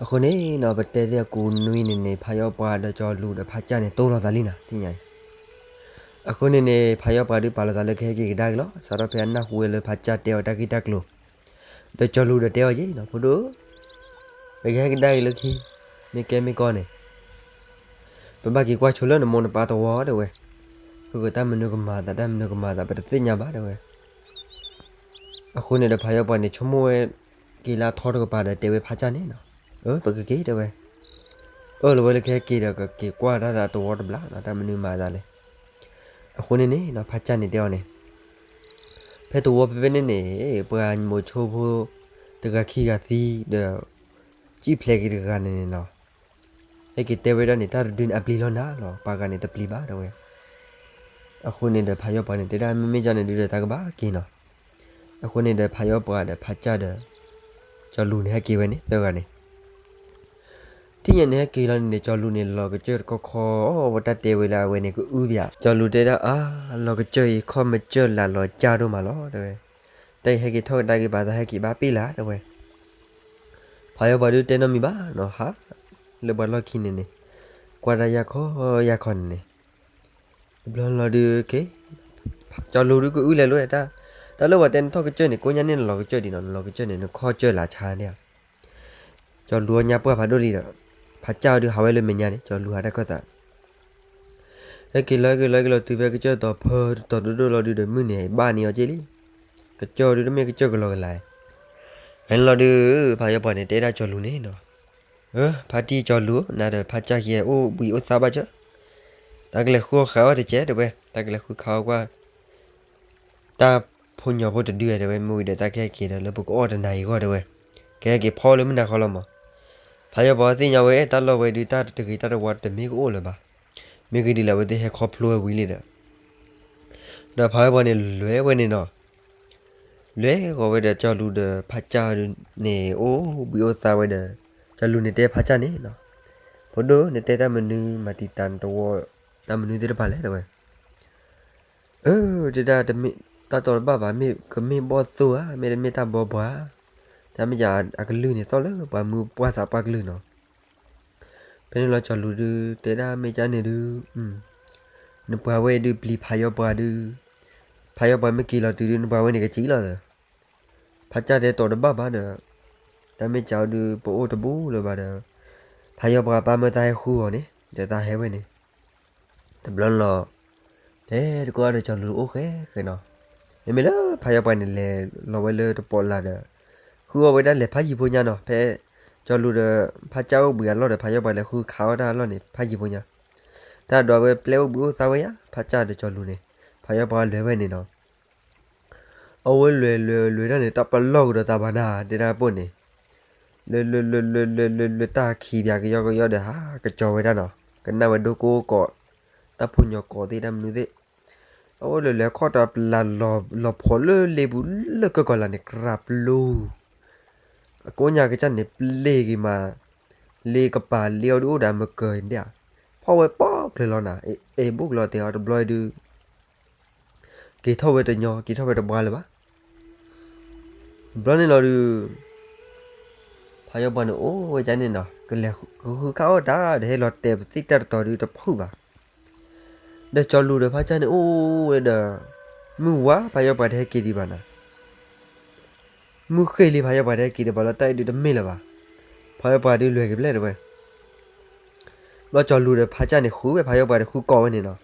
အဃိန့ၣ်နီၤ ပတဲသ့ၣ်အကူနွံန့ၣ်န့ၣ် ဖးယီၣ်ပှၤဒီးကၠီလူၤဒီးဖးကၢ်န့ၣ် တိၢ်လိာ်သးလံနီၤ သ့ၣ်ညါအံၤ. အဃိန့ၣ်န့ၣ် ဖးယီၣ်ပှၤဒုးပာ်လိာ်သးလၢကဟဲက့ၤကဒါက့ၤလီၤ. စးထီၣ်ဖဲအနၢ်ဟူဝဲလၢဖးကၢ်တဲအီၤတၢ်ဂ့ၢ်တၢ်ကျိၤ, ဒီးကၠီလူၤဒီးတဲအီၤယဲနီၤ, ဖိဒိၣ်ဧၢ, ပကဟဲကဒါက့ၤလၢခံ, မ့ၢ်ကဲမ့ၢ်ကီန့ၣ် ပဘၣ်က့ၤကွၢ်ဆိလၢနမိၢ်နပၢ်သဝီတဲဝဲ, ဃုကတၢ်မနုၤကမၤသး တၢ်မနုၤကမၤသး ပတသ့ၣ်ညါဘၣ်တဲဝဲ. အဃိန့ၣ်ဒီးဖးယီၣ်ပှၤန့ၣ် ဆိကမိၣ်ဝဲက့ၤလၢအထီတကပၤဒီးတဲဝဲဖးကၢ်န့ၣ်နီၤ, အၢ ပကက့ၤတဲဝဲ. အၢၣ်လီၤဝဲလၢကဟဲက့ၤဒီးကက့ၤကွၢ်တၢ်ဒီးသဝီတဘျီနီၤ တၢ်မနုၤမၤသးလဲၣ်. အဃိန့ၣ်န့ၣ်နီၤ ဖးကၢ်န့ၣ်တဲအီၤန့ၣ် ဖဲသဝီဖဲဖဲန့ၣ်န့ၣ် ပှၤမိၤဆိဖိတဂၤခံဂၤသံဒီး စံၣ်ဖျဲးက့ၤတဂၤန့ၣ်န့ၣ်နီၤ, ဟဲက့ၤတဲဝဲဒၣ်န့ၣ် တၢ်တဒုန့ၣ်အပျံၤလီၤနၤလီၤ ပှၤဂၤန့ၣ်တပျံၤဘၣ်တဲဝဲ. အဃိန့ၣ်ဒီးဖးယီၣ်ပှၤန့ၣ် တဲဒၣ်မ့မ့ၢ်ကၢ်န့ၣ်ဒုဒီးတၢ်ကဘၣ်က့ၤနီၤ. အဃိန့ၣ်ဒီးဖးယီၣ်ပှၤဒီးဖးကၢ်ဒီး ကၠီလူၤန့ၣ်ဟဲက့ၤဝဲန့ၣ် သၢဂၤန့ၣ် ထံၣ်ညါန့ၣ်ဟဲက့ၤလီၤန့ၣ်န့ၣ် ကၠီလူၤန့ၣ် လီၤကစၢၢ်တခီခီ အဝဲတၢ်တဲဝဲလၢအဝဲန့ၣ်ကအုဘၣ်. ကၠီလူၤတဲဒၣ်အါ လီၤကစၢၢ်အံၤ ခီၣ်မစၢၢ်လၢလီၤကစၢၢ်ဒိၣ်မးလီၤတဲဝဲ. တၢ်အံၤဟဲက့ၤထီၣ်ကဒါက့ၤဘၣ် တၢ်ဟဲက့ၤဘၣ်ပ့ၢ်လၢ်တဲဝဲ. ဖးယီၣ်ပှၤဒုတဲနီတမံၤဘၣ်နီၤ ဟးလၢပှၤလီၢ်ခံန့ၣ်န့ၣ် ကွၢ်တၢ်ယၢ်ခီယၢ်ခီန့ၣ်န့ၣ် တဘျီလီၤဒုက့ၤ ကၠီလူၤဒုကအုလဲၤလိာ်ဝဲတၢ်, တၢ်လၢပှၤတဲနထီၣ်ကစၢၢ်န့ၣ် ကိးညါန့ၣ်နလီၤကစၢၢ်ဒံးနီၤ နလီၤကစၢၢ်န့ၣ် နခီၣ်ကစၢၢ်လၢဆါန့ၣ်ဧါ. ကၠီလူၤအီညါပှၢ်ဖးဒိၣ်လံဒီး ဖးကၢ်အီၤဒုးဟးဝဲလၢမဲာ်ညါန့ၣ် ကၠီလူၤဟးတၢ်ခၢၣ်သး ဟဲက့ၤလီၤဟဲက့ၤလီၤဟဲက့ၤလီၤတုၤဖဲကစၢၢ်တီၤဖၢတတီၤဒိၣ်ဒိၣ်လီၤဒုဒီးမုၢ်န့ၣ် ဘၣ်န့ၢ်အီၤက့လံ. ကစၢၢ်ဒုတမ့ၢ်ကစၢၢ်ကလီကလီ, ဖဲန့ၣ်လီၤဒု ဖးယီၣ်ပှၤန့ၣ် တဲဒၣ်ကၠီလူၤန့ၣ်နီၤ, အၢ ဖါတံၢ်ကၠီလူၤဧၢ နၤဒီးဖးကၢ်ခံဂၤအိၣ်ဘှံးအိၣ်သါဘၣ်ကၢၢ်, တၢ်ကလဲၤဃုခးအီၣ်တကဲတဲဝဲ, တၢ်ကလဲၤဃုခးအီၣ်ကွၢ် တၢ်ဖိညီဖိတဒုတဲဝဲ, မ့ၢ်ဝံၤဒီးတၢ်ကဟဲက့ၤဒီးလၢပကအီၣ်တနၤအံၤဂီၢ်တဲဝဲ, ကဟဲက့ၤဖီလၢမုၢ်နၤဃီလီၤမး. ဖးယီၣ်ပှၤသ့ၣ်ညါဝဲတၢ်လီၢ်ဝဲဒု တၢ်တဂ့ၤတၢ်တဝါတမ့ၢ်ကအိၣ်လၢၤဘၣ်. မ့ၢ်ဂ့ၤဒ်လဲၣ် အဝဲသ့ၣ်ဟဲခီဖျိဝဲဝံၤလံဒီး ဒီးဖးယီၣ်ပှၤန့ၣ်လဲၤဝဲန့ၣ်နီၤ, လဲၤဃီၤဝဲဒီးကၠီလူၤဒီးဖးကၢ်န့ၣ် အိၣ်ဘှံးအိၣ်သါဝဲဒီး ကၠီလူၤန့ၣ်တဲဖးကၢ်န့ၣ်နီၤ, ဖိဒိၣ် နတဲတၢ်မနုၤမၤတံာ်တာ်နတဝီ တၢ်မနုၤသ့ၣ်တဖၣ်လဲၣ်တဲဝဲ. အၢ တဲဒၣ် တၢ်တီတဘၣ်ဘၣ် မ့ၢ်ကမ့ၢ်ဘီၣ်သိဧါ မ့တမ့ၢ်တၢ်ဘီဘှါ, တၢ်မ့ၢ်ယၤအကလုၢ်န့ၣ် သီၣ်လၢပှၤမုၢ်ပှၢ်သးပှၢ်ကလုၢ်နီၤ. ဖဲန့ၣ်လီၤကၠီလူၤဒု တဲဒၣ်မ့ၢ်ကၢ်န့ၣ်ဒု နပှၤဝဲဒုပျံၤဖးယီၣ်ပှၤဒု, ဖးယီၣ်ပှၤမ့ၢ်က့ၤလီၤတုၤဒု နပှၤဝဲန့ၣ်ကစံၣ်လီၤသၢ ဖးကၢ်တဲတီတဘၣ်ဘၣ်ဒီး တၢ်မ့ၢ်ကၢ်အီၤဒု ပအိၣ်တဘူးလၢၤဘၣ်ဒီး ဖးယီၣ်ပှၤပၢ်မၢသးဟဲဃုအီၤန့ၣ် ဒီးသးဟဲဝဲန့ၣ် တဘျီလီၤ တဲတကိးဒီးကၠီလူၤအိၣ်ဃဲဃဲနီၤ. မ့မ့ၢ်လၢဖးယီၣ်ပှၤန့ၣ် လဲၤလီၤဝဲလၢတပီးလၢ်ဒီး ဃုအီၣ်ဝဲဒၣ်လဲၤဖးယံၤဖိညါနီၤ. ဖဲကၠီလူၤဒီးဖးကၢ်အိၣ်ဘှံးအလီၢ်ဒီး ဖးယီၣ်ပှၤလဲၤဃုခးအီၣ်တၢ်အလီၢ်န့ၣ် ဖးယံၤဖိညါ တၢ်ဒွးဝဲပျဲအိၣ်ဘှံးအိၣ်သါဝဲယါ ဖးကၢ်ဒီးကၠီလူၤန့ၣ် ဖးယီၣ်ပှၤလဲၤဝဲန့ၣ်နီၤ. အဝဲလဲၤလဲၤလဲၤတၢ်န့ၣ် တၢ်ပလီၢ်ကဒီးသးဘၣ်နၤ တဲဒၣ်ပိၢ်န့ၣ် လဲၤလဲၤလဲၤလဲၤလဲၤလဲၤလဲၤတၢ်ခံဘၣ်ကယီကယီဒီးဟးကစီၤဝဲဒၣ်နီၤ. ကနၣ်ဝဲဒိကိးကိး တၢ်ဖိညီကိးသ့ၣ်တၢ်မနုၤသ့ၣ် အဝဲလဲၤလဲၤခီၣ်တၢ်ပလၢ်လီၤဖီးလၢလ့ပူၤလၢကၢကီၤလၢ်န့ၣ် ကြၢးပျူၤ အကိးညါကစၢ်န့ၣ် ပျ့ၤက့ၤမး လ့ကပၤလ့အီၤဒုအိၣ်ဒီးမကၢၤဒၣ် ဖီၣ်ဝဲပိာ်ကျၢၤလီၤနၤ အဲၣ်ဘိၣ်ကျၢၤတဲအီၤတဘျီဒု က့ၤထီၣ်ဝဲတညီ က့ၤထီၣ်ဝဲတဘှါလၢၤဘၣ်. တဘျီန့ၣ်လီၤဒု ဖးယီၣ်ပှၤန့ၣ်အိၣ်ဝဲဒၣ်န့ၣ်နီၤ ကလဲၤကဃုခးအီၣ်တၢ်ဒီးဟဲလီၤတဲာ်ပသံၣ်တၢ်တတီၤဒုတဖုၣ်ဘၣ်. ဒီးကၠီလူၤဒီးဖးကၢ်န့ၣ်အိၣ်ဝဲဒီး မုၢ်ဝါဖးယီၣ်ပှၤတဟဲက့ၤဒံးဘၣ်နၤ မုၢ်ဃ့ၢ်လံဖးယီၣ်ပှၤတဟဲက့ၤဒံးဘၣ်လီၤ တၢ်အဲၣ်ဒုတမ့ၢ်လၢၤဘၣ်. ဖးယီၣ်ပှၤဒုလွဲၢ်က့ၤဘျဲၣ်တဲဝဲ ဘျီကၠီလူၤဒီးဖးကၢ်န့ၣ်ဃုဝဲဖးယီၣ်ပှၤဒီးဃုကိးဝဲန့ၣ်နီၤ.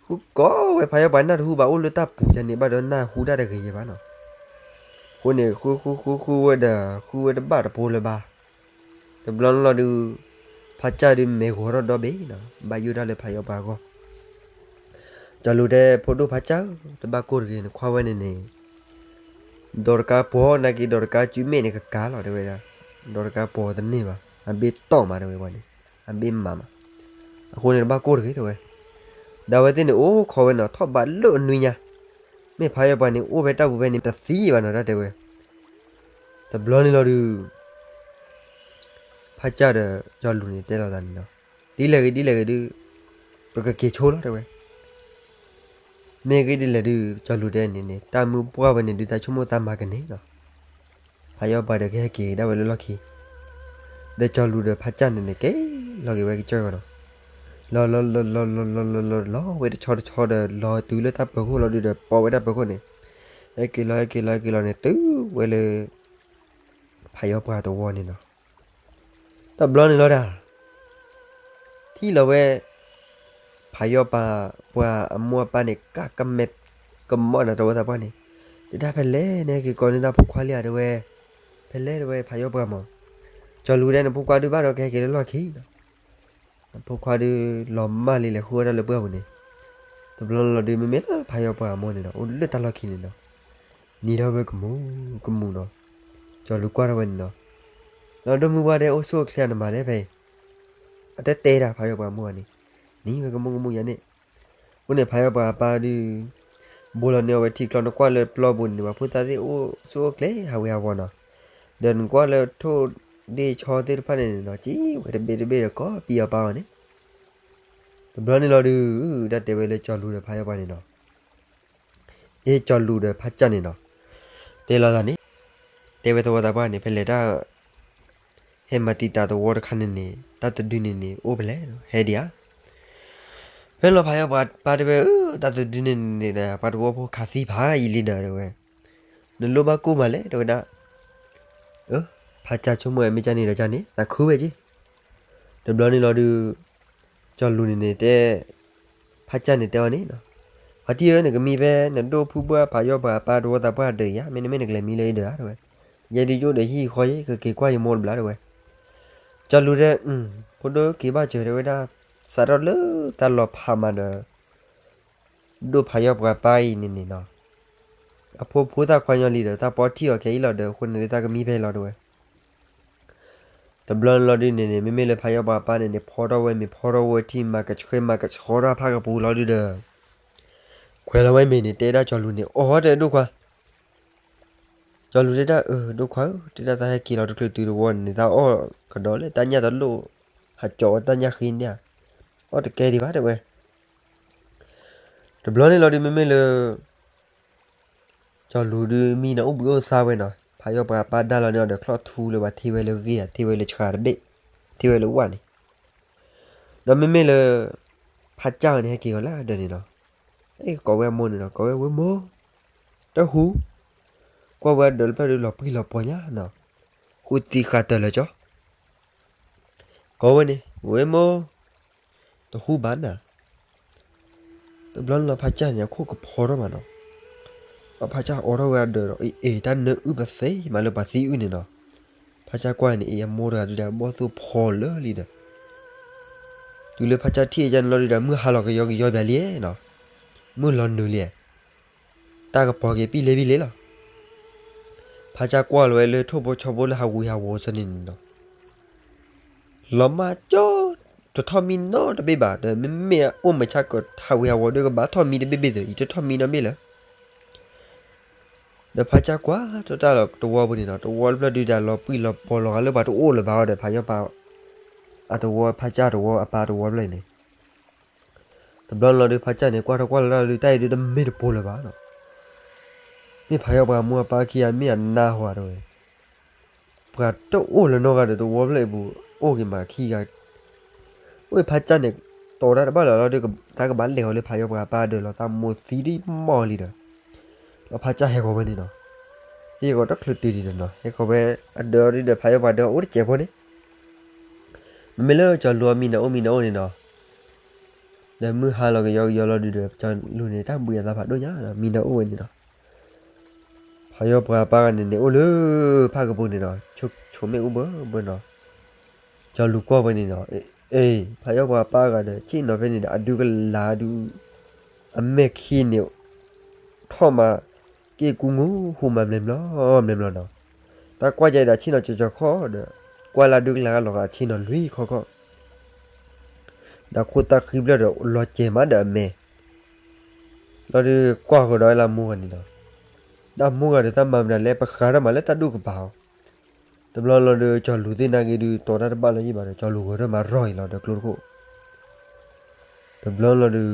ဃုကိးဝဲဖးယီၣ်ပှၤနၢ်တဟူဘၣ်အိၣ်လၢတၢ်ပူၤယါန့ၣ် ဘၣ်ဒီးနၢ်ဟူတၢ်တဂ့ၤယဲၢ်ဘၣ်နီၤ. အဃိန့ၣ် ဃုဃုဃုဃုဝဲဒီး ဃုဝဲတဘၣ်တပိၤလၢၤဘၣ်. တဘျီလီၤဒု ဖးကၢ်ဒုမဲာ်ဂီၤထီၣ်ဒီဘ့ၣ်နီၤ ဘၣ်ယိၣ်တၢ်လၢဖးယီၣ်ပှၤအဂီၢ်. ကၠီလူၤတဲဖိဒိၣ်ဖးကၢ်ဧၢ တဘၣ်ကိၢ်တဂ့ၤ နခွါဝဲန့ၣ်န့ၣ် ဒီးတကါပီၤနာ်က့ ဒီးတကါစုမ့ၣ်န့ၣ်ကကၤလီၤတဲဝဲဒၣ်. ဒီးတကါပီၤတန့ၢ်ဘၣ် အဘ့ၣ်တီၢ်မးတဲဝဲပှၤန့ၣ် အဘ့ၣ်မးမး. အဃိန့ၣ်တဘၣ်ကိၢ်တဂ့ၤတဲဝဲ. ဒီးအဝဲသ့ၣ်န့ၣ်အိၣ်ခိးဝဲနီၤ ထီၣ်ဘးလၢအနွံညါ မ့ၢ်ဖးယီၣ်ပှၤန့ၣ်အိၣ်ဖဲတၢ်ပူၤဖဲန့ၣ် တသံဘၣ်နီၤတၢ်တဲဝဲ. တဘျီန့ၣ်လီၤဒု ဖးကၢ်ဒီးကၠီလူၤန့ၣ်တဲလိာ်သးန့ၣ်နီၤ ဒ်လဲၣ်ဂ့ၤဒ်လဲၣ်ဂ့ၤဒု ပကက့ၤဆိလီၤတဲဝဲ. မ့ၢ်ဂ့ၤဒ်လဲၣ်ဒု ကၠီလူၤတဲန့ၣ်န့ၣ် တၢ်မုၢ်ပှၢ်ဝဲန့ၣ်ဒု တၢ်ဆိကမိၣ်သးမၤကန့ၢ်နီၤ. ဖးယီၣ်ပှၤဒီးကဟဲက့ၤဒၣ်ဝဲလၢလီၢ်ခံ ဒီးကၠီၤလူၤဒီးဖးကၢ်န့ၣ်န့ၣ် က့ၤလီၤက့ၤဝဲကစၢၢ်ကီးနီၤ, လီၤလီၤလီၤလီၤလီၤလီၤလီၤလီၤလီၤဝဲတဆီတဆီဒီး လီၤတုၤလၢတၢ်ပၢၤခိၣ်လီၤဒုးဒီး ပိာ်ဝဲတၢ်ပၢၤခိၣ်န့ၣ်, ဟဲက့ၤလီၤဟဲက့ၤလီၤဟဲက့ၤလီၤန့ၣ် တုၤဝဲလၢ ဖးယီၤပှၤတဝီန့ၣ်နီၤ. တဘျီန့ၣ်လီၤဒၣ် ထံၣ်လီၤဝဲ ဖးယီၤပှၤ ပှၤအမိၢ်အပၢ်န့ၣ် ကၢ်ကမဲာ်ကမီၣ်ဒီးတဝီသးပှၢ်န့ၣ်, တဲဒၣ်ဖဲလဲၣ်န့ၣ် ဟဲက့ၤကိးန့ၢ်တၢ်ဖိခွါလံဧါ တဲဝဲ, ဖဲလဲၣ်တဲဝဲ ဖးယီၤပှၤမး, ကၠီၤလူၤဒဲး နဖိခွါဒုးဘၣ်ဒီးကဟဲက့ၤလၢလီၢ်ခံနီၤ. နဖိခွါဒုးလီၤမၢ်လံလဲၤဃုအီၣ်တၢ်လၢပှၢ်ပူၤန့ၣ်, တဘျီလီၤဒုး မ့မ့ၢ်လၢဖးယီၤပှၤအမိၢ်န့ၣ်ဒီး အိၣ်လၢတၢ်လီၢ်ခံန့ၣ်ဒီး နံၤထီၣ်ဝဲကမူၣ်ကမူၣ်နီၤ, ကၠီၤလူၤကွၢ်ထီၣ်ဝဲန့ၣ်နီၤ, ဒီးဒိၣ်မုၢ်ဝါဒဲး အိၣ်ဆူၣ်အိၣ်ချ့နမၤလဲၣ်ဖဲအံၤ, အတတဲဒၣ်ဖးယီၤပှၤအမိၢ်န့ၣ်, နံၤဝဲကမူၣ်ကမူၣ်ယၤန့ၣ်, အဃိန့ၣ် ဖးယီၤပှၤအပၢ်ဒုး ဘိလီၤန့ၢ်အီၤဝဲထံကျီ နကွၢ်လၢပျီပူၤန့ၣ် ပှၤဖိသၣ်သ့ၣ်အိၣ်ဆူၣ်အိၣ်ချ့ဟးဝ့ၤဟးဝီၤနီၤ, ဒီးနကွၢ်လၢထိၣ်ဒ့ၣ်ဆီသ့ၣ်တဖၣ်န့ၣ်နီၤ ကံဝဲတဘ့ၣ်တဘ့ၣ်ဒီး ကိးပံအီၤပၢ်အီၤန့ၣ်, တဘျီန့ၣ်လီၤဒုး တၢ်တဲဝဲလၢကၠီၤလူၤဒီးဖးယီၤပှၤန့ၣ်နီၤ အ့ၣ်ကၠီၤလူၤဒီးဖးကၢ်န့ၣ်နီၤ, တဲလီၤသးန့ၣ်, တဲဝဲသဝီသးပှၢ်န့ၣ် ဖဲလဲၣ်တၢ် ဟဲမၤတံာ်တာ်သဝီတခါန့ၣ်န့ၣ် တၢ်တဒုန့ၣ်န့ၣ် အိၣ်ဖဲလဲၣ်, ဟဲဒံးဧါ. ဖဲလီၤဖးယီၤပှၤပၢ်တဲဝဲ အၢ တၢ်တဒုန့ၣ်န့ၣ်ဒီး ပှၤသဝီဖိခးသံဖးယံာ်လံဒီးတဲဝဲ, နလိၣ်ဘၣ်ကိၢ်မးလဲၣ် တဲဝဲဒၣ်, အၢ ဖးကၢ်ဆိကမိၣ်ဝဲမ့ၢ်ကၢ်န့ၣ်ဒီးကၢ်န့ၣ် သးခုဝဲက့ၤ တဘျီန့ၣ်လီၤဒုး ကၠီၤလူၤန့ၣ်န့ၣ်တဲ ဖးကၢ်န့ၣ်တဲအီၤန့ၣ်နီၤ, ဖါတံၢ်ဧၢ နကမံဖဲ နဒိၣ်ဖုဘၣ်ဖးယီၤပှၤအပၢ်တဝီသးပှၢ်ဒၢးယၤ မ့တမ့ၢ်နကလဲၤမံလၢယဒၢးဧါ တဲဝဲ, ယဲဒုးယအိၣ်ဒီးဟံၣ်ဃီယဲ ကက့ၤကွၢ်ယမိၢ်တဘျီ တဲဝဲ, ကၠီၤလူၤတဲ ဖိဒိၣ်က့ၤဘၣ်စၢၤ တဲဝဲဒၣ်, စးထီၣ်လၢတၢ်လီၤဖးမးဒီး ဒိၣ်ဖးယီၤပှၤပၢ်အံၤန့ၣ်န့ၣ်နီၤ, အဖိဖိသၣ်ခွါညီလံဒီး တၢ်ပီထံၣ်အီၤခဲအံၤလီၤဒီး အဃိန့ၣ်ဒုးတၢ်ကမံဖဲအံၤလီၤ တဲဝဲ, တဘျီန့ၣ်လီၤဒုးန့ၣ်န့ၣ် မ့မ့ၢ်လၢဖးယီၤပှၤပၢ်န့ၣ်န့ၣ် ဖီထီၣ်ဝဲမ့ၤ ဖီထီၣ်ဝဲထံ မၤကဆှဲမၤကဆှီထီၣ်ဖးကပူၤလီၤဒုးဒီး ခွဲးလီၤဝဲမ့ၤန့ၣ် တဲဒၣ်ကၠီၤလူၤန့ၣ် အီၣ်တဲဒိၣ်ခွါ ကၠီၤလူၤတဲဒၣ် အၢ ဒိၣ်ခွါဧၢ တဲဒၣ် သးဟဲက့ၤလီၤတချုးတုၤတဝီန့ၣ် သးအီၣ်ကဒီးလၢတၢ်ညၣ်တလိၣ် ဟးကၠီဝဲတၢ်ညၣ်ဃ့န့ၣ်ဧါ, အီၣ်တကဲဒံးဘၣ် တဲဝဲ, တဘျီန့ၣ်လီၤဒုး မ့မ့ၢ်လၢ ကၠီၤလူၤဒုးမံနၤအိၣ်ဘှံးအိၣ်သါဝဲနီၤ, ဖးယီၤပှၤပၢ်ဒါလီၤန့ၢ်အီၤဒီး ချီၣ်ထူလၢပှၤထံၣ်ဝဲလၢဂ့ၢ်ဧါ ထံၣ်ဝဲလၢဆှါတဘ့ၣ်, ထံၣ်ဝဲလၢဝၣ်န့ၣ်, ဒီးမ့မ့ၢ်လၢ ဖးကၢ်န့ၣ် ဟဲက့ၤအီၤလၢအဒၢးန့ၣ်နီၤ, အဲ ကိးဝဲအမိၢ်န့ၣ်နီၤ, ကိးဝဲ ဝဲမိၢ်, တဟူး, ကွၢ်ဝဲအဒၢးတဖျၢၣ်ဒုးလီၤပှံၢ်လီၤပှီၤညါနီၤ, ဃုသံဃာ်တၢၢ်လၢာ်ကၠီ ကိးဝဲန့ၣ် ဝဲမိၢ်, တဟူးဘၣ်နၤ, တဘျီန့ၣ်လီၤ ဖးကၢ်န့ၣ် အခိၣ်ကဖီထီၣ်မးနီၤ, ဒီးဖးကၢ်အိးထီၣ်ဝဲအဒၢးဒီး အ့ အ့ တၢ်နၢအုၣ်ပသ့မးလၢပှၤသံအုၣ်န့ၣ်နီၤ, ဖးကၢ်ကွၢ်န့ၣ် အ့ အမိၢ်တဂၤဒုးဒီး ဘီၣ်သိၣ်ဖီလၢာ်လံဒီး တုၤလၢဖးကၢ်ထံၣ်အယါန့ၣ်လီၤဒုးဒီး မုၢ်ဟါလီၤကယီကယီပၠးလံနီၤ, မုၢ်လီၤနုာ်လံ, တၢ်ကပီၤက့ၤပံၣ်လ့ပံၣ်လ့လီၤ, ဖးကၢ်ကွၢ်လီၤဝဲလၢထိၣ်ဖိဆီဖိလၢဟးဝံၤဟးဝီၤဆၢန့ၣ်န့ၣ်နီၤ လီၤမၢ်ကၠီ, တထီၣ်မံနီတဘ့ၣ်ဘၣ်ဒီး မ့မ့ၢ်အိၣ်မုာ်ဆါကၢၤဟးဝံၤဟးဝီၤဒီးကဘၣ်ထီၣ်မံတဘ့ၣ်ဘ့ၣ်သ့ၣ် ယတထီၣ်မံနီတဘ့ၣ်လၢၤ ဒီးဖးကၢ်ကွၢ်ထီၣ်တၢ်လီၤတဝီပူၤန့ၣ်နီၤ, တဝီတဖျၢၣ်ဒုးတၢ်လီၤပှံၢ်လီၤပီၤလီၤဂာ်လၢပှၤတအိၣ်လၢၤဘၣ်ဒီး ဖးယီၤပှၤအတဝီ ဖးကၢ်တဝီအပၢ်တဝီတဖျၢၣ်အံၤန့ၣ်, တဘျီလီၤဒုး ဖးကၢ်န့ၣ် ကွၢ်ထီၣ်ကွၢ်လီၤတၢ်လၢတၢ်အံၤဒုးတမ့ၢ်တပိၤလၢၤဘၣ်နီၤ, မ့ၢ်ဖးယီၤပှၤအမိၢ်အပၢ်ခံဂၤ မ့ၢ်အနါဟိဧါတဲဝဲ ပှၤတအိၣ်လၢၤနီတဂၤဒီး တဝီဖျၢၣ်အံၤပူၤ အိၣ်က့ၤမးခံဂၤ, ဝဲဖးကၢ်န့ၣ် တီၤတၢ်တဘၣ်လၢၤလီၤဒီး တၢ်ကဘၣ်လဲၤဃီၤလၢဖးယီၤပှၤအပၢ်အဒၢးလီၤ သးမိၢ်သံဒ်မီၢ်လံဒီး, လီၤဖးကၢ်ဟဲဃီၤဝဲန့ၣ်နီၤ, ဟဲဃီၤတချုးတုၤဒံးဒီးနီၤ ဟဲဃီၤဝဲအဒၢးဒုးဒီး ဖးယီၤပှၤဒၢးအိၣ်တစဲးဖိန့ၣ် မ့မ့ၢ်လၢကၠီၤလူၤအမံနၤအိၣ်မံနၤအိၣ်န့ၣ်နီၤ, ဒီးမုၢ်ဟါလီၤကယီကယီလီၤဒုးဒီး ကၠီၤလူၤန့ၣ် တၢ်ဘှံးအသးဖးဒိၣ်ညါနီၤ မံနၤအိၣ်ဝဲန့ၣ်နီၤ, ဖးယီၤပှၤအပၢ်ဂၤန့ၣ်န့ၣ် အိၣ်လၢဖးကပူၤန့ၣ်နီၤ ဆိးမ့ၣ်အူဘၢဘၢနီၤ, ကၠီၤလူၤကွၢ်ဝဲန့ၣ်နီၤ, အ့ ဖးယီၤပှၤအပၢ်ဂၤဒီး ဆ့ၣ်နီၤဖဲန့ၣ်ဒီး အဒုကလၤဒုး အမဲာ်ခံန့ၣ် ထီၣ်မး က့ၢ်ကူငူဟူးမး မျဲမျီမျဲမျီနီၤ, တၢ်ကွၢ်ယဲဒီး ဆ့ၣ်နီၤကၠီၤကၠီၤခီဒီး ကွၢ်လၢဒုကလၤဂၤလီၤဂာ် ဆ့ၣ်နီၤလွံၢ်ခီခီ ဒီးခိၣ်သၣ်ဃံဖျၢၣ်ဒီး လီၤစဲၤမးဒီးအမဲာ်, လီၤဒုးကွၢ်ဃီၤဒီးလၢအမိၢ်ဂၤန့ၣ်နီၤ, ဒီးအမိၢ်ဂၤဒီး သးမၤမနုၤလဲၣ် ပဃးထီၣ်မးလၢတၢ်ဒူၣ်ကပၤအီၤ, တဘျီလီၤဒုး ကၠီၤလူၤသ့ၣ်နာ်က့ဒုး တီၤတၢ်တဘၣ်လၢၤယံၣ်ဘၣ်ဒီး ကၠီၤလူၤဂဲၤထီၣ်မးရီၢ်အံၤလီၤဒီးကျိတခိၣ် တဘျီလီၤဒုး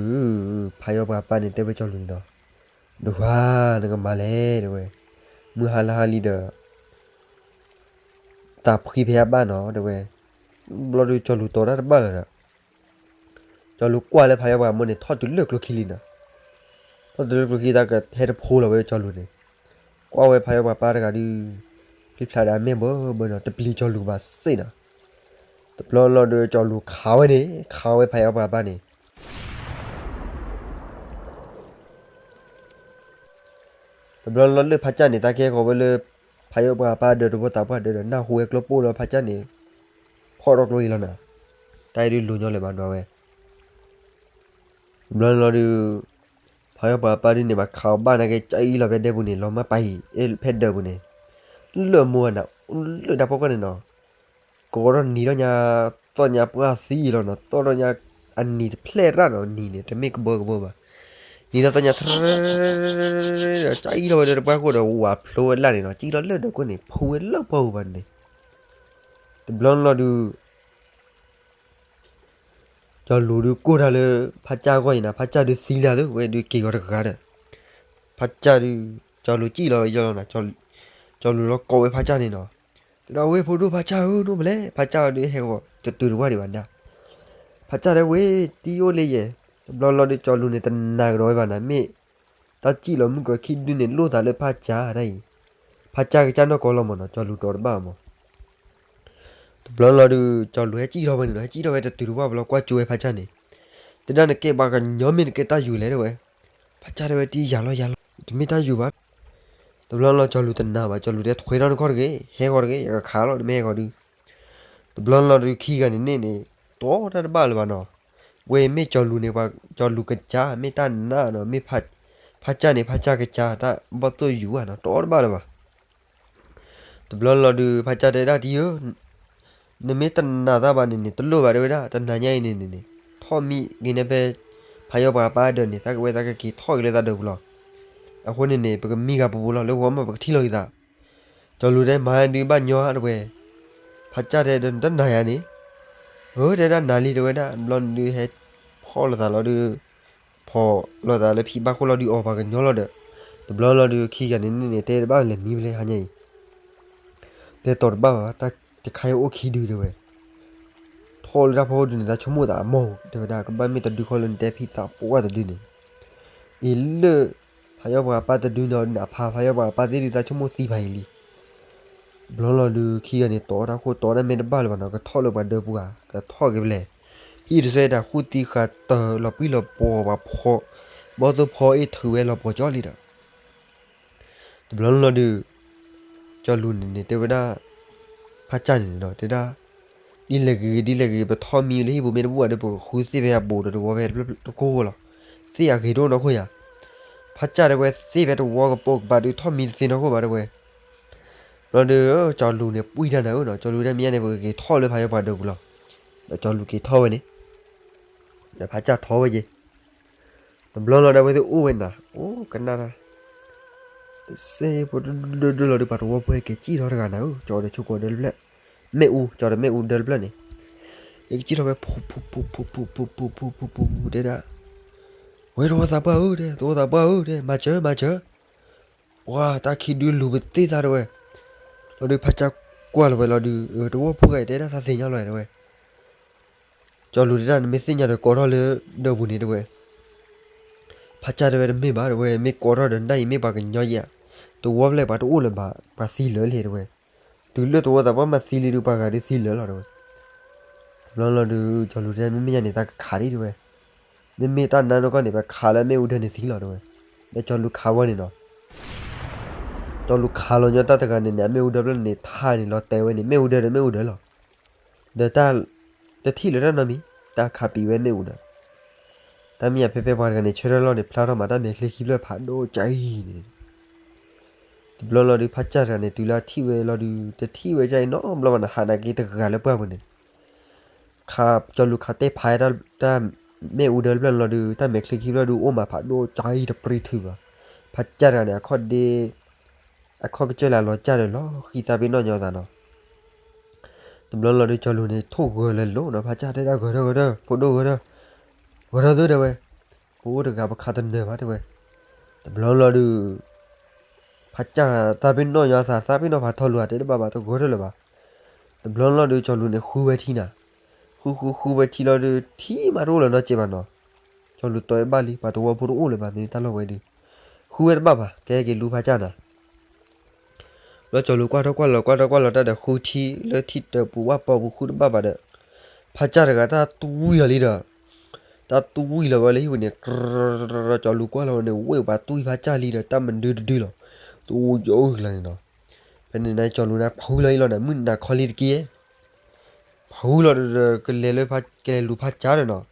ဖးယီၤပှၤအပၢ်န့ၣ် တဲဝဲကၠီၤလူၤန့ၣ်နီၤ, ဒိၣ်ခွါ နကမၤလဲၣ် တဲဝဲ, မုၢ်ဟါလၢဟါလံဒီး သးဖှံဖဲအဘၣ်နီၤ တဲဝဲ. ဘျီဒုးကၠီၤလူၤတီၤတၢ်တဘၣ်လၢၤဒီး ကၠီၤလူၤကွၢ်လၢဖးယီၢ်ပှၤမိၢ်န့ၣ် ထီၣ်တုၤလၢကျိချံလံနီၤ. ထီၣ်တုၤလၢကျိချံ သးကဟဲတဖိလီၤဝဲကၠီၤလူၤန့ၣ်. ကွၢ်ဝဲဖးယီၢ်ပှၤပၢ်တဂၤဒုး ဖျံဖျါဒီးအမဲာ်ဘၢဘၢနီၤ တပျံၤကၠီၤလူၤဘၣ်စ့ၢ်နီၤ. တဘျီလီၤဒုးကၠီၤလူၤခးဝဲန့ၣ် ခးဝဲဖးယီၢ်ပှၤပၢ်န့ၣ် တဘျီလီၤလၢဖးကၢ်န့ၣ် သးကဲဃီၤဝဲလၢ ဖးယီၢ်ပှၤပၢ်ဒၢးတဝီသးပှၢ်ဒၢးဒီး နၢ်ဟူဝဲကျိပိၢ်လီၤဖးကၢ်န့ၣ် ဖီၣ်ထီၣ်ကျိအံၤလီၤနၤ. တၢ်အံၤဒုးလိၤညီလၢၤဘၣ်နီၤဝဲ တဘျီလီၤဒုး ဖးယီၢ်ပှၤပၢ်ဒုးန့ၣ် ဘၣ်ခးအီၤဘၣ်နာ်က့ ကအံၤလီၤဖဲဒဲပူၤန့ၣ် လီၤမၢ်ပၢ်အံၤ ဖဲဒၢးပူၤန့ၣ် လၢၢ်မိၢ်အနး လၢၢ်တၢ်ဖီခိၣ်န့ၣ်နီၤ. ကီးထီၣ်နံၤထီၣ်ညါ သီၣ်ညါပှၢ်သံအံၤလီၤနီၤ သီၣ်ထီၣ်ညါအနံၤတဖျဲၣ်ရၣ်နီၤ နံၤန့ၣ် တမ့ၢ်ကဘၢကဘၢဘၣ်. နံၤထီၣ်သီၣ်ညါ ထရၢ ကအံၤလီၤဝဲလၢတပှၢ်ခိၣ်ဒီး ဝးဖျိဝဲလၢ်န့ၣ်နီၤ ကအံၤလီၤလၢဒၢးကွၢ်န့ၣ် ဖူဝဲလၢပှၢ်ပူၤဘၣ်န့ၣ်. တဘျီလီၤဒုး ကၠီၤလူၤဒုးကိၢ်တၢ်လၢ ဖးကၢ်အဂီၢ်အံၤနၤ ဖးကၢ်ဒုးသံလၢ်လၢဝဲဒုးက့ၤဂီၤတဂၤဒီး ဖးကၢ်ဒုး ကၠီၤလူၤစံၣ်လီၤယီၤလီၤနၤ ကၠီၤလူၤလီၤကိးဝဲဖးကၢ်န့ၣ်နီၤ. တဲဒၣ်ဝဲဖိဒိၣ်ဖးကၢ်ဧၢ ဒိၣ်မလဲၣ် ဖးကၢ်ဒုးဟဲဂီၤတတုၤတဝၢ်ဒံးဘၣ်ဒၣ်. ဖးကၢ်တဲဝဲ တံၤအိၣ်လၢယဲၢ်. တဘျီလီၤဒုးကၠီၤလူၤန့ၣ် တနာ်ကဒီးဝဲဘၣ်နၤ မ့ၢ်တၢ်စံၣ်လီၤမုၢ်ကီၤခံဒုန့ၣ် လိၣ်သးလၢဖးကၢ်တၢ်အံၤ. ဖးကၢ်ကစၢ်နီၢ်ကီၢ်လီၤမၢ်နီၤ ကၠီၤလူၤတီၤတဘၣ်မၢ် တဘျီလီၤဒုး ကၠီၤလူၤဟဲစံၣ်ထီၣ်ဝဲန့ၣ်နီၤ ဟဲစံၣ်ထီၣ်ဝဲတတုၤတဝၢ်ဘျီ ကွၢ်ကၠိဝဲဖးကၢ်န့ၣ်. တဲဒၣ်နကဲပှၤကညီမ့ၢ်နကဲတၢ်ယုာ်လဲၣ်တဲဝဲ. ဖးကၢ်တဲဝဲ တံၤယၤလီၤယၤလီၤ တမ့ၢ်တၢ်ယုာ်ဘၣ်. တဘျီလီၤကၠီၤလူၤတနာ်ဘၣ် ကၠီၤလူၤတဲထွဲထီၣ်နခီၣ်တဂ့ၤ ဟဲဂီၤတဂ့ၤ ယကခးလီၤ နမ့ၢ်ဟဲဂီၤဒုး. တဘျီလီၤဒုးခံဂၤန့ၣ်န့ၣ်န့ၣ် တီတၢ်တဘၣ်လၢၤဘၣ်နီၤ. ဝဲမ့ၢ်ကၠီၤလူၤန့ၣ် ကၠီၤလူၤကစၢ် မ့ၢ်တၢ်နာ်နီၤ မ့ၢ်ဖးကၢ်န့ၣ် ဖးကၢ်ကစၢ် တၢ်ဘီၣ်သိၣ်ယူၤဘၣ်နီၤ တီတၢ်တဘၣ်လၢၤဘၣ်. တဘျီလီၤဒုး ဖးကၢ်တဲဒၣ်တံၤဧၢ နမ့ၢ်တနာ်တၢ်ဘၣ်န့ၣ်န့ၣ် တလိၣ်ဘၣ်တဲဝဲဒၣ် တနၤညါအံၤန့ၣ်န့ၣ်န့ၣ် ထီၣ်မံက့ၤန့ၣ်ဖဲ ဖးယီၢ်ပှၤပၢ်ဒၢးန့ၣ် သးကဝဲသးကက့ၤထီၣ်က့ၤလၢသးဒၢးပူၤလီၤ. အဃိန့ၣ်န့ၣ် ပကမံဂၤပူၤပူၤလီၤ လၢဂီၤမးပကထံၣ်လိာ်က့ၤသး. ကၠီၤလူၤတဲမၤဒုးဘၣ်ညီတဲဝဲ. ဖးကၢ်တဲဒီးနတနာ်ယၤန့ၣ် ဧၢ တဲဒၣ်နၤလံတဲဝဲဒၣ် တဘျီန့ၣ်ဒုးဟဲဖီၣ်လိာ်သးလီၤဒုး ဖီၣ်လိာ်သးလၢဖံဘၣ်ခိၣ်လီၤဒုးအီၤပှၤကညီလီၤဒီး တဘျီလီၤဒုးခံဂၤန့ၣ်န့ၣ်န့ၣ် တဲတဘၣ်လဲၤမံဖဲလဲၣ်ဟါညါအံၤ တဲတီၤတဘၣ်ဘၣ် တၢ်တခါအံၤအိၣ်ခံဒုတဲဝဲ. ထီၣ်လၢတၢ်ဖီခိၣ်ဒုန့ၣ် သးဆိကမိၣ်သးအမိၢ်တဲဝဲဒၣ် ကဘၣ်မ့ၢ်တဒုဃီလၢနတဲဖံသးပှၢ်တဒုန့ၣ် အံၤလၢ ဖးယီၢ်ပှၤပၢ်တဒုန့ၣ် နဖးဖးယီၢ်ပှၤပၢ်သ့ၣ်ဒုးသးဆိကမိၣ်သံဖးယံာ်လံ. တဘျီလီၤဒုးခံဂၤန့ၣ် တီၤတၢ်ခိၣ်တီၤတၢ်မ့ၢ်တဘၣ်လၢၤဘၣ်နီၤ ကထီၣ်လၢပှၤဒၢးပူၤဧါ ကထီၣ်က့ၤဖဲလဲၣ်. ဟံၣ်တဆၢအံၤတၢ်ဃုသံဃာ်တၢၤလီၤပှံၢ်လီၤပီၤပှၤဖီ ဘီၣ်သိၣ်ဖီအ့ၣ်ထုးဝဲလီၤပှီၤကၠီလံဒီး တဘျီလီၤဒုး ကၠီၤလူၤန့ၣ်န့ၣ် တဲဝဲဒၣ် ဖးကၢ်န့ၣ်န့ၣ်ဒီး တဲဒၣ် ဒ်လဲၣ်ဂ့ၤ ဒ်လဲၣ်ဂ့ၤ ပထီၣ်မံလၢဟံၣ်ပူၤမ့ၢ်တဘူၣ်ဘၣ်ဒီး ပကဃုသ့ၣ်ဖဲအဘူးဒီးတဝီဖဲတကိၢ်ဃိလီၤ. သ့ၣ်အဂ့ၤဒိၣ်နီၢ်ခိၣ်ယၤ. ဖးကၢ်တဲဝဲ သ့ၣ်ဖဲတဝီကပိာ်ကပၤဒုးထီၣ်မံတသ့နီၢ်ခိၣ်ဘၣ်တဲဝဲ. ဘျီဒုး ကၠီၤလူၤန့ၣ် ပှံၢ်တၢ်နၤဧၢနီၤ ကၠီၤလူၤတဲမ့ၢ်ညါန့ၣ် ပကက့ၤထီၣ်လၢဖးယီၢ်ပှၤဒၢးပူၤလီၤ. ဒီးကၠီၤလူၤက့ၤထီၣ်ဝဲန့ၣ် ဒီးဖးကၢ်ထီၣ်ဝဲက့ၤ တဘျီလီၤဒီးအဝဲသ့ၣ်အိၣ်ဝဲနၤ အိၣ်ကနၣ်တၢ် စ့ၢ်ဖိဒိၣ်ဒိၣ်လီၤဒုး ပှၤတဝီဖိဟဲက့ၤစံၣ်ထီၣ်တဂၤနၤဧၢ ကၠီဒီးဆိကိးဒၢတဖျၢၣ် မ့ၣ်အူ ကၠီဒီးမ့ၣ်အူဒၢတဖျၢၣ်န့ၣ် ဟဲက့ၤစံၣ်ထီၣ်ဝဲ ဖူဖူဖူဖူဖူဖူဖူဖူဖူဖူဖူဖူတဲဒၣ် ဝဲတဝီသးပှၢ်ဧၢ တဲ တဝီသးပှၢ်ဧၢ တဲ မၤစၢၤမၤစၢၤ ပှၤတၢ်ခံဒုလူၤပသ့ၣ်သးတဲဝဲ လီၤဒုးဖးကၢ်ကွၢ်လီၤဝဲလီၤဒုး တဝီဖိဂၤအံၤတဲဒၣ်သးသ့ၣ်ညါလီၤတဲဝဲ ကၠီၤလူၤတဲဒၣ် နမ့ၢ်သ့ၣ်ညါဒီးကိးထီၣ်လၢဒၢးပူၤန့ၣ်တဲဝဲ ဖးကၢ်တဲဝဲတမ့ၢ်ဘၣ်တဲဝဲ မ့ၢ်ကိးထီၣ်ဒီးနဒၣ်အံၤမ့ၢ်ပှၤကညီယဲၢ်ဧါ တဝီဖျဲၣ်ပှၤတအိၣ်လၢၤဘၣ် ပှၤသံလၢာ်လံတဲဝဲ တုၤလၢတဝီသးပှၢ်မၤသံလံဒုး ပှၤဂၤဒုးသံလၢာ်လီၤတဲဝဲ တဘျီလီၤဒုး ကၠီၤလူၤတဲ မ့မ့ၢ်ယၤန့ၣ် သးကခးဒံးတဲဝဲ မ့မ့ၢ်တၢ်နါနီၢ်ကီၢ်န့ၣ် ပခးလၢမ့ၣ်အူဒၢန့ၣ်သံလီၤတဲဝဲ ဒီးကၠီၤလူၤခးဝဲန့ၣ်နီၤ ကၠီၤလူၤခးလီၤညီတၢ်တဂၤန့ၣ်န့ၣ် အမ့ၣ်အူဒၢဖျၢၣ်န့ၣ် ထါန့ၣ်လီၤတဲာ်ဝဲန့ၣ် မ့ၣ်အူဒၢဒီးမ့ၣ်အူဒၢလီၤ. ဒီးတၢ် တထံၣ်လၢတၢ်နီတမံၤ တၢ်ခးပံာ်ဝဲမ့ၣ်အူဒၢ တၢ်မ့ၢ်ယၤဖဲဖဲပှၤတဂၤန့ၣ် ဆၢထၢၣ်လီၤန့ၣ် ဖျါထီၣ်မးတၢ်မဲာ်ချံခံဖျၢၣ်ဖးဒိၣ်ကၠီအံၤန့ၣ် တဘျီလီၤဒုး ဖးကၢ်တဂၤန့ၣ် တုၤလၢအထံၣ်ဝဲလီၤဒုး တထံၣ်ဝဲကၢ်အံၤနီတဘျီဘၣ်နီၤ ဟးနာ်က့တဂၤလၢပှၢ်ပူၤန့ၣ် ခး ကၠီၤလူၤခးတဲဖးတၢ် တၢ်မ့ၣ်အူဒၢတဖျၢၣ်န့ၣ်လီၤဒုး တၢ်မဲာ်ချံခံဖျၢၣ်ဒုး အိၣ်မးဖးဒိၣ်ကၠီအံၤတပရံၤထုးဘၣ်. ဖးကၢ်တဂၤန့ၣ် အခီၣ်ဒ့ အခီၣ်ကစၢၢ်လၢအလီၤကၢ်ဒီးလီၤဃံသးပ့ၤနီၣ်ညီအသးနီၤ. တဘျီလီၤဒုး ကၠီၤလူၤန့ၣ် ထိၣ်ဂၢၢ်လၢလိၤနီၤ ဖးကၢ်တဲဒၣ်ဂၢၢ်ထၢၣ်ဂၢၢ်ထၢၣ် ဖိဒိၣ်ဂၢၢ်ထၢၣ် ဂၢၢ်ထၢၣ်သုတဲဝဲ ပအိၣ်တဂၤပခးတနၢၤဘၣ်တဲဝဲ. တဘျီလီၤဒုး ဖးကၢ်သးပ့ၤနီၣ်ညီအသး သးပ့ၤနီၣ်ဖးထီလူၤဧါ တဲတဘၣ်ဘၣ် တဂၢၢ်ထၢၣ်လၢၤဘၣ်. တဘျီလီၤဒုး ကၠီၤလူၤန့ၣ်ဃုဝဲထံနၤ, ဃုဃုဃုဝဲထံလီၤဒုး ထံမးတအိၣ်လၢၤနီတစဲးဘၣ်နီၤ, ကၠီၤလူၤတဲဘၣ်လံ ပှၤသဝီဖိတအိၣ်လၢၤဘၣ် မ့ၢ်တၢ်လီၢ်ဝဲဒုး, ဃုဝဲတဘၣ်ဘၣ် ကဲက့ၤလူၤဖးကၢ်နၤ ဘျီကၠီၤလူၤကွၢ်ထီၣ်ကွၢ်လီၤ ကွၢ်ထီၣ်ကွၢ်လီၤတၢ်ဒီး ဃုထံလၢထံတပူၤဝၣ်ပီပူၤဃုတဘၣ်ဘၣ်ဒီး, ဖးကၢ်တဂၤတၢ်တွံၢ်အီၤလံဒီး, တၢ်တွံၢ်လီၤဝဲလၢဟံၣ်ပူၤန့ၣ်, ကၠီၤလူၤကွၢ်လီၤဝဲန့ၣ် ဝ့ၢ်ပှၤတွံၢ်ဖးကၢ်လံဒီး တၢ်မနုၤတဒုလီၤ, တအိၣ်ယအိၣ်ကျါန့ၣ်နီၤ, ဖဲန့ၣ်န့ၣ် ကၠီၤလူၤန့ၣ် ဖုလီၤအံၤလီၤန့ၣ် မုၢ်နၤခီလံတက့ၢ် ဖုလီၤဒီး ကလဲၤလၢ ကလဲၤလူၤဖးကၢ်ဒီးနီၤ,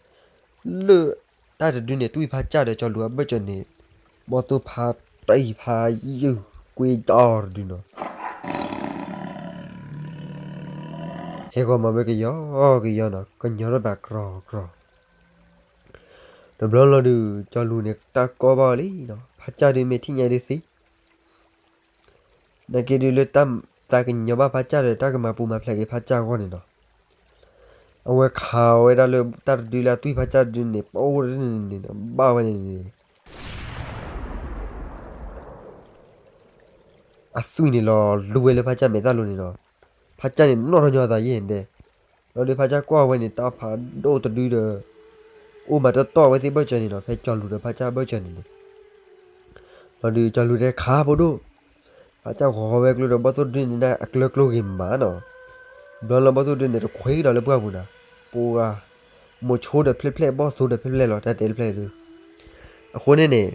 လၢတၢ်တဒုန့ၣ် တွံၢ်ဖးကၢ်ဒီး ကၠီၤလူၤအဘၢၣ်စၢၤန့ၣ်, ဘီၣ်သိၣ်ဖးတံၢ်ဖးယုၢ်ကွ့တၢ်အီၤတဒုနီၤ, ဟဲဂီၤမၤဝဲကယီကယီနီၤ ကညီထီၣ်ဘၣ်ကြီကြီ, တဘျီလီၤဒုး ကၠီၤလူၤန့ၣ် တၢ်ကီဘၣ်အီၤလံနီၤ ဖးကၢ်ဒုးမ့ၢ်ထံၣ်ညါဒုးသံ နာ်က့ဒုးလၢတၢ်သးကညီၤဘၣ်ဖးကၢ်ဒီး တၢ်ကမၤပူၤမၤဖျဲးက့ၤဖးကၢ်အဂီၢ်န့ၣ်နီၤ, အဝဲခးဝဲဒၣ်လၢတၢ်တဒုလၢအတွံၢ်ဖးကၢ်တဒုန့ၣ် ပအိၣ်န့ၣ်န့ၣ် ဘၣ်ဝဲန့ၣ်န့ၣ် အသွံၣ်န့ၣ်လီၤလူၤဝဲလၢဖးကၢ်မဲာ်တၢ်လိၤန့ၣ်နီၤ, ဖးကၢ်န့ၣ်နီၣ်ထီၣ်ညီအသးယဲၢ်ဒဲး, လီၤဒုးဖးကၢ်ကွၢ်ဝဲန့ၣ် တၢ်ဖးဒိၣ်တဒုဒီး အိၣ်မးတတီၢ်ဝဲသ့ၣ်ဘၢၣ်စၢၤန့ၣ်နီၤ ဖဲကၠီၤလူၤဒီးဖးကၢ်ဘၢၣ်စၢၤန့ၣ်န့ၣ် လီၤဒုးကၠီၤလူၤတဲခးဖိဒိၣ်, ဖးကၢ်ဂီၤဝဲကျိဒီး ဘီၣ်သိၣ်တဒုန့ၣ် အကျၢၤကျိဂ့ၤမးနီၤ, ဘျီလီၤဘီၣ်သိၣ်တဒုန့ၣ် တခွဲကဒီးလၢပှၢ်ပူၤနၤ, ပှၤ မိၤဆိဒီးဖျဲၣ်ဖျဲၣ် ဘီၣ်သိၣ်ဒီးဖျဲၣ်ဖျဲၣ်လီၤ တၢ်တဲတဖျၢၣ်ဒုး, အဃိန့ၣ်န့ၣ်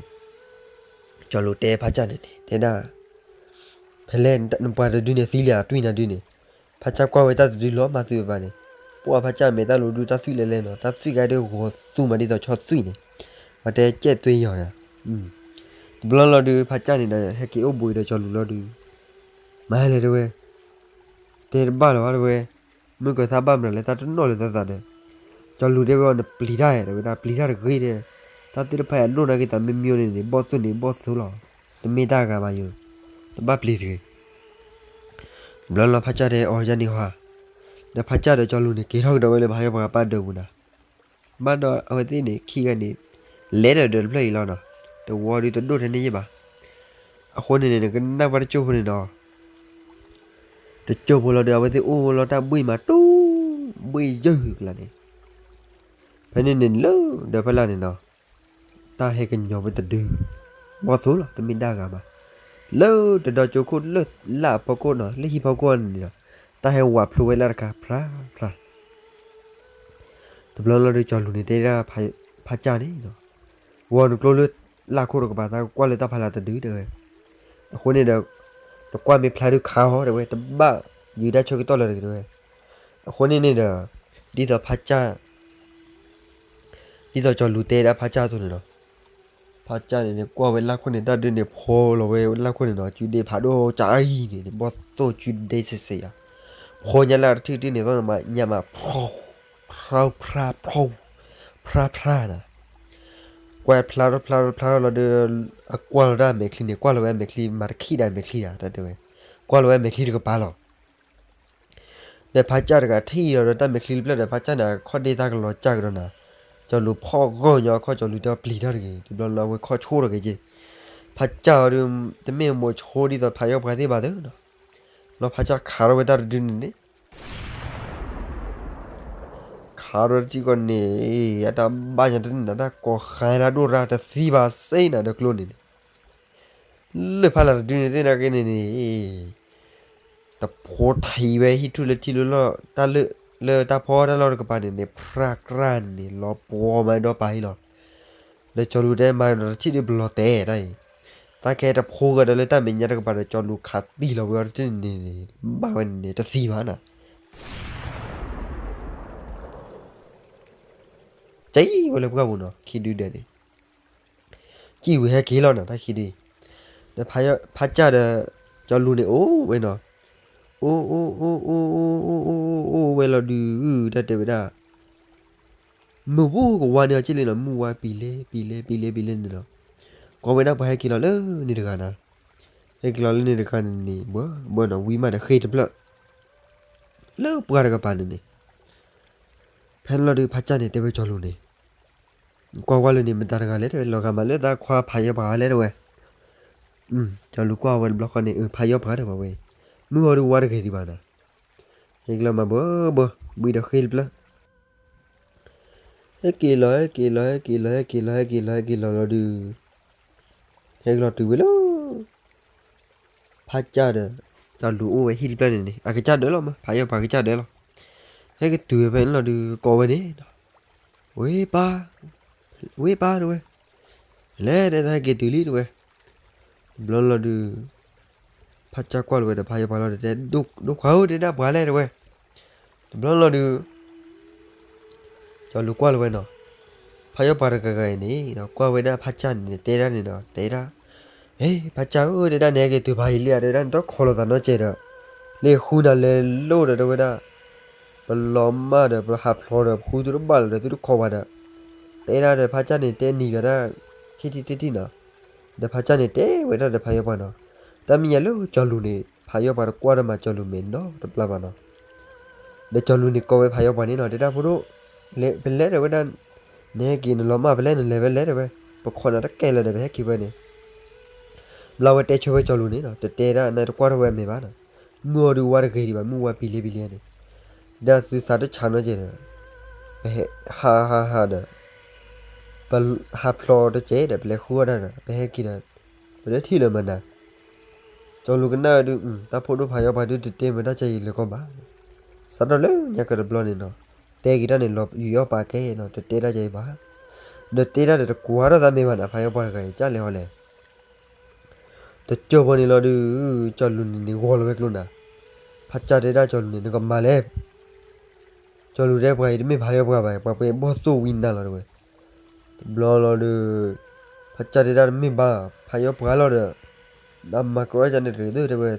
ကၠီၤလူၤတဲဖးကၢ်န့ၣ်န့ၣ် တဲဒၣ် ဖဲလဲၣ်နပှၤတဒုန့ၣ်သံလံဧါ တွံၢ်နၤဒုန့ၣ်, ဖးကၢ်ကွၢ်ဝဲတၢ်တဒုလီၤမၤသုးဘၣ်န့ၣ်, ပှၤဖးကၢ်မဲာ်တၢ်လိၤဒုးတၢ်သွံၣ်လဲၤလဲၤနီၤ တၢ်သွံၣ်ကါဒုးဂီၤသူမးဒ်သိးဆီသွံၣ်န့ၣ်, ပှၤတဲကဲၣ်သွ့ယီၤန့ၣ်, တဘျီလီၤဒုး ဖးကၢ်န့ၣ်ဒီး ဟဲက့ၤအိၣ်ဘှံးဒီးကၠီၤလူၤလီၤဒုး, မၤလဲၣ်တဲဝဲ, တဲတဘၣ်လၢၤဘၣ်တဲဝဲ, မုၢ်ကသးဘၣ်မနုၤလၢတၢ်တနီၣ်လၢၤသးသးဒီး, ကၠီၤလူၤတဲဝဲအီၤနပျံၤတၢ်တဲဝဲဒၣ် ပျံၤတၢ်တဂ့ၤဒီး, တၢ်သ့ၣ်တဖၣ်အဒိၣ်နာ်က့ၤသးမ့ၢ်မ့ၢ်န့ၣ်န့ၣ် ဘီၣ်သိၣ်န့ၣ်ဘီၣ်သိၣ်လီၤ, တမ့ၢ်တၢ်ဂၤဘၣ်ယိၤ, တဘၣ်ပျံၤတဂ့ၤ ဘျီလီၤဖးကၢ်တဲအီၤယၤန့ၣ်ဟီ, ဒီးဖးကၢ်ဒီးကၠီၤလူၤန့ၣ် က့ၤထီၣ်ကဒီးဝဲလၢပှၤဟဲပှၤပၢ်ဒၢးပူၤနၤ, ဘၣ်ဒီးအဝဲသ့ၣ်န့ၣ် ခံဂၤန့ၣ် လဲၤဒီးဒၢးတဖျၢၣ်အံၤလီၤနီၤ, တဝီဒုးတဒိၣ်ထဲန့ၣ်ယဲၢ်ဘၣ်, အဃိန့ၣ်န့ၣ် နကနၣ်ပှၤတစိၢ်ဖိန့ၣ်နီၤ, တစိၢ်ဖိလီၤဒီး အဝဲသ့ၣ်အိၣ်လီၤတၢ်ဘှံးမးတူၢ်, ဘှံးယုၢ်ကျါန့ၣ်, ဖဲန့ၣ်န့ၣ်လၢဒၢးဖီလာ်န့ၣ်နီၤ တၢ်ဟဲကညီၤဝဲတဒု, ဘီၣ်သိၣ်လီၤတမ့ၢ်တၢ်ဂၤဘၣ်, လၢတဒီကၠိခိၣ်လၢလၢ်အဖီခိၣ်နီၤ လၢဟံၣ်ဖီခိၣ်န့ၣ်နီၤ, တၢ်ဟဲဝးဖျိဝဲလၢ်တခါ ဖြါဖြါ, တဘျီလီၤဒီးကၠီၤလူၤန့ၣ်တဲဒၣ်ဖးကၢ်န့ၣ်, ဂီၤနကျိလၢလၢ်ခိၣ်တကပၤ သးကွၢ်လၢတၢ်ဖီလာ်တဒုတဲဝဲ, အဃိန့ၣ်ဒီး, နကွၢ်မ့ၢ်ဖျါဒုးခးဟီတဲဝဲ တဘၣ်ယုာ်တၢ်ဆၢကတီၢ်လၢၤတဂ့ၤတဲဝဲ, အဃိန့ၣ်န့ၣ်ဒီး, ဒ်သိးဖးကၢ် ဒ်သိးကၠီၤလူၤတဲဒၣ်ဖးကၢ်အသိးန့ၣ်လီၤ, ဖးကၢ်န့ၣ်န့ၣ် ကွၢ်ဝဲလၢ်ခိၣ်န့ၣ် တၢ်ဒုးန့ၣ် ဖီလီၤဝဲလၢ်ခိၣ်န့ၣ်နီၤ ကုဒ့ဖးဒိၣ်ကအံၤန့ၣ် ဘီၣ်သိၣ်ကုဒ့ဆဲးဆဲးယၤ, ဖီညါလၢတထံၣ်တထံၣ်န့ၣ် သီၣ်မးညါမး ဖြါဖြါ ဖြါ ဖြါဖြါနၤ, ကွၢ်ဖျါထီၣ်ဖျါထီၣ်ဖျါထီၣ်လီၤဒီး, အကွၢ်လီၤတၢ်အမဲာ်ချံန့ၣ် ကွၢ်လီၤဝဲအမဲာ်ချံ မၤတခံဒၣ်အမဲာ်ချံဒၣ် တၢ်တဲဝဲ, ကွၢ်လီၤဝဲအမဲာ်ချံတကပၤလီၤ ဒီးဖးကၢ်တဂၤထံၣ်လီၤဒီးတၢ်မဲာ်ချံတဖျၢၣ်ဒီး ဖးကၢ်န့ၣ် ခီၣ်ဒ့သးကလီၤကၢ်ကဒီးနၤ, ကၠီၤလူၤဖီၣ်ဂီၢ်ညီခီၣ် ကၠီၤလူၤတဲအီၤပျံၤထီၣ်တဂ့ၤ တဘျီလၢအဝဲခီၣ်ဆိၣ်ထီၣ်က့ၤက့ၤ, ဖးကၢ်အီၤဒုး, တမ့ၢ်မိၤဆိဒ်သိးဖးယီၢ်ပှၤသ့ၣ်ဘၣ်သုနီၤ, လီၤဖးကၢ်ခးထီၣ်ဝဲတၢ်တဒုန့ၣ်န့ၣ် ခးထီၣ်တထံၣ်ဃီန့ၣ်, အတၢ်ဘၣ်ညီတန့ၢ်နၤ တၢ်ကိးဃါတၢ်ဒိၣ်ရၢ်တသံဘၣ်စ့ၢ်နၤဒီးကျိန့ၣ်န့ၣ်, လၢဖးလာ်တဒုန့ၣ်သ့ၣ်နာ်က့န့ၣ်န့ၣ်, တဖိထံးဝဲဟံၣ်ထူၣ်လၢထံၣ်လၢလီၢ်တၢ်လၢ, လၢတၢ်ဖီတၢ်လီၢ်တကပၤန့ၣ်န့ၣ် ဖြါကြၢ်န့ၣ်န့ၣ် လီၤပှီၤမးဒီးပာ်ဟံၣ်လီၤ, ဒီးကၠီၤလူၤတဲမၤဒီးတထံၣ်ဒုးပလီၤတဲာ်တၢ်အံၤ, တၢ်ကဲတဖိဂၤဒီးလၢတၢ်မဲာ်ညါတကပၤဒီး ကၠီၤလူၤခးတံၢ်လီၤဝဲအီၤတထံၣ်န့ၣ်န့ၣ်, ဘၣ်ဝဲန့ၣ်န့ၣ် တသံဘၣ်နၤ ကံဝဲလၢပှၢ်ပူၤနီၤ ခံဒုဒဲးန့ၣ်, ကံဝံၤဟဲက့ၤလီၤနၤ တၢ်ခံဒု, ဒီးဖးကၢ်ဒီး ကၠီၤလူၤန့ၣ်အိၣ်ဝဲနီၤ, အိၣ်အိၣ်အိၣ်အိၣ် အိၣ်အိၣ်အိၣ်ဝဲလီၤဒုး တၢ်တဲဝဲဒၣ် မုၢ်ဝါကဝါန့ၣ်အီၤက့လံနီၤ မုၢ်ဝါပံၤလဲပံၤလဲပံၤလဲပံၤလဲန့ၣ်လီၤ, ကွၢ်ဝဲဒၣ်ပှၤဟဲက့ၤလီၤလၢန့ၣ်တဂၤနၤ, ဟဲက့ၤလီၤလၢန့ၣ်တဂၤန့ၣ်န့ၣ် ဘၣ်ဘၣ်နီၤ ဝံၤမးဒီးဃ့ၢ်တဖျၢၣ် လၢပှၢ်တကပၤန့ၣ်န့ၣ်, ဖဲန့ၣ်လီၤဒုး ဖးကၢ်န့ၣ် တဲဝဲကၠီၤလူၤန့ၣ်, ကွၢ်ကွၢ်လၢန့ၣ် မတၤတဂၤလဲၣ်တဲဝဲ လီၤဂာ်မးလၢသးခွါဖးယီၢ်ပှၤလဲၣ်တဲဝဲ, ကၠီၤလူၤကွၢ်ဝဲတဘျီဃီန့ၣ် အဖးယီၢ်ပှၤတဲဝဲ, မုၢ်အီၤဒုးဝါတဂ့ၤဒံးဘၣ်နၤ, ဟဲကလီၤမၤဘၢဘၢ ဘှံးဒီးဃ့တဖျၢၣ်, ဟဲက့ၤလီၤ ဟဲက့ၤလီၤ ဟဲက့ၤလီၤ ဟဲက့ၤလီၤ ဟဲက့ၤလီၤ ဟဲက့ၤလီၤလီၤဒုး ဟဲကလီၤတုၤဝဲလၢ ဖးကၢ်ဒီး ကၠီၤလူၤအိၣ်ဝဲဟံၣ်တဖျၢၣ်န့ၣ်န့ၣ် အကစၢ်ဒၢလီၤမး ဖးယီၣ်ပှၤကစၢ်ဒၢလီၤ, ဟဲက့ၤတုၤဝဲဖဲန့ၣ်လီၤဒုး ကိးဝဲန့ၣ်, ဝ့ၢ်ပၢ်, ဝ့ၢ်ပၢ်တဲဝဲ, လဲၤတဲသးဟဲက့ၤတုၤလံတဲဝဲ, တဘျီလီၤဒုး ဖးကၢ်ကွၢ်လီၤဝဲဒီးဖးယီၣ်ပှၤလီၤဒီးတဲ, ဒိၣ်ခွါဧၢတဲဒၣ်ပှၤလဲၣ်တဲဝဲ, တဘျီလီၤဒုး ကၠီၤလူၤကွၢ်လီၤဝဲနီၤ, ဖးယီၣ်ပှၤတဂၤဂၤအံၤန့ၣ် ကွၢ်ဝဲဒၣ်ဖးကၢ်န့ၣ်န့ၣ် တဲဒၣ်န့ၣ်ဒီး တဲဒၣ်, ဟ့ၣ် ဖးကၢ်ဧၢ တဲဒၣ်န့ၣ် ဟဲက့ၤတုၤဖးယံၤလံဧါ တဲဒၣ်န့ၣ် တခီလီၤသးနီတစဲးဒီး, လၢဃုနၤလဲၤလိၣ်ဒီးတဲဝဲဒၣ်, ပလီၤမၢ်ဒီး ပဟးဖျိးဒီး ပဃုသုတဘၣ်လီၤဒီး သုတခီပှၤဒီး, တဲဒၣ်ဒီးဖးကၢ်န့ၣ် တဲနံၤယၤဒၣ် ထံၣ်ထံၣ်ထံၣ်ထံၣ်နီၤ, ဒီးဖးကၢ်န့ၣ် တဲဝဲဒၣ်ဒီးဖးယီၣ်ပှၤနီၤ, တၢ်မ့ၢ်ယၤလၢကၠီၤလူၤန့ၣ် ဖးယီၣ်ပှၤတကွၢ်တၢ်မၤကၠီၤလူၤမဲာ်နီတပျၢ်ဘၣ်နီၤ, ဒီးကၠီၤလူၤန့ၣ်ကိးဝဲဖးယီၣ်ပှၤန့ၣ်နီၤ တဲဒၣ်ဖိဒိၣ်, လဲၤ ပလဲၤတဲဝဲဒၣ်, နဟဲက့ၤနလီၤမၢ်ပလဲၤနလဲၤဝဲလဲၤတဲဝဲ, ပခိးနၤတကဲလၢၤဒီး ပဟဲက့ၤဝဲန့ၣ်, ဘျီဝဲတဲဆၢဝဲကၠီၤလူၤန့ၣ်နီၤ တတဲဒၣ်နတကွၢ်ထီၣ်ဝဲအမဲာ်ဘၣ်နီၤ, မုၢ်အီၤဒုးဝါတဂ့ၤဒံးဘၣ် မုၢ်ဝါပံၤလ့ပံၤလ့န့ၣ်, ဒၣ်သုသးတဆးနီတစဲးဒီး, ပဟဲဟးဟးဟးဒီး, ပဟးဖျိးတစဲးဒီး ပလဲၤဃုအီၣ်တၢ်ဒီး ပဟဲက့ၤဒီး, ပတထံၣ်လၢၤမနၤ ကၠီၤလူၤကနၣ်ဝဲဒုး တၢ်ဖိဒိၣ်ဖးယီၣ်ပှၤဒုးတတဲမ့ၢ်တၢ်ကဲအံၤလၢၤကီးဘၣ်, စးထီၣ်လၢညါကတဘျီန့ၣ်နီၤ, တဲက့ၤတၢ်န့ၣ်လီၤယူးယီၣ်ပာ်ကဲနီၤ တတဲတၢ်ကဲအံၤဘၣ်, ဒီးတဲတၢ်ဒီးတကွၢ်ထီၣ်သးမ့ၢ်ဘၣ်န့ၣ် ဖးယီၣ်ပှၤတဂၤအံၤ ကၢ်လဲၤဟီလဲၣ်, တကၠီၤဘီန့ၣ်လီၤဒုး, ကၠီၤလူၤန့ၣ်န့ၣ်ဂီၤလီၤဝဲကျိနၤ, ဖးကၢ်တဲဒၣ်ကၠီၤလူၤန့ၣ် နကမၤလဲၣ် ကၠီၤလူၤတဲပှၤအံၤတမ့ၢ်ဖးယီၣ်ပှၤဘၣ် ပှၤပှ့ၤဘီၣ်သိၣ်ဝံနၤလီၤတဲဝဲ, တဘျီလီၤဒုး, ဖးကၢ်တဲဒၣ်တမ့ၢ်ဘၣ် ဖးယီၣ်ပှၤလီၤဒီး, နမၤကရီကၢ်န့ၣ်တဂ့ၤသၢတဲဝဲ,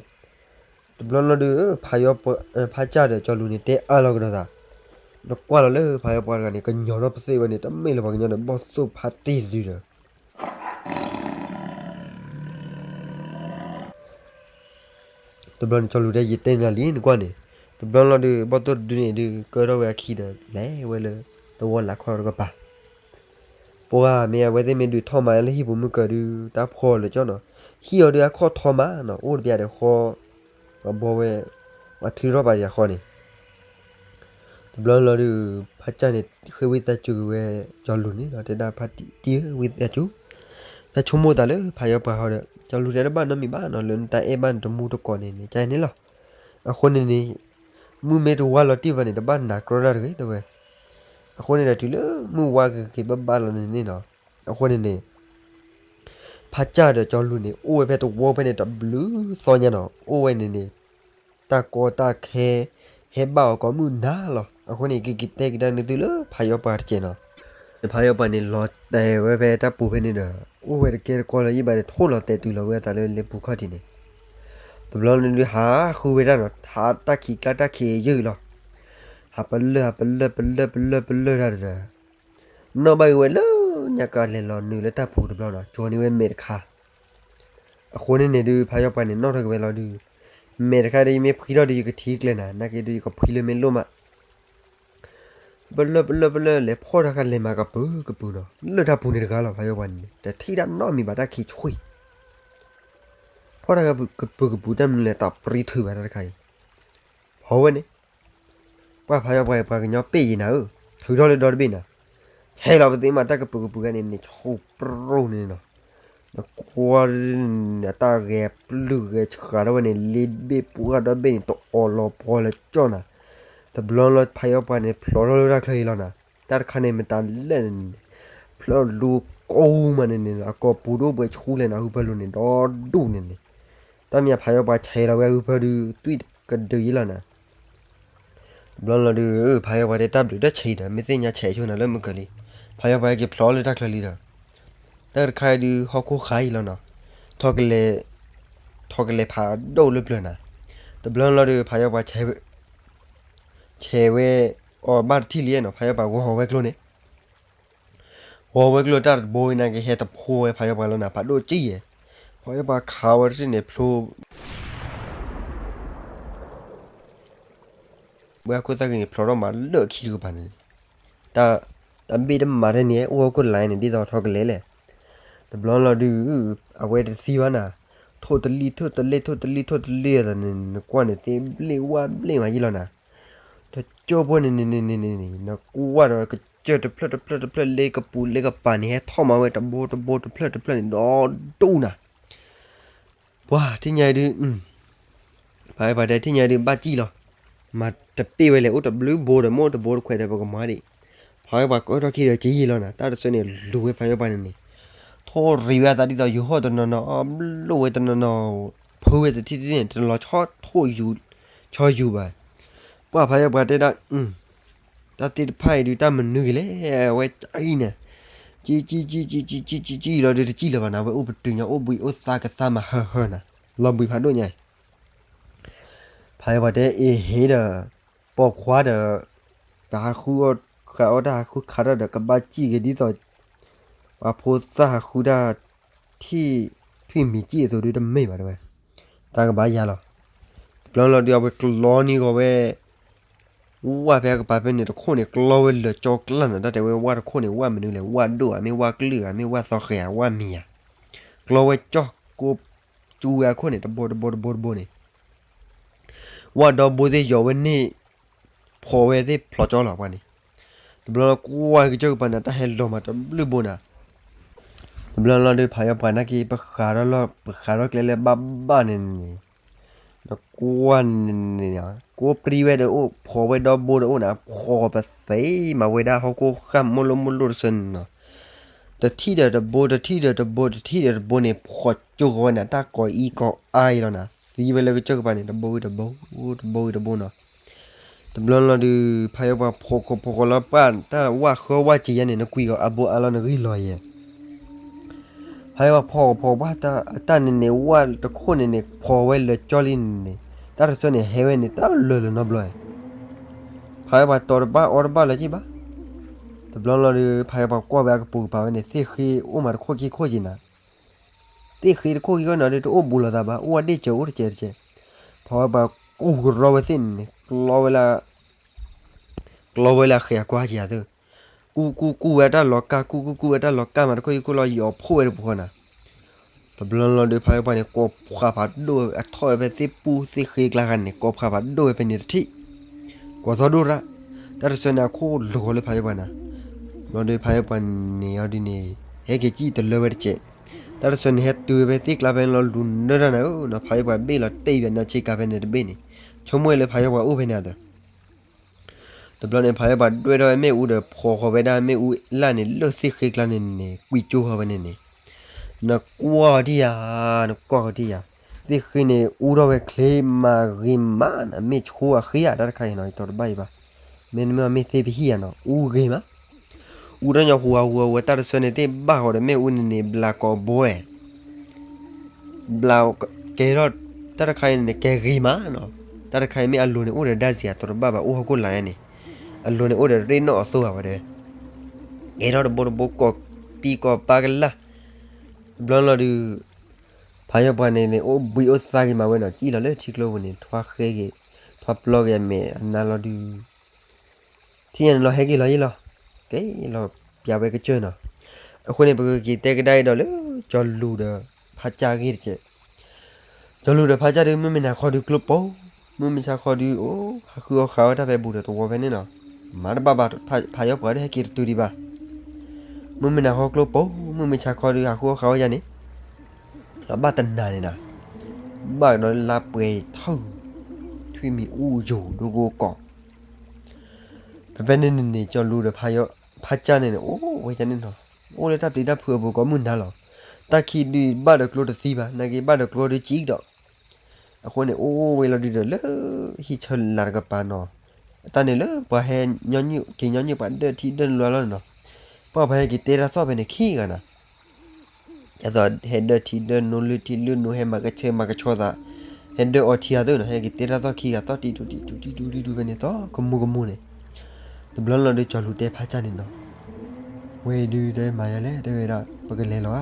တဘျီလီၤဒုး, ဖးယီၣ်ပှၤ, ဖးကၢ်ဒီးကၠီၤလူၤန့ၣ်တဲအါလီၤကဒီးသး, နကွၢ်လီၤလၢဖးယီၣ်ပှၤတဂၤန့ၣ် ကညီၤထီၣ်ပသ့ၣ်ဝဲန့ၣ် တမ့ၢ်လၢပှၤကညီဒီးဘီၣ်သိၣ်ဖးတံၢ်သဒုဒီး တဘျီန့ၣ်ကၠီၤလူၤတဲယတဲနၤလံနကွၢ်န့ၣ်, တဘျီလီၤဒုး ဘီၣ်သိၣ်တဒုန့ၣ်ဒုး ကၢထီၣ်ဝဲအခံဒီး လဲၤဝဲလၢ သဝီလၢခီၣ်တကပၤ, ပှၤမ့ၢ်အဝဲသ့ၣ်မ့ၢ်ဒုးထီၣ်မၤလၢဟံၣ်ပူၤမုၢ်ကၢၤဒုး တၢ်ဖှီၣ်လၢာ်ကၠီနီၤ, ဟံၣ်အီၤဒုးအခီၣ်ထီမးနီၤ အိၣ်တပျးဒီးဃီ, ပှၤဘီဝဲ, ပှၤထုးထီၣ်ပာ်ယၤဃီန့ၣ် တဘျီလီၤဒုး ဖးကၢ်န့ၣ် ဃ့ဝံသးစူၤက့ၤဝဲ ကၠီၤလူၤန့ၣ်ဒီး တဲဒၣ်ဖးတံၢ်ဧၢ ဝံသးစူၤ, တၢ်ဆိကမိၣ်သးလၢဖးယီၣ်ပှၤဃီဒီး ကၠီၤလူၤတဲတဘၣ်နီတမံၤဘၣ်နီၤ လၢနတၢ်အဲၣ်ဘၣ်နတမူတကိးန့ၣ်န့ၣ် ကန့ၣ်လီၤ, အဃိန့ၣ်န့ၣ်, မုၢ်မ့ၢ်တဝါလီၤတံၢ်ဘၣ်န့ၣ် တဘၣ်နာ်ကြီတၢ်တဂ့ၤတဲဝဲ, အဃိန့ၣ်ဒီးတုၤလၢမုၢ်ဝါဂ့ၤဂ့ၤဘၣ်ဘၣ်လီၤန့ၣ်န့ၣ်နီၤ, အဃိန့ၣ်န့ၣ် ဖးကၢ်ဒီးကၠီၤလူၤန့ၣ် အိၣ်ဝဲဖဲသဝီဖဲန့ၣ်တဘျုးသီညါနီၤ အိၣ်ဝဲန့ၣ်န့ၣ်, တၢ်ကီတၢ်ခဲ, ဟဲဘၣ်အီၤကိးမုၢ်နၤလီၤ, အဃိန့ၣ် ကက့ၤတဲကဒါနသုလၢဖးယီၣ်ပှၤတကဲးနီၤ, ဒီးဖးယီၣ်ပှၤန့ၣ် လီၤတဲာ်ဝဲဖဲတၢ်ပူၤဖဲန့ၣ်ဒီး အိၣ်ဝဲတကဲတကီလၢၤယံၣ်ဘၣ်န့ၣ် ထိၣ်လီၤတဲာ်တုၤလီၤဝဲအသးလၢလ့ပူၤခီၣ်ထံးန့ၣ်, တဘျီန့ၣ်ဒုးဟးဃုဝဲဒၣ်နီၤ ဟးတၢ်ခံးကျါတၢ်ခံးယုၢ်လီၤ, ဟးပလၢၢ် ဟးပလၢၢ် ပလၢၢ် ပလၢၢ် ပလၢၢ်တၢ်ဒီး နီၣ်ဘၣ်က့ၤဝဲလၢညါကလဲၤလီၤနုာ်လၢတၢ်ပူၤတဘျီနီၤ ကၠီၤန့ၢ်ဝဲမဲာ်တခါ, အဃိန့ၣ်န့ၣ်ဒုး ဖးယီၣ်ပှၤန့ၣ် နီၣ်ထီၣ်က့ၤဝဲလီၤဒုး, မဲာ်တခါဒီးယမ့ၢ်ဖှံထီၣ်ဒီးယကထံၣ်ကျဲနၤ နာ်က့ဒုးယကဖှံလၢမ့ၢ်လိၣ်မး, ပလၢၢ် ပလၢၢ် ပလၢၢ် လဲၤဖီၣ်တၢ်ခါလဲၤမၤကပုာ်ကပုာ်နီၤ လၢတၢ်ပူၤန့ၣ်တဂၤလီၤ ဖးယီၣ်ပှၤန့ၣ် တထံၣ်တၢ်နီတမံၤဘၣ်တၢ်ခံးဆှံ ဖီၣ်တၢ်ကပုာ်ကပုာ်တၢ်မနုၤလဲၣ် တၢ်ပြံထုးဘၣ်တၢ်တခါအံၤ, ဟီဝဲန့ၣ်, ပှၤဖးယီၣ်ပှၤအံၤ ပှၤကညီပ့ၢ်ယံၤနၤဧၢ, ထုးထီၣ်လၢဒီတဘ့ၣ်နၤ, ဆဲးလီၤပသ့မးတၢ်ကပုာ်ကပုာ်ဂၤန့ၣ်န့ၣ် ဆူပြိၣ်န့ၣ်နီၤ, နကွၢ်န့ၣ် အတၢ်ဂဲၤပျုၢ်ဂဲၤဆှးထီၣ်ဝဲန့ၣ် လ့ဘ့ၣ်ပှၢ်ဒီဘ့ၣ်န့ၣ် တအီၣ်လီၤပှီၤလၢကၠီၣ်နၤ, တဘျီလီၤဖးယီၣ်ပှၤန့ၣ် ဖျိးထီၣ်လၢတၢ်ချၢအံၤလီၤနၤ, တၢ်တခါန့ၣ်မတၤလဲၣ်န့ၣ်န့ၣ်, ဖျိးလူၤကိးမးန့ၣ်န့ၣ် အကိာ်ပူၤဒိၣ်ပှဲၤဆူလဲၣ်နၤ ဟုဖၢလူၤန့ၣ်ဒီဒူၣ်န့ၣ်န့ၣ်, တၢ်မ့ၢ်ဖးယီၣ်ပှၤဆဲးလီၤဝဲဟုဖၢဒုး သွံၣ်ကဒုးယံၤလီၤနၤ တဘျီလီၤဒုး ဖးယီၣ်ပှၤတဲတၢ်ဘျုးတၢ်ဆံးဒီး မ့ၢ်သ့ၣ်ညါဆဲးဆိနၤလၢမုၢ်ကၢၤလံ, ဖးယီၣ်ပှၤဟဲက့ၤဖျိးလၢတၢ်ချၢလံဒီး, တၢ်တခါဒုးဟီၣ်ခိၣ်ဃါအံၤလီၤနီၤ, ထီၣ်ကလဲၤ, ထီၣ်ကလဲၤဖးဒိၣ်လၢပျၢၤနၤ, တဘျီလီၤဒုး ဖးယီၣ်ပှၤဆဲး, ဆဲးဝဲ, အီၤဘၣ်တထံၣ်လံနီၤ ဖးယီၣ်ပှၤဂီၤဝဲကျိန့ၣ် ဂီၤဝဲကျိတၢ်တဘိအံၤန့ၣ် ကဟဲတဖိဝဲဖးယီၣ်ပှၤလီၤနၤ ဖးဒိၣ်ကံၢ်ယဲၢ်, ဖးယီၣ်ပှၤခးဝဲတထံၣ်န့ၣ်ဖျိ ဝဲအခိၣ်သၣ်ဂ့ၤန့ၣ် ဖျိးထီၣ်မးလၢခံတကပၤန့ၣ်, တၢ်, တၢ်ဘ့ၣ်တမၤထဲန့ၣ် အိၣ်ဟီၣ်ခိၣ်လာ်န့ၣ် ဒ်သိးထီၣ်ကလဲၤလဲၣ်, တဘျီလီၤဒုး, အဝဲတသံဘၣ်နၤ, ထိၣ်တလံၣ်ထိၣ်တလ့ၣ်ထိၣ်တလံၣ်ထိၣ်တလ့ၣ်အသးန့ၣ် နကွၢ်န့ၣ်သ့ဘျ့ၣ်ဝၣ်ဘျ့ၣ်မးယံၤလီၤနၤ, တကၠိဖိန့ၣ်န့ၣ်န့ၣ်န့ၣ်န့ၣ် နကွၢ်ဒီးကစၢၢ်တဖျၢၣ်တဖျၢၣ်တဖျၢၣ်လၢကပူၤလၢကပၤန့ၣ် ဟဲထီၣ်မၤဝဲတဘိတဘိတဖျၢၣ်တဖျၢၣ်န့ၣ် ဒီဒူၣ်နၤ ပှၤထံၣ်ညါဒုး, ဖးဝဲပှၤတဲထံၣ်ညါဒုးဘၣ်စံၣ်လီၤ, မၤတပ့ၢ်ဝဲလဲၣ် အိၣ်တဘျုးဘိဒီး မ့ၢ်အိၣ်တဘိတခွဲးဒီး ပကမၤဒံး, ဖးဝဲပှၤကၢထီၣ်ခံဒီး ကယံာ်လီၤနၤ, တၢ်တဆၢန့ၣ် လူၤဝဲဖးဝဲပှၤန့ၣ်န့ၣ်, ထိၣ်ရံးဝဲအသးဒ်သိး ယူၤဟီၣ်တနီၤနီၤ, ဘျိၣ်ဝဲတနီၤနီၤ, ဖုဝဲတထံၣ်တထံၣ်န့ၣ် တလီၤဆီထိၣ်ယူၤ, ဆီယူၤဘၣ်, ပှၤဖးဝဲပှၤတဲဒၣ် တၢ်သ့ၣ်တဖၣ်အံၤဒုး တၢ်မနုၤက့ၤလဲၣ်, အဝဲကအံၤန့ၣ်, ကံကံကံကံကံကံကံကံလီၤဒုး တကံလၢၤဘၣ်နၤ, အဝဲအိၣ်ပတုာ်ညါအိၣ်ဘှံးအိၣ်သါကသါမးဟၢၤဟၢၤနၤ, လီၤဘှံးဖးဒိၣ်ညါအံၤ, ဖးဝဲပှၤတဲအ့ၤဟ့ဒီး, ပှၤခွါဒီး, ပဟးဃုအီၣ်ဃးအီၣ်တၢ်ဟးဃုခးထီၣ်ဒီး ကဘၣ်စံၣ်က့ၤဒ်သိး, ပှၤဖိသၣ်ဟးဃုတၢ်, ထံၣ်, ထွံၣ်မံၤစံၣ်အသိးဒုးတမ့ၢ်ဘၣ်တဲဝဲ, တၢ်ကဘၣ်ယၤလီၤ, တဘျီလီၤဒုး အဝဲကျီန့ၢ်ဂီၤဝဲ ဝၣ်ဖဲအကပၤဖဲန့ၣ်တခိၣ်န့ၣ် ကျီဝဲလၢာ်ကၠီကျါနၤ, တၢ်တဲဝဲဝၣ်တခိၣ်န့ၣ် ဝၣ်မနုၤလဲၣ်, ဝၣ်ဒိၣ်ဧါ, မ့ၢ်ဝၣ်ကလုာ်ဧါ, မ့ၢ်ဝၣ်သီဃဲၤဧါ, ဝၣ်မံၤဧါ, ကျီဝဲကၠီၣ်ကိ, ကၠူဝဲအခိၣ်န့ၣ် တဘိတဘိတဘိတဘိန့ၣ်, ဝၣ်ဒီဘိသ့ၣ်ယီၤဝဲန့ၣ်, ဖီၣ်ဝဲသ့ၣ်ဖျိးကၠီလီၤပှၤန့ၣ်, တဘျီလီၤကွၢ်ကစၢၢ်ကပၤနၤ တၢ်ဟဲလီၤမးတဘျုးဘိနၤ တဘျီလီၤဒုး ဖးယီၤပှၤနာ်က့ ပဃးထီၣ်လီၢ် ပဃးထီၣ်ကျဲလၢဘၣ်ဘၣ်န့ၣ်န့ၣ်, နကွၢ်န့ၣ်န့ၣ်, ကိးပြံဝဲဒီးအိၣ် ဖီၣ်ဝဲဒီဘိဒီးအိၣ်နၤ, ဖီၣ်ပသ့မးဝဲဒၣ်ဟီၣ်ခိၣ်ဃၢ်မိၢ်လိၢ်မိၢ်လိၢ်တဆၢန့ၣ်နီၤ, တထံၣ်ဒီးတဘိ တထံၣ်ဒီးတဘိ တထံၣ်ဒီးတဘိန့ၣ် ဖီၣ်ကၠိဃီၤဝဲနၤ တၢ်ကိးအံၤကိးအါအံၤလီၤနၤ, သံဝဲလၢကစၢၢ်ကပၤန့ၣ် တဘိဝံၤတဘိ, တဘိဝံၤတဘိနီၤ. တဘျီလီၤဒုး ဖးယီၤပှၤဖီၣ်ခိၣ်ဖီၣ်ဃီၤလီၤပၢ် တၢ်ဝၣ်ဃၢဝၣ်စံးယါန့ၣ် နကွံာ်ဂီၤအဘိအါလီၤ နဂံၢ်လီၤယဲၢ်. ဖးယီၤပှၤဖီၣ်ခိၣ်ဖီၣ်ဘၣ်တၢ်အတၢ်န့ၣ်န့ၣ် ဝၣ်တခိၣ်န့ၣ်န့ၣ် ဖီၣ်ဝဲလၢာ်ကၠီလံန့ၣ်န့ၣ်, တၢ်တဆၢန့ၣ် ဟဲဝဲန့ၣ် တၢ်လၢာ်လၢာ်နီတဘျီ, ဖးယီၤပှၤတီၤတဘၣ်အီတဘၣ်လၢၤက့ဘၣ်. တဘျီလီၤဒုး ဖးယီၤပှၤကွၢ်ဝဲအကပိာ်ကပၤဝဲန့ၣ် သ့ၣ်ဃ့အိၣ်မးတခိၣ်ခံခိၣ်က့ၤနၤ သ့ၣ်ဃ့တခိၣ်ခံခိၣ်န့ၣ်ဒီး တအိၣ်ဘူးလိာ်သးဘၣ်, အိၣ်ဝဲဒ့ၣ်စၢၤအိၣ်တစဲးတစဲး. ဖးယီၤပှၤကူၣ်ကရီဝဲသ့ၣ်န့ၣ်န့ၣ် ကျီဝဲလၢ ကျီဝဲလၢအဃဲၤအကွၢ်က့ၤအသး, ကူၣ်ကူၣ်ကူၣ်ဝဲတၢ်လီၤကၢ် ကူၣ်ကူၣ်ကူၣ်ဝဲတၢ်လီၤကၢ်မးတခိၣ်ခံခိၣ်လီၤ ယီၤဖှိၣ်ဝဲတပူၤဃီနၤ. တဘျီလီၤဒုး ဖးယီၤပှၤန့ၣ် ကိးဖးဖးဒိၣ်ဝဲ အထီၣ်ဝဲဖဲသ့ၣ်ပူၣ်သ့ၣ်ဃ့ကျါဃါန့ၣ် ကိးဖးဖးဒိၣ်ဝဲဖဲန့ၣ်တထံၣ်, ကိးသီဒိၣ်ရၣ်, တၢ်တဆၢန့ၣ် အခိၣ်လိာ်ဃီၤလၢဖးယီၤပှၤနၤ. ဘျီဒုး ဖးယီၤပှၤန့ၣ်အီၤဒုးန့ၣ် ဟဲက့ၤစံၣ်တလၢဝဲတစဲး, တၢ်တဆၢန့ၣ် ဟဲတုၤဝဲဖဲသ့ၣ်ကျါဖဲန့ၣ်လီၤ လူၤနၢတၢ်နၤဧၢနီၤ, ဖးယီၤပှၤဘ့ၣ်လီၤတဲာ်ဝဲနီၤ ဆ့ကၤဖဲန့ၣ်တဘ့ၣ်န့ၣ်, ဆိကမိၣ်ဝဲလၢဖးယီၤပှၤအိၣ်ဖဲန့ၣ်အသိး တဘျီန့ၣ် ဖးယီၤပှၤဒွဲၣ်ထီၣ်ဝဲမ့ၣ်အူဒီး ဖီၣ်ဃီၤဝဲဒၣ်မ့ၣ်အူလၢ်န့ၣ် လၢသ့ၣ်ဃ့ကျါန့ၣ်န့ၣ် ကွံာ်ကၠိဃီၤဝဲန့ၣ်န့ၣ်, နကွၢ်ထံၣ်ယၤ, နကွၢ်ဃီၤထံၣ်ယၤ, သ့ၣ်ဃ့န့ၣ် အူထီၣ်ဝဲချ့မးဂ့ၤမးနၤ, မ့ၢ်ဆိအဃ့ဧါ တၢ်တခါအံၤနီၤ ယတီၤတဘၣ်အံၤဘၣ်, မ့တမ့ၢ်မ့ၢ်သ့ၣ်ပဟံၣ်ဧါနီၤ အူဂ့ၤမး, အူထီၣ်ညီဟူးဟူးဝဲ တၢ်တဆၢန့ၣ် သ့ၣ်ဘၣ်ဃီၤဒီးမ့ၣ်အူန့ၣ်န့ၣ် ဘျးကိးဘိဝဲ ဘျးကဲထီၣ်, တၢ်တခါအံၤန့ၣ် ကဲဂ့ၤမးနီၤ, တၢ်တခါအံၤမ့ၢ်အလိၤန့ၣ် အိၣ်ဒီးဒါစံးဧါ တီၤတဘၣ်ဘၣ် အိၣ်ဟီၣ်ခိၣ်လာ်ညါန့ၣ်, အလိၤန့ၣ် အိၣ်ဒီးရ့ၣ်နီၣ်အသိဧါဝဲတဲ, ကဲထီၣ်တဘိတဘိကိးပံကိးပၢ်ကလာ်, တဘျီလီၤဒုး ဖးယီၤပှၤန့ၣ်န့ၣ် အိၣ်ဘှံးအိၣ်သါက့ၤမးဝဲနီၤ, စံၣ်လီၤလၢထံကျိပူၤန့ၣ် ထွါဃဲက့ၤ, ထွါပျီက့ၤအမဲာ်အနါလီၤဒုး ထံၣ်ညါန့ၣ်လီၤ ဟဲက့ၤလီၤယံၤလီၤ, က့ၤလီၤပျးဝဲကစၢၢ်နီၤ. အဃိန့ၣ် ပကက့ၤတဲကဒါအံၤဒီးလၢ ကၠီၤလူၤဒီး ဖးကၢ်ဂ့ၢ်တက့ၢ်. ကၠီၤလူၤဒီးဖးကၢ်ဒုး မုၢ်မ့ၢ်နၤဃီဒုးကျိပိ, မုၢ်မဆါဃီဒုး အိၣ်ဟးဃုအီၣ်ဃာ်ဝဲတၢ်ဖဲဘူးဒီးသဝီဖဲန့ၣ်နီၤ, မၤတဘၣ်ဘၣ် ဖးယီၤပှၤဒီးဟဲက့ၤတတုၤဒံးဘၣ်. မုၢ်မ့ၢ်နၤဃီကျိပိ, မုၢ်မဆါဃီဒုး ဟးဃုအီၣ်ဃာ်ဝဲယၤန့ၣ် လီၤဘၣ်တနၤန့ၣ်နီၤ, ဘၣ်ဒီးလါပှဲၤထီၣ်, ထွံၣ်မံၤအူယိာ်ဒိကိကိး ဖဲဖဲန့ၣ်န့ၣ်န့ၣ် ကၠီၤလူၤဒီးဖးကၢ်န့ၣ်န့ၣ် အိၣ်ဝဲဒၣ်န့ၣ်နီၤ, အိၣ်လၢတၢ်ပျံၤတၢ်ဖုးအပူၤကိးမုၢ်နၤလီၤ. တၢ်ခံဒုးဘၣ်ဒီးကျိတသံဘၣ်, နာ်က့ဘၣ်ဒီးကျိဒုးစံးဒီး, အဃိန့ၣ် အိၣ်ဝဲလီၤဒုးဒီးလၢ ဟံၣ်ဆၢလာ်တကပၤနီၤ, တၢ်န့ၣ်လၢပှၤဟဲညီနုၢ်က့ၤညီနုၢ်ပှၤဒၢထံဒၢနလွါလီၤန့ၣ်နီၤ, ပှၤပှၤဟဲက့ၤတဲတၢ်သီၣ်ဖဲန့ၣ်ခံဂၤနီၤ ဒ်သိးဟဲဒၢထံဒၢနိ လုၢ်ထံလုၢ်နိ ဟဲမၤကဆၢမၤကဆှီသး, ဟဲဒၢအီထံအသိးနီၤ, ဟဲက့ၤတဲတၢ်သီၣ်ခံဂၤ သီၣ်တံၢ်တူၢ်တံၢ်တူၢ်တံၢ်တူၢ်တံၢ်တူၢ်ဖဲန့ၣ် သီၣ်ကမူကမူန့ၣ်, တဘျီလီၤဒုး ကၠီၤလူၤတဲဖးကၢ်န့ၣ်နီၤ, ဝဲဒုးတဲမၤယၤလဲၣ် တဲဝဲဒၣ် ပကလဲၤလီၤဧါ,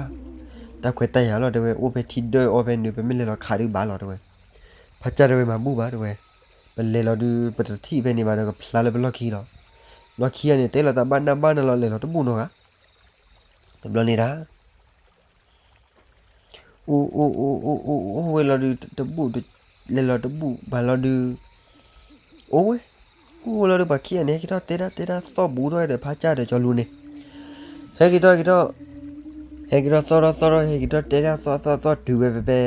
တၢ်ခွဲးတၢ်ယာ်လီၤ တဲဝဲ အိၣ်ဖဲထံဒၢအီဖဲန့ၣ် ပမ့ၢ်လဲၤလီၤခးဒုးဘၣ်လီၤ တဲဝဲ, ဖးကၢ်တဲဝဲမၤဘူၣ်ဘၣ် တဲဝဲ, ပလဲၤလီၤဒုး ပတထံၣ်ဖဲန့ၣ်ဘၣ်ဒီးကဖျါလၢပလီၢ်ခံလီၤ, လီၢ်ခံဂၤန့ၣ် တဲလီၤသးဘၣ်နၢ်ဘၣ်နၢ်လီၤ လဲၤလီၤတဘူၣ်နီတဂၤ တဘျီန့ၣ်ဒၣ် အိၣ်အိၣ်အိၣ်အိၣ်အိၣ်အိၣ်ဝဲလီၤဒုး တဘူၣ် လဲၤလီၤတဘူၣ်ဘၣ်လီၤဒုး အိၣ်ဝဲ အိၣ်လီၤဒီးပှၤခံဂၤန့ၣ် ဟဲက့ၤထီၣ်တဲဒၣ်တဲဒၣ်သီၣ်ဘူးထီၣ်ဒီးဖးကၢ်ဒီးကၠီၤလူၤန့ၣ်, ဟဲက့ၤထီၣ်က့ၤထီၣ်, ဟဲက့ၤထီၣ်သီၣ်ထီၣ်သီၣ်ထီၣ် ဟဲက့ၤထီၣ်တဲဒၣ်သီၣ်သီၣ်သီၣ်တုၤဝဲဖဲဖဲ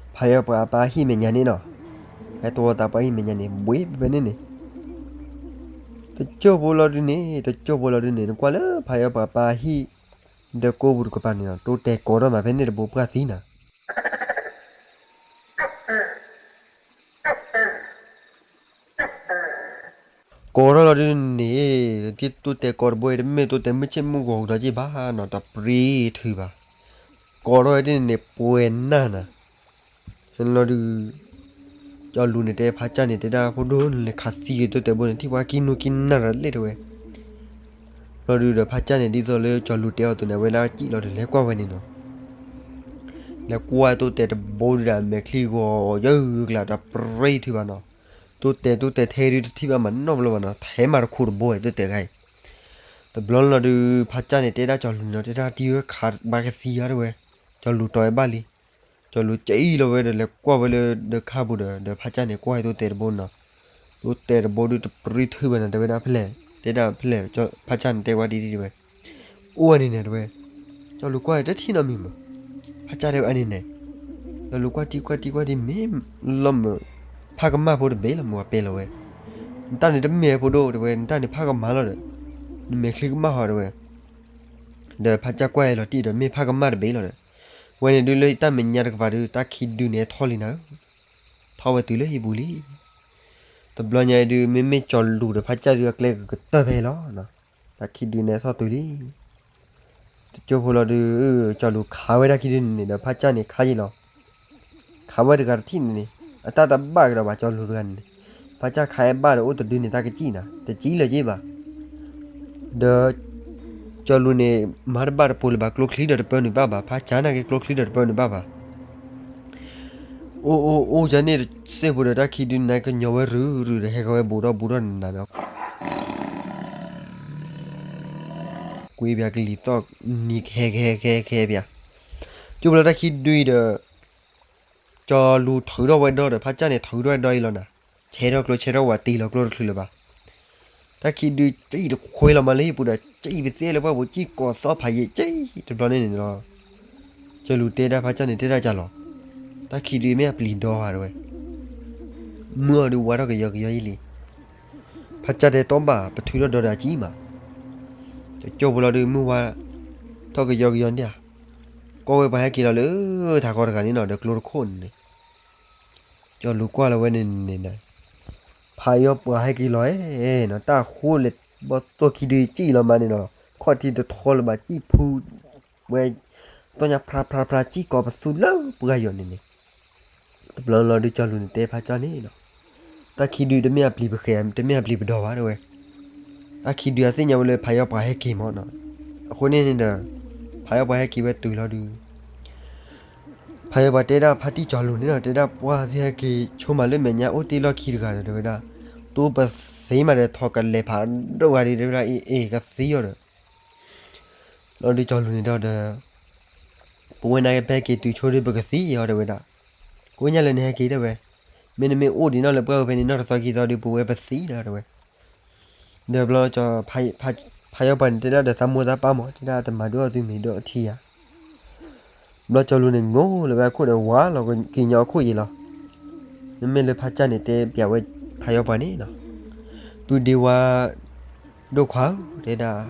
ဖးယီပှၤအပၢ်ဟံၣ်မဲာ်ညါန့ၣ်နီၤ, ဟဲတဝီသးပှၢ်ဟံၣ်မဲာ်ညါန့ၣ် ဘှ့ဖဲဖဲန့ၣ်န့ၣ်, တကၠိၢ်ဖိလီၤဒုန့ၣ် တကၠိၢ်ဖိလီၤဒုန့ၣ် နကွၢ်လၢဖးယီပှၤအပၢ်ဟံၣ် ဒီးကိးပူၤတကပၤန့ၣ်နီၤ တိတဲာ်ကိးထီၣ်မးဖဲန့ၣ်တဘိပှၢ်သံနၤ ကိးထီၣ်လီၤဒုန့ၣ်, ဒ်တိတဲာ်ကိးတဘိအံၤ တမ့ၢ်တိတဲာ်မုၢ်ဆ့ၣ်မုၢ်ဂီၤကဒီးက့ဘၣ်နီၤ တပြံထုးဘၣ်, ကိးထီၣ်ဝဲဒ်န့ၣ်န့ၣ် ပှဲၤနၢ်နၤ, လီၤဒုး, ကၠီၤလူၤန့ၣ်တဲဖးကၢ်န့ၣ် တဲဒၣ်ဖိဒိၣ်န့ၣ်လဲၤခးသံက့ၤတိတဲာ်ဘိန့ၣ် ထံၣ်ပှၤကံနူကံနၢ်ရၤလ့ၣ်တဲဝဲ လီၤဒုးဒီးဖးကၢ်န့ၣ် ဒ်သိးလၢကၠီၤလူၤတဲအီၤအသိးန့ၣ် အဝဲဒၣ်ကံၣ်လီၤဒီးလဲၤကွၢ်ဝဲန့ၣ်နီၤ, လဲၤကွၢ်တိတဲာ်တဘိဒုဒီး အမဲာ်ချံဂီၤယၢ်ဂုာ်ကျါဒီးပြံထုးဘၣ်နီၤ, တိတဲာ်တိတဲာ်ထဲဒုတထံၣ် ဘၣ်မၤနီတဘျီဘၣ်နီၤ ထဲမၤတခူးတဘိဝဲတိတဲာ်ခါအံၤ, တဘျီလီၤဒုး ဖးကၢ်န့ၣ် တဲဒၣ်ကၠီၤလူၤန့ၣ်နီၤ တဲဒၣ်တံၤဝဲခးဘၣ်ကသံဧါတဲဝဲ, ကၠီၤလူၤတီၤဝဲဘၣ်လံ, ကၠီၤလူၤကအံၣ်လီၤဝဲဒီးလဲၤကွၢ်ဝဲလၢဒၢးခါပူၤဒီး ဒီးဖးကၢ်န့ၣ် ကွၢ်ဝဲတိတဲာ်တဘိနီၤ, တိတဲာ်တဘိဒုတပြံထုးဘၣ်နီၤ တဲဝဲဒၣ်ဖဲလဲၣ်, တဲဒၣ်ဖဲလဲၣ်, ဖးကၢ်န့ၣ်တဲဝဲဒ်ဒ်တဲဝဲ အိၣ်ဝဲန့ၣ်န့ၣ်တဲဝဲ, ကၠီၤလူၤကွၢ်တထံၣ်နီတမံၤမး, ဖးကၢ်တဲဝဲန့ၣ်န့ၣ်, ကၠီၤလူၤကွၢ်တံၢ်ကွၢ်တံၢ်ကွၢ်တံၢ်မ့ၢ်လီၤမး, ဖးကမၣ်ဖိတဘ့ၣ်လီၤမး ပှၤပဲာ်လီၤဝဲ, နတၢ်န့ၣ်တမ့ၢ်ဖိဒိၣ်တဲဝဲ နတၢ်န့ၣ်ဖးကမၣ်လီၤဒီး, နမဲာ်ချံကမၣ်ဟီတဲဝဲ, ဒီးဖးကၢ်ကွၢ်လီၤတံၢ်ဒီး မ့ၢ်ဖးကမၣ်တဘ့ၣ်လီၤဒီး, ဝဲန့ၣ်ဒုလၢတၢ်မဲာ်ညါတကပၤဒု တၢ်ခံဒုန့ၣ်ထီၣ်လံနၤဧၢ, ထီၣ်ဝဲတုၤလၢဟံၣ်ပူၤလံ တဘျီညါအံၤဒု မ့မ့ၢ်ကၠီၤလူၤဒီးဖးကၢ်ဒုအကျဲကကတၢၢ်ဖဲလီၤ, တၢ်ခံဒုန့ၣ်ထီၣ်တုၤလံ, တကၠိဖိလီၤဒု, ကၠီၤလူၤခးဝဲတၢ်ခံဒုန့ၣ်န့ၣ်ဒီး ဖးကၢ်န့ၣ်ခးယံာ်လီၤ, ခးဝဲတဂၤတထံၣ်န့ၣ်န့ၣ်, အတၢ်တဘၣ်ကဒီးဘၣ်ကၠီၤလူၤတဂၤန့ၣ်န့ၣ်, ဖးကၢ်ခးအဲၣ်ဘၣ်ဒီးအိၣ်တဒုန့ၣ် တၢ်ကစံၣ်နၤ တစံၣ်လၢၤက့ဘၣ်, ဒီး ကၠီၤလူၤန့ၣ် မၤတဘၣ်တပိၤလၢၤဘၣ် ကျိချံဒီးတပၢနုာ်ဘၣ်ဘၣ် ဖးကၢ်နာ်က့ကျိချံဒီးတပၢနုာ်ဘၣ်ဘၣ် အိၣ်အိၣ်အိၣ်ယၤန့ၣ်တစဲးဖိဒီး တၢ်ခံဒုန့ၣ်ကညီၤဝဲရုၢ်ရုၢ်ဒီး ဟဲဃီၤဝဲဘူးထီၣ်ဘူးထီၣ်နၤဒီး ကွံဘၣ်ကလံၤသီၣ်နံၤကဟဲကဟဲကဟဲကဟဲဘၣ်, ကၠိဖိလီၤတၢ်ခံဒုအံၤဒီး ကၠီၤလူၤထုးထီၣ်ဝဲဒီဒီး ဖးကၢ်န့ၣ်ထုးထီၣ်ဝဲဒီအံၤလီၤနၤ, ဆဲးထီၣ်ကျိဆဲးထီၣ်ဝဲ တ့ၢ်လီၤကျိတချုးလၢၤဘၣ် တၢ်ခံဒုစံၣ်တခွဲလီၤမးလၢဟံၣ်ပူၤဒီး စံၣ်ပသ့လၢပှၢ်ပူၤ စံၣ်ကိးသီၣ်ဖးယံာ်စံၣ်တဘျီန့ၣ်န့ၣ်လီၤ. ကၠီၤလူၤတဲဒၣ်ဖးကၢ်န့ၣ် တဲဒၣ်ကၢ်လီၤ. တၢ်ခံဒုမ့ၢ်အပျံၤဒီဧါတဲဝဲ, မုၢ်အီၤဒုးဝါထီၣ်ကယီကယီအံၤလံ. ဖးကၢ်တဲတီဘၣ် ပထုးထီၣ်ဒီးဒီးစံၣ်မး. ကၠိဖိလီၤဒုးမုၢ်ဝါထီၣ်ကယီကယီန့ၣ်ဧါ. ကွၢ်ဝဲပှၤဟဲက့ၤလီၤလၢထးခီတဂၤန့ၣ်နီၤ ဒီးကျိတခိၣ်န့ၣ်န့ၣ် ကၠီၤလူၤကွၢ်လီၤဝဲန့ၣ်န့ၣ် ဖးယီၤပှၤဟဲက့ၤလီၤနီၤ တၢ်ဃိလဲၤဘီၣ်သိၣ်ခံဒုစံၣ်လီၤမးန့ၣ်နီၤ ခီၣ်ထံးတထီလၢၤဘၣ် စံၣ်ဖုဝဲ သီၣ်ညါဖြါဖြါဖြါ စံၣ်ကိးပသူလၢပှၢ်ယီၤန့ၣ်န့ၣ် တဘျီလီၤဒုးကၠီၤလူၤန့ၣ်တဲဖးကၢ်န့ၣ်နီၤ တၢ်ခံဒုတမ့ၢ်အပျံၤပဃဲၤ တမ့ၢ်အပျံၤပဒီဘၣ်တဲဝဲ တၢ်ခံဒုအသ့ၣ်ညါဝဲလၢဖးယီၤပှၤဟဲက့ၤမးနီၤ အဃိန့ၣ်န့ၣ်ဒီး ဖးယီၤပှၤဟဲက့ၤဝဲတုၤလီၤဒုး ဖးယီၤပှၤတဲဒၣ်ဖါတံၢ်ကၠီၤလူၤန့ၣ်နီၤ တဲဒၣ်ပှၢ်သ့ၣ်ဟဲက့ၤဆိမးလၢမဲာ်ညါအိၣ်တ့ၢ်လီၢ်ခံတဂၤဒီးတဲဝဲဒၣ် တိပသ့မးဒီးထီၣ်ကလဲၤဖးဒိၣ်ဂၤဒုးတဲဝဲဒၣ်အ့ၣ်အ့ၣ်ကသံအီၤဒီး လီၤဒုးကၠီၤလူၤန့ၣ်ဒီး ပဝဲနာ်က့ဖဲက့ၤတုၤဆိဒုးပကသံအီၤတဲဝဲဒၣ် ကိညၢ်လၢနဟဲက့ၤတဲဝဲ မ့တမ့ၢ်အိၣ်ဒံးနီၢ်လၢပှၢ်ဝဲဖဲန့ၣ်နီၢ်တသီခံသီဒုးပဝဲပသံဒီးတဲဝဲ ဒီးဘျီ ဖးယီၤပှၤန့ၣ်တဲဒၣ်ဒီးသးမိၢ်သးပၢ်မး တဲဒၣ်တမၤဒိၣ်အီၤသုမ့ၢ်ဒိၣ်အထံဧါ ဘျီကၠီၤလူၤန့ၣ် ငိၢ်လၢၤဝဲအခိၣ်ဒီးဝါလီၤက့ၤညီအခိၣ်ယံာ်လီၤ. မ့မ့ၢ်လၢဖးကၢ်န့ၣ်တဲပၠးဝဲဖးယီၤပှၤန့ၣ်နီၤ ပုၢ်ဒ့ဝါ ဒိၣ်ခွါဧၢ တဲဒၣ်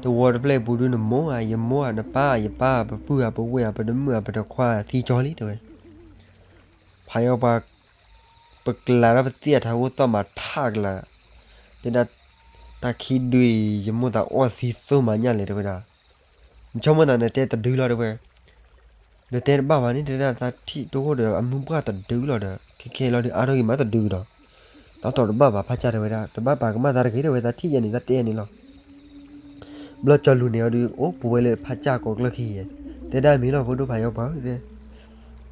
တဝီတဖျၢၣ်အပူၤဒုးနမိၢ်ဧါ ယမိၢ်ဧါ နပၢ်ဧါ ယပၢ်ဧါ ပပုၢ်ဧါ ပဝဲၢ်ဧါ ပတမုၣ်ဧါ ပတခွါသံကၠီလံတဲဝဲ ဖးယီၤပှၤ ပကျးဒီးပသံၣ်အထးအိၣ်သီၣ်မးထးကျး တဲဒၣ် တၢ်ခံဒုအံၤ ယမိၢ်သးအီၣ်သံသိၣ်မးညၣ်လဲၣ်တဲဝဲဒၣ် နဆိကမိၣ်သးနတဲတဒုလီၤတဲဝဲ နတဲတဘၣ်ဘၣ်န့ၣ် တဲဒၣ်သးထံၣ်တအိၣ်ဒီးအမုၢ်ပှၢ်တဒုလီၤဒီး ခဲခဲလီၤဒုးအါထီၣ်ဂ့ၤမးတဒုကဒီး တၢ်တီၤတဘၣ်ဘၣ်ဖးကၢ်တဲဝဲဒၣ် တဘၣ်ပာ်ကမၣ်သးတဂ့ၤတဲဝဲ သးထံၣ်ယဲန့ၣ် သးတဲယဲန့ၣ်လီၤ. ဘျီကၠီၤလူၤန့ၣ်အီၤဒုး အိၣ်ပဝဲလၢဖးကၢ်ကိးကျၢၢ်ခံယဲ တဲဒၣ်မ့ၢ်လီၤ ဖိဒိၣ်ဖးယီၤပှၤဧၢ တဲ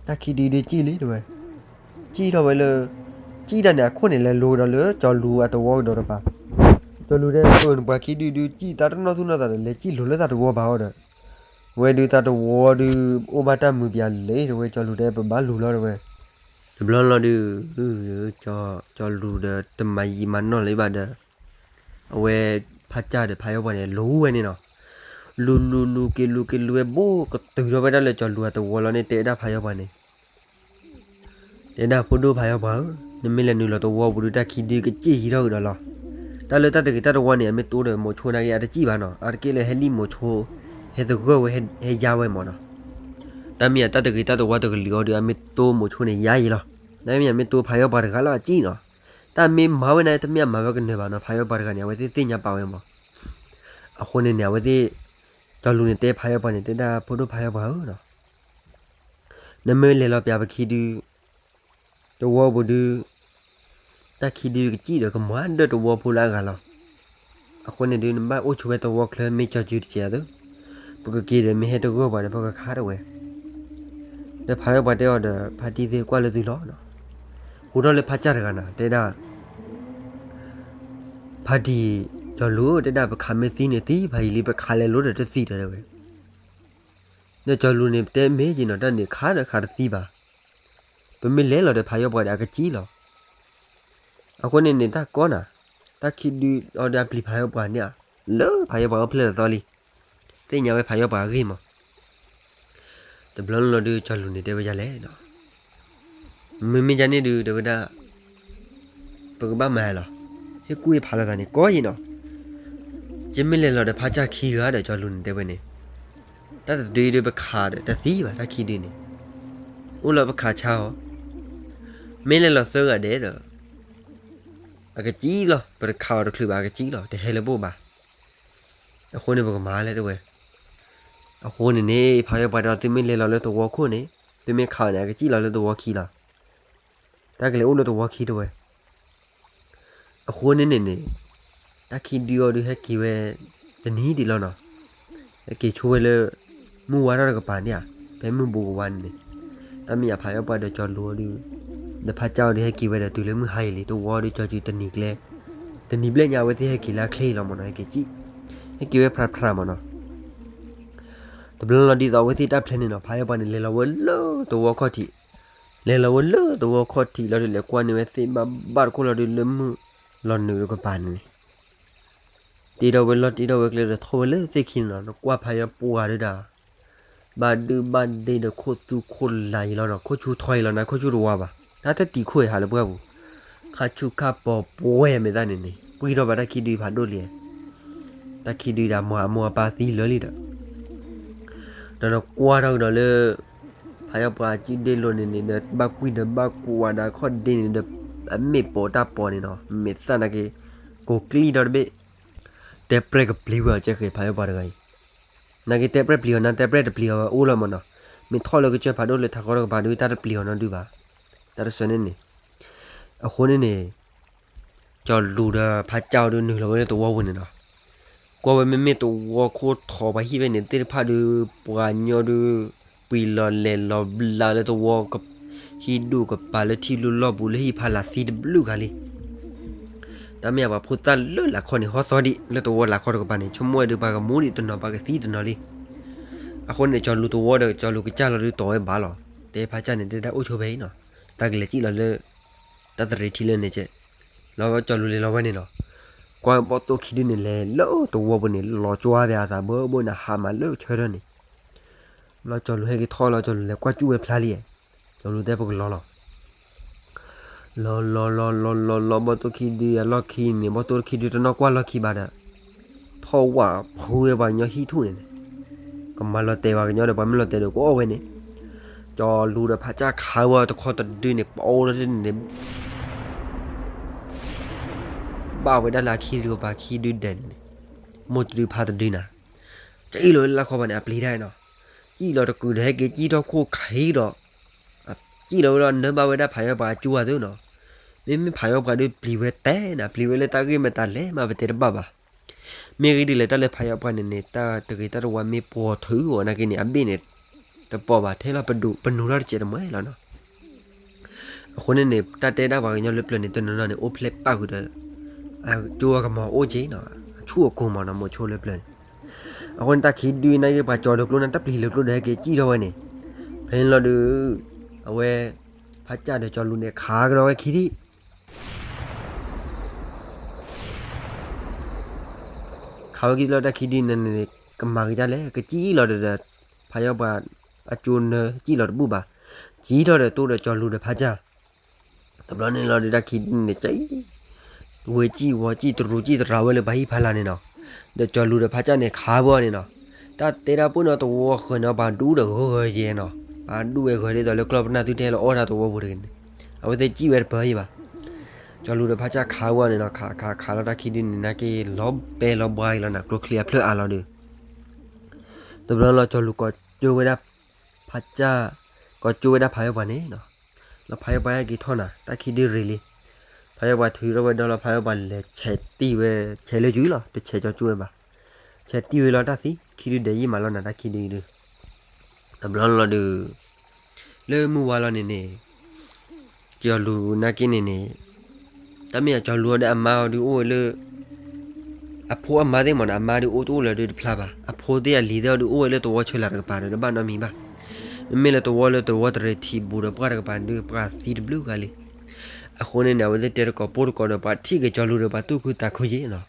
တၢ်ခံဒုဒုးစံၣ်လံတဲဝဲ စံၣ်ထီၣ်ဝဲလၢ စံၣ်တၢ်န့ၣ်အခိၣ်န့ၣ်လဲၤလိၤကဒီးလၢကၠီၤလူၤအတဝီကဒီးတပၤ ကၠီၤလူၤတဲ ပၢနပှၤခံဒုဒုးစံၣ်သးတနီၢ်သူၣ်နီၢ်သးဒီး လဲၤစံၣ်လိၤလၢသးတဝီဘၣ်အီၤဒီး ဝဲဒုးသးတဝီဒုး အိၣ်ဘၣ်တၢ်မုာ်ပၠးလံတဲဝဲ ကၠီၤလူၤတဲ ပဘၣ်လူၤလီၤတဲဝဲ ကၠီ တဘျီလီၤဒုး ကၠီလူၤဒီးတမၤယံာ်မၤနီၢ်လၢၤဘၣ်ဒီး အဝဲဖးကၢ်ဒီးဖးယီၢ်ပှၤန့ၣ် လူၤဝဲန့ၣ်နီၤ. လူၤလူၤလူၤက့ၤလူၤက့ၤလူၤဝဲဘိၣ်ကတုၤထီၣ်ဝဲဒၣ်လၢကၠီလူၤအသဝီလီၤန့ၣ် တဲဝဲဒၣ်ဖးယီၢ်ပှၤန့ၣ် တဲဒၣ်ဖိဒိၣ်ဖးယီၢ်ပှၤဧၢ, နမ့ၢ်လဲၤနုာ်လီၤသဝီပူၤဒုး တၢ်ခံဒုကစံၣ်ယံၤထီၣ်ကဒီးလီၤ. တၢ်လၢတၢ်တဂ့ၤတၢ်တဝါန့ၣ် အမ့ၢ်တိဒီးမိၤဆိနာ်က့ အတစံၣ်ဘၣ်နီၤ, အါတက့ၢ်လၢဟဲလံမိၤဆိ ဟဲသဂၢၢ်ဝဲ ဟဲယါဝဲမၢ်နီၤ. တၢ်မ့ၢ်အတၢ်တဂ့ၤတၢ်တဝါတကလုာ်အီၤဒုး အမ့ၢ်တိမိၤဆိန့ၣ်ယါယံၤလီၤ. တၢ်မ့ၢ်အမ့ၢ်တိဖးယီၢ်ပှၤတဂၤလီၤအစံၣ်နီၤ. တၢ်မ့ၢ်မၤဝဲန့ၣ် တမ့ၢ်အမၤဝဲကနၢၤဘၣ်နီၤ, ဖးယီၢ်ပှၤတဂၤန့ၣ် အဝဲသ့ၣ်သ့ၣ်ညါပာ်ဝဲမၢ်. အဃိန့ၣ်န့ၣ် အဝဲသ့ၣ် ကၠီလူၤန့ၣ်တဲဖးယီၢ်ပှၤန့ၣ် တဲဒၣ်ဖိဒိၣ်ဖးယီၢ်ပှၤဧၢနီၤ, နမ့ၢ်လဲၤလီၤပၠးပခံဒု သဝီပူၤဒုး တၢ်ခံဒုကစံၣ်ဒီး ကမၤဒၢၣ်သဝီဖိလၢအဂၤလီၤ. အဃိန့ၣ်ဒုး နဘၣ်အိၣ်ဆိးဝဲသဝီချၢမ့ၢ်ကၠီစုတစဲးအသိး, ပကက့ၤဒီးမ့ၢ်ဟဲတဂၢၢ်ပှၤဒီး ပကခးထီၣ်ဝဲ. ဒီးဖးယီၢ်ပှၤတဲအီၤဒီး ဖါတံၢ်သ့ၣ်ကွၢ်လၢသုလီၤနီၤ. ဃုာ်ထီၣ်လၢဖးကၢ်တဂၤနီၤ တဲဒၣ် ဖါတံၢ် ကၠီလူၤ တဲဒၣ်ပခးမ့ၢ်သံန့ၣ်သံ ဖးယံာ်လံ ပခးလဲၤလိၤဒီးတသံဒီးတဲဝဲ. ဒီးကၠီလူၤန့ၣ် တဲမ့ၢ်က့ၤနီၤ တၢ်န့ၣ်ခးဒီးခးတသံဘၣ်. ပမ့ၢ်လဲၤလီၤဒီးဖးယီၢ်ပှၤဒီးအကစံၣ်လီၤ. အဃိန့ၣ်န့ၣ် တၢ်ကီနၤ, တၢ်ခံဒုအီၤဒီးအပျံၤဖးယီၢ်ပှၤန့ၣ်ဧါ, လၢဖးယီၢ်ပှၤအိၣ်ဖျဲၣ်လီၤသီလံ, သ့ၣ်ညါဝဲဖးယီၢ်ပှၤအဂ့ၢ်မး. တဘျီလီၤဒုး ကၠီလူၤန့ၣ်တဲဝဲဒ်လဲၣ်နီၤ, မ့မ့ၢ်ဒ်န့ၣ်ဒုး တဲဝဲဒၣ် ပကဘၣ်မၤလီၤ, ဟ့ၣ်ကူၣ်ဟ့ၣ်ဖးလိာ်သးန့ၣ် ကီယံၤနီၤ. ယမ့ၢ်လဲၤလီၤဒီးဖးကၢ်ခံဂၤဒီး ကၠီလူၤန့ၣ်တဲဝဲန့ၣ်, တၢ်တဒုဒုးပခးဒီးတသံဘၣ် တၢ်ခံဒုန့ၣ်, အိၣ်လီၤပခးဆါအီၤ, မ့ၢ်လဲၤလီၤသၢဂၤဒဲးဒီး အကစံၣ်လီၤ, ပတခးအီၤတချုးဘၣ် အကစံၣ်လီၤ တဟဲလၢၤဘၣ်ဘၣ်. အဃိန့ၣ်ပကမၤလဲၣ်တဲဝဲ. အဃိန့ၣ်န့ၣ် ဖးယီၢ်ပှၤတဲအီၤ သုမ့ၢ်လဲၤလီၤလၢသဝီခိၣ်န့ၣ်, သုမ့ၢ်ခးအီၤန့ၣ် အကစံၣ်လီၤလၢသဝီခံလီၤ. တၢ်ကလဲၤအိၣ်လၢသဝီခံတဲဝဲ. အဃိန့ၣ်န့ၣ်န့ၣ် တၢ်ခံဒုအီၤဒုးဟဲက့ၤဝဲ တနံၤဒံးလီၤနီၤ, ဟဲက့ၤဆိဝဲလၢ မုၢ်ဝါထီၣ်တကပၤန့ၣ်ဧါ, ဖဲမုၢ်ဘူးကဝါန့ၣ်န့ၣ်, တၢ်မ့ၢ်ယၤဖးယီၢ်ပှၤဒီးကၠီလူၤအီၤဒုး, ဒီးဖးကၢ်အီၤဒုးဟဲက့ၤဝဲဒီးတုၤလၢမုၢ်ဟါအံၤလံ သဝီဒုးကၠီစုတနံၤကျဲ, တနံၤဘျဲၣ်ညါအဝဲသ့ၣ်ဟဲက့ၤလၢအချ့လီၤမၢ်နီၤ, ဟဲက့ၤစံၣ်, ဟဲက့ၤဝဲဖြးဖြးမၢ်နီၤ. တဘျီလီၤဒ်သိးအဝဲသ့ၣ်တၢ်ဖျဲးန့ၣ်နီၤ, ဖးယီၢ်ပှၤန့ၣ် လဲၤလီၤဝဲလၢသဝီခီၣ်ထံး, လဲၤလီၤဝဲလၢသဝီခီၣ်ထံးလီၤဒုး လဲၤကွၢ်န့ၢ်ဝဲသ့ၣ်ဘၣ်ဘၣ်တခိၣ်လီၤဒုး လၢမုၢ်လီၤနုာ်တကပၤန့ၣ်န့ၣ်, တ့ထီၣ်ဝဲလီၢ်တ့ထီၣ်ဝဲကျဲဒီးထီၣ်ဝဲလၢသ့ၣ်ခံန့ၣ်နီၤ, နကွၢ်ဖးယီၢ်ပှၤဒုးဒၣ် ဘၣ်ဒုဘၣ်ဒ့ဒီးခိၣ်သူခိၣ်လၤအံၤလီၤနီၤ, ခိၣ်ဆူထီအံၤလီၤနီၤ, ခိၣ်ဆူတဝါဘၣ်, တၢ်တတံၤခိၣ်အံၤဟးလၢပှၢ်ပူၤ, ခါဆူၣ်ခါပီၤပှဲၤမ့ၢ်သၣ်န့ၣ်န့ၣ် ပှံၢ်ထီၣ်ဘၣ်တၢ်ခံဒုဖးဒိၣ်လံ, တၢ်ခံဒုဒၣ်မိၢ်အမိၢ်အပၢ်သံလၢာ်လံဒီး, ဒီးနကွၢ်ထီၣ်ကဒီးလၢ ဖးယီၢ်ပှၤစုဒ့လိၤန့ၣ်န့ၣ်ဒီး ဘၣ်ကွံာ်ဒီးဘၣ်ကွၢ်ဒီးခီၣ်ဒ့န့ၣ်ဒီး အမ့ၢ်ပိာ်တၢ်ပိာ်န့ၣ်နီၤ, မ့ၢ်သၣ်နာ်က့ ကိးကျံၣ်ဒီတဘ့ၣ်, တဲပြဲၢ်ကပျံၤဝဲအီၤကဲဃဲၤဖးယီၢ်ပှၤတဂၤအံၤ, နာ်က့တဲပြဲၢ်ပျံၤအီၤနၤ တဲပြဲၢ်တပျံၤအီၤဝဲအိၣ်လီၤမၢ်နီၤ, မ့ၢ်ထီၣ်လၢကစၢၢ်ဖးဒိၣ်လၢထးခီတကပၤဒုး တၢ်တပျံၤအီၤနီတဒုဘၣ်, တၢ်တဆၢန့ၣ်န့ၣ်, အဃိန့ၣ်န့ၣ် ကၠီလူၤဒီးဖးကၢ်အီၤဒုးနုာ်လီၤဝဲလၢသဝီပူၤန့ၣ်နီၤ, ကွၢ်ဝဲမ့မ့ၢ်သဝီခိၣ်ထီပှၤဟံၣ်ဖဲန့ၣ်သ့ၣ်တဖၣ်ဒုး ပှၤညီဒုး ပှံာ်လီၤလဲၤလီၤဘျးလၢသဝီ ဟံၣ်ဒူၣ်ကပၤလၢထံလူလီၢ်ပူၤလၢဟံၣ်ဖးလၢ်သံတဘျုးဂၤလံ. တၢ်မ့ၢ်အပှၤဖိသၣ်လၢလာ်ခီန့ၣ် ဟီသီဒံးလၢသဝီလာ်ခီတကပၤန့ၣ် ဆိကမိၣ်ဝဲဒုးပှၤကမူဒံးတနီၤပှၤကသံတနီၤလံ. အဃိန့ၣ် ကၠီလူၤသဝီဒီးကၠီလူၤကစၢ်လီၤဒုးတီၢ်ဝဲဘၣ်လီၤ. တဲဖးကၢ်န့ၣ် တဲဒၣ်အိၣ်ဆိဖဲအံၤနီၤ, တၢ်ကလဲၤစံၣ်လီၤလၢ တၢ်သရ့ၤထံလၢန့ၣ်ကဲ, လီၤကၠီလူၤလဲၤလီၤဝဲန့ၣ်နီၤ, ကွၢ်ဘီၣ်သိၣ်ခံဒုန့ၣ်လဲၤလၢသဝီပူၤန့ၣ် လီၤကၠွါဘၣ်အသးဘၣ်ဘၣ်န့ၣ် ဟးမးလၢကဆၢထၢၣ်န့ၣ် လီၤကၠီလူၤဟဲက့ၤထီၣ်လီၤ ကၠီလူၤလဲၤကွၢ်စူၣ်ဝဲဖျါလံ, ကၠီလူၤတဲပကလီၤလီၤ. လီၤလီၤလီၤလီၤလီၤလီၤ ဘီၣ်သိၣ်ခံဒုအလီၢ်ခံန့ၣ် ဘီၣ်သိၣ်ခံဒုတနီၣ်ကွၢ်လီၢ်ခံဘၣ်ဒီး ထီၣ်ဝၣ်ဖုဝဲပှၤကညီဟံၣ်ထူၣ်န့ၣ်န့ၣ်, ကမၤလီၤတဲာ်ပှၤကညီဒီးပှၤမ့ၢ်လီၤတဲာ်ဒီးကအီၣ်ဝဲန့ၣ်, ကၠီလူၤဒီးဖးကၢ်ခးဝဲတခီတဒုန့ၣ် ပအိၣ်လီၤန့ၣ် ဘၣ်ဝဲဒၣ်လၢအခံဒုကပၤခံဒုဒဲးန့ၣ်, မိၢ်တဒုဖးတဒုနၤ, ကံၣ်လီၤဝဲလၢလၢ်ခီဘၣ်န့ၣ် အပျံၤတၢ်နီၤ, ကံၣ်လီၤတကုာ်ဒီးဟဲက့ၤကံၣ်ထီၣ်ခိၣ်ခံဒီး ကံၣ်လီၤဝဲလီၤနၢဘၣ်ဝဲဒၣ်ဖးယီၢ်ပှၤအကၠူအသိးနီၤ, မ့မ့ၢ်ဖးယီၢ်ပှၤဒုးပျံၤဝဲတဲနၤ ပျံၤဝဲလၢတၢ်ဂ့ၢ်မတၤလဲၣ်မးပတဲတဘၣ်ဘၣ်. မ့ၢ်ဂ့ၤဒ်လဲၣ် တၢ်လၢဖးယီၢ်ပှၤန့ၣ်န့ၣ် တၢ်တဂ့ၤတၢ်တဝါမ့ၢ်ပိာ်ထုးအီၤနာ်က့န့ၣ် အဘ့ၣ်န့ၣ် တပိာ်ဘၣ်ထဲလီၤ ပနုာ်ထီၣ်တစဲးတမှဲလီၤနီၤ. အဃိန့ၣ်န့ၣ် တၢ်တဲဒၣ်ပှၤကညီလၢပျၢၤန့ၣ် တနီၤနီၤန့ၣ် အိၣ်ဖျဲၣ်ပၣ်ဃုာ်ဒီး အကၠိအကမီၤအိၣ်က့နီၤ, အဆူၣ်အကိၢ်မးနီၤ မိၤဆိလၢပျၢၤန့ၣ်. အဃိန့ၣ် တၢ်ခံဒုနာ်က့ ပှၤကၠီၤလၢကျိန့ၣ် တၢ်ပျံၤလၢကျိဒီးဟဲက့ၤကံၣ်ထီၣ်ဝဲန့ၣ်, ဖဲန့ၣ်လီၤဒုး အဝဲ ဖးကၢ်ဒီးကၠီၤလူၤန့ၣ် ခးကဒီးဝဲခံဒံး ခးဝဲခံဒံးလီၤ တၢ်ခံဒုန့ၣ်န့ၣ် ကမၤက့ၤဒ်လဲၣ် ကစံၣ်လီၤဒီး ဖးယီပှၤအကၠိနၢစံၣ်လီၤတဘူၣ်ဘၣ်, စံၣ်ထီၣ်ဒီးတိဒီးကၠီၤလူၤဒီးဖးကၢ်, တဘျီန့ၣ်လီၤဒီးတၢ်ခံဒုန့ၣ် က ဝဲစံၣ်ဝီၤစံၣ်တရူးစံၣ်တရၤဝဲလၢပှၤဟံၣ်ဖးလာ်န့ၣ်နီၤ, ဒီးကၠီၤလူၤဒီးဖးကၢ်န့ၣ်ခးဝဲအီၤန့ၣ်နီၤ, တၢ်တဲတၢ်ပှၢ်န့ၣ် တဝီဃၢၤန့ၣ် ပှၤဒူဒီးဂၢၢ်ဂၢၢ်ယဲနီၤ, ပှၤဒူဝဲဂၢၢ်ဒ်သိးလၢကျီၢ်ပနၢ်သုတဲလီၤအီၣ်တၢ်သဝီပူၤတဂ့ၤန့ၣ်, အဝဲသ့ၣ်စံၣ်ဝဲတပၢၤယံၤဘၣ်, ကၠီၤလူၤဒီးဖးကၢ်ခးဝဲအီၤန့ၣ်နီၤ, ခးခးခးလီၤတၢ်ခံဒုန့ၣ် နာ်က့လီၤပဲလီၤဘှါက့ၤလီၤနၤ ကျိချံအဖျၢၣ်အါလီၤဒီး တဘျီလီၤကၠီၤလူၤကိးကၠိဝဲဒၣ် ဖးကၢ်, ကိးကၠိဝဲဒၣ်ဖးယီပှၤန့ၣ်နီၤ, လီၤဖးယီပှၤဟဲက့ၤထီၣ်နၤ တၢ်ခံဒုရ့ၣ်လံ, ဖးယီပှၤထုးထီၣ်ဝဲဒီးလီၤ ဖးယီပှၤလဲၤဆဲးတံၢ်ဝဲ, ဆဲးလၢကၠူလီၤ တဆဲးကၠီၤကၠိဝဲဘၣ်, ဆဲးတံၢ်ဝဲလီၤတၢ်သံ ခံဒုဒီးယံာ်မးလီၤနၤ တၢ်ခံဒုဒု တဘျီလီၤဒီး လၢမုၢ်ဝါလီၤန့ၣ်န့ၣ် ကၠီၤလူၤနာ်က့န့ၣ်န့ၣ်, တၢ်မ့ၢ်အကၠီၤလူၤအီၤဒီးအမါအီၤဒုးအိၣ်ဝဲလၢ အဖိအမါသ့ၣ်မးန့ၣ် အမါဒုးအိၣ်တအိၣ်လၢၤဒုးတဖျါဘၣ်, အဖိသ့ၣ်အလံၤသ့ၣ်အီၤဒုးအိၣ်ဝဲလၢသဝီဆၢလာ်တကပၤဒီး တဘၣ်နီတမံၤဘၣ်, မ့မ့ၢ်လၢသဝီလၢသဝီတရံးထံးဘူးဒီးပှၢ်တကပၤဒုး ပှၢ်သံတဘျုးဂၤလံ, အဃိန့ၣ်န့ၣ် အဝဲသ့ၣ်တဲတကိးပိၢ်တကိးဒီး ပှၤထံၣ်က့ၤကၠီၤလူၤဒီးပှၤသူၣ်ခုသးခုယ့ၣ်နီၤ,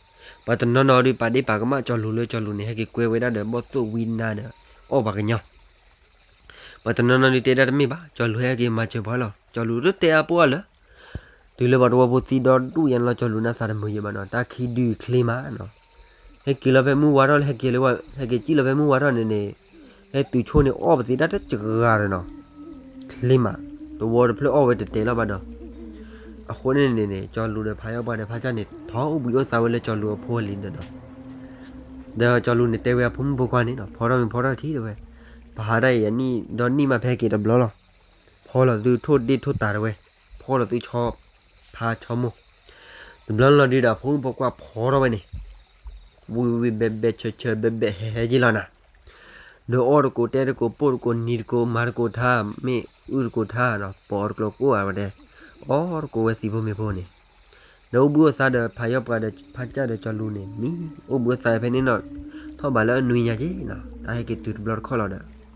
ပှၤတနီၤနီၤဒုးပာ်ဒ့ၣ်ပာ်ကမၣ်ကၠီၤလူၤလၢကၠီၤလူၤန့ၣ် ဟဲက့ၤကွဲဝဲဒၣ်ဒီးဘီၣ်သိၣ်ဝံနါဒီး အီၣ်ပှၤကညီ ပှၤတနီၤနီၤဒုးတဲဒၣ်တမ့ၢ်ဘၣ်, ကၠီၤလူၤဟဲက့ၤမၤစၢၤပှၤလီၤ, ကၠီၤလူၤတတဲအါပှၢ်လၢၤ, တုၤလၢပှၤတဝီဖိသံဒီဒူၣ်ယါန့ၣ်လီၤ ကၠီၤလူၤနၢ်သးတမုာ်ယံၤဘၣ်နီၤ, တၢ်ခံဒုချ့မးနီၤ, ဟဲက့ၤလီၤဖဲမုၢ်ဝါထီၣ်လၢ ဟဲက့ၤလၢ ဟဲက့ၤစံၣ်လီၤဖဲမုၢ်ဝါထီၣ်န့ၣ်န့ၣ်, ဟဲတုၤဆိန့ၣ်အီၣ်ပသံတၢ်တစှၤဒီးနီၤ, ချ့မး, သဝီတဖျၢၣ်အီၣ်ဝဲတတဲာ်လီၤဘၣ်ဒီး, အဃိန့ၣ်န့ၣ်န့ၣ် ကၠီၤလူၤဒီးဖးယီပှၤဒီးဖးကၢ်န့ၣ် ထီၣ်အိၣ်ဘှံးအိၣ်သါဝဲလၢကၠီၤလူၤအဖိအလံၤဒီးနီၤ ဒီးကၠီၤလူၤန့ၣ်တဲဝဲအဖိမုၣ်ဖိခွါန့ၣ်နီၤ, ဖီထီၣ်မ့ၢ်ဖီထီၣ်ထံၣ်တဲဝဲ, ပဟးတၢ်အံၤအနံၣ်ဒီနံၣ်မး ဖဲဟဲက့ၤတဘျီလီၤ, ဖီလီၤသုထိၣ်ဒ့ၣ်ထိၣ်တၢ်တဲဝဲ, ဖီလီၤသုဆီဖါဆီမိၢ်, တဘျီလီၤဒုးဒီးအဖိမုၣ်ဖိခွါဖီထီၣ်ဝဲန့ၣ်, ဝံၤဝံၤဘဲဘဲဆၢဆၢဘဲဘဲဟဲဟဲယ့ၢ်လီၤနၤ, ဒီးအီၣ်တကိးတဲတကိးပိၢ်တကိးနံၤတကိးမၤတကိးထါ, မ့ၣ်အုၣ်တကိးထါနီၤ, ပိာ်အီၤတကျိၤကိၣ်အဝဲတဲ, အီၣ်တကိးဝဲသံၣ်ဖိမ့ၢ်ဖိန့ၣ်, ဒီးအိၣ်ဘှံးအိၣ်သါဒီးဖးယီပှၤဒီးဖးကၢ်ဒီးကၠီၤလူၤန့ၣ် မံအိၣ်ဘှံးအိၣ်သါဖဲန့ၣ်နီၤ, ထီၣ်ဘးလၢအနွံညါက့ၤနီၤ, တၢ်ဟဲက့ၤတုၤတဘျီတခီၣ်လီၤဒီး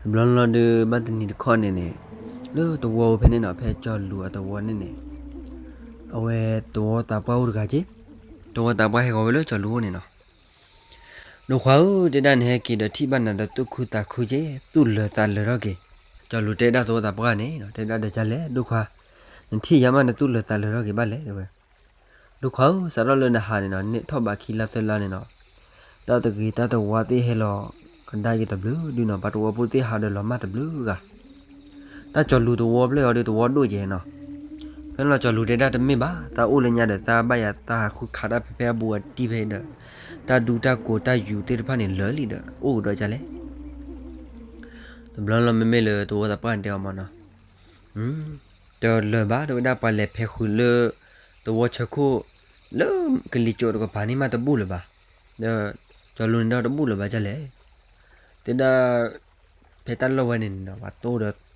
တဘျီလီၤဒုး ဘၣ်တနံၤတခီၣ်န့ၣ်န့ၣ်, လၢသဝီဖဲန့ၣ်နီၤ, ဖဲကၠီၤလူၤအသဝီန့ၣ်န့ၣ်, အဝဲသဝီသးပှၢ်အိၣ်တဂၤက့ၤ, သဝီသးပှၢ်ဟဲဂီၤဝဲလၢကၠီၤလူၤအအိၣ်န့ၣ်နီၤ, ဒိၣ်ခွါဧၢ, တဲဒၣ်နဟဲက့ၤဒီးထံၣ်ဘၣ်နၤဒီးသူၣ်ခုသးခုက့ၤ, သူၣ်လၢာ်သးလၢာ်ထီၣ်က့ၤ, ကၠီၤလူၤတဲဒၣ်သဝီသးပှၢ်န့ၣ်နီၤ, တဲဒၣ်ဒီးကလဲၣ် ဒိၣ်ခွါ, နထံၣ်ယါမးနသူၣ်လၢာ်သးလၢာ်ထီၣ်က့ၤဘၣ်လဲၣ်တဲဝဲ ဒိၣ်ခွါဧၢ, စးထီၣ်လၢနဟးန့ၣ်နီၤ, နထီၣ်ဘးခံလါသၢလါန့ၣ်နီၤ, တၢ်တဂ့ၤတၢ်တဝါသ့ၣ်ဟဲလီၤကဒါက့ၤတဘျုးဒုနီၤ, ပှၤတဝီဖိသ့ၣ်ဟးဒီးလီၤမၢ်တဘျုးဂၤ, တၢ်ကၠီၤလူၤသဝီဖျၢၣ်အံၤဒီးသဝီဒိၣ်ကဲနီၤ, ဖဲလီၤကၠီၤလူၤတဲဒၣ်တမ့ၢ်ဘၣ်, တၢ်အိၣ်လၢညါဒီးတၢ်ဘၣ်ယၤတၢ်ဟးဃုခးတၢ်ဖဲဖဲအဘူးအတံၢ်ဖဲဒီး, တၢ်ဒူတၢ်ကိးတၢ်ယူၤသ့ၣ်တဖၣ်န့ၣ်လၢာ်လံဒီး အိၣ်ကဒီးကလဲၣ် တဘျီလီၤမ့မ့ၢ်လၢသဝီသးပှၢ်န့ၣ်တဲအီၤမးနီၤ, တလၢာ်ဘၣ် တဲဝဲဒၣ် ပှၤလဲၤဖဲးဃုာ်လၢ သဝီဆၢခိၣ် လၢကလံၤစိးတကပၤန့ၣ်မးတဘူၣ်လၢၤဘၣ်, ဒီးကၠီၤလူၤန့ၣ်ဒီးတဘူၣ်လၢၤဘၣ်ဒ်လဲၣ်, တဲဒၣ် ဖဲတၢ်လီၢ်ဝဲန့ၣ်န့ၣ်ဒီး ပှၤတိၢ်ဒီး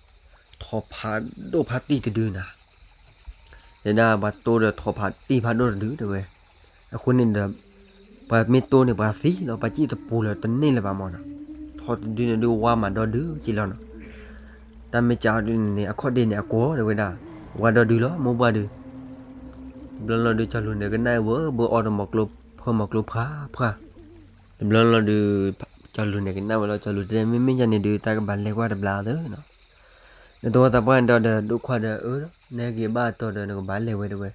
ထိးဖးဒိၣ်ဖးတံၢ်တဒုနၤ တဲဒၣ်ပှၤတိၢ်ဒီးထိးဖးတံၢ်ဖးဒိၣ်တဒုတဲဝဲ, အဃိန့ၣ်ဒီး ပှၤမ့ၢ်တိၢ်န့ၣ် ပှၤသံလီၤ ပှၤစံၣ်တပူၤလၢၤတန့ၢ်လၢၤဘၣ်မးနီၤ, ထိးတဒုန့ၣ်ဒုးဝါမးဒီဒုက့လီၤနီၤ, တၢ်မ့ၢ်ကးအီၤဒုန့ၣ်န့ၣ် အခီၣ်ဒ့န့ၣ်အကိးတဲဝဲဒၣ်, ဝါဒီဒုလီၤ မိၢ်ပှၢ်ဒုး, တဘျီလီၤဒုးကၠီၤလူၤန့ၣ်ကနၣ်ဝဲဘၢအီၤဒီးမီၤကျိဖၢမီၤကျိဖှါဖှါ, တဘျီလီၤဒုး ကၠီၤလူၤန့ၣ်ကနၣ်ဝဲလီၤ ကၠီၤလူၤတဲ မ့မ့ၢ်ယၤန့ၣ်ဒုး တၢ်ကဘၣ်လဲၤကွၢ်တဘျီသၢနီၤ နသဝီသးပှၢ်န့ၣ်ဒီး ဒိၣ်ခွါဒီးအၢ နဟဲက့ၤဘၣ်အတီၤဒီး နကဘၣ်လဲၤဝဲတဲဝဲ,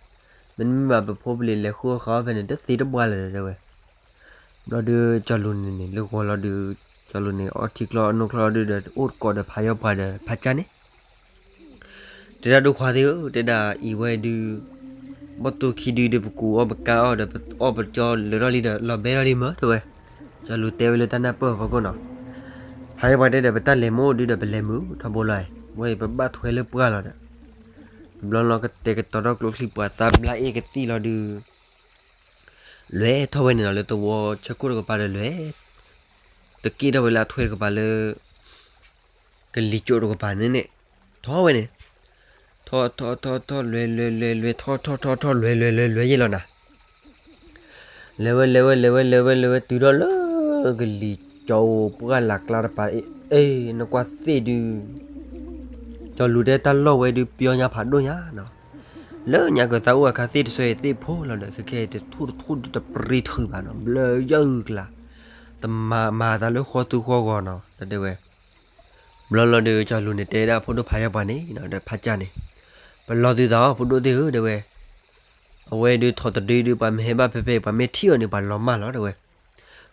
မ့တမ့ၢ်ဘၣ်ပဖိပလံၤလဲၤဃုအီၣ်ဃုအီဖဲန့ၣ် တသ့တဘှါလၢၤတဲဝဲ, ဘျီဒုးကၠီၤလူၤန့ၣ်န့ၣ် လၢဂီၤလီၤဒုး ကၠီၤလူၤန့ၣ် အီထံကျီအနိကျီဒုးဒီး အိၣ်တကိးဒီးဖးယီပှၤဒီးဖးကၢ်န့ၣ် တဲဒၣ်ဒိၣ်ခွါသ့ၣ်ဧၢ တဲဒၣ်အံၤဝဲဒုး ဘီၣ်သိၣ်ခံဒုဒီး ပကူးအီၣ်ပကါအီၣ်ဒီး ပအီၣ်ပကၠီလၢာ်ထီၣ်လံဒီး လီၤဘဲထီၣ်လံမၢတဲဝဲ, ကၠီၤလူၤတဲဝဲလၢတၢ်နၢ်ပၢၢ်အဖီခိၣ်နီၤ, ဖးယီပှၤတဲဒီး ပတၢ်လဲၤမ့ၢ်အိၣ်ဒုးဒီး ပလဲၤမုာ်ထီဘိလီၤ, ဝဲအံၤပဘၣ်ထွဲလၢပှၢ်လီၤဒီး, တဘျီလီၤကတဲာ်ကတီၤထီၣ်ကျိချံ ပှၤသးဘျါအ့ၣ်ကသံၣ်လီၤဒုး လဲၤထီၣ်ဝဲန့ၣ်လီၤ လၢသဝီဆၢခိၣ်တကပၤဒီးလဲၤ တက့ၢ်ထီၣ်ဝဲလၢအထွဲတကပၤလၢ ကလံၤစိးတကပၤန့ၣ်န့ၣ် ထီၣ်ဝဲန့ၣ် ထီၣ်ထီၣ်ထီၣ်ထီၣ်လွဲၤလွဲၤလွဲၤလွဲၤ ထီၣ်ထီၣ်ထီၣ်ထီၣ်လွဲၤလွဲၤလွဲၤလွဲၤယဲၢ်လီၤနၤ လဲၤဝဲလဲၤဝဲလဲၤဝဲလဲၤဝဲလဲၤဝဲတုၤထီၣ်လၢ ကလံၤစိးပှၢ်လၢ်ကျါတပၤ အ့ၣ် နကွၢ်သ့ၣ်ဒုး ကၠီၤလူၤတဲတၢ်လီၢ်ဝဲဒုးပျီညါဖးဒိၣ်ညါနီၤ, လၢညါကသးအိၣ်အခါသ့ၣ်တဆၢအံၤသ့ၣ်ဖိလီၤဒီး ခဲခဲအံၤတထူၣ်တထူၣ်ဒုးတပြံထုးဘၣ်နီၤ, ဘျၢယၢ်ဂုာ်ကျါ, တမၤမၤသးလၢဃီသူဃီဂီၤနီၤ တဲဝဲ. ဘျီလီၤဒုး ကၠီၤလူၤန့ၣ်တဲဒၣ်ဖိဒိၣ်ဖးယီၤပှၤန့ၣ်နီၤ ဒီးဖးကၢ်န့ၣ်, ပလီၤသုသးအီၤ ဖိဒိၣ်သ့ၣ်ဧၢ တဲဝဲ, အဝဲဒုးထီၣ်တဒုဒုး ပှၤမ့ၢ်ဟဲဘၣ်ဖဲဖဲ ပှၤမ့ၢ်ထံၣ်အီၤန့ၣ် ပှၤလီၤမၢ်လီၤ တဲဝဲ.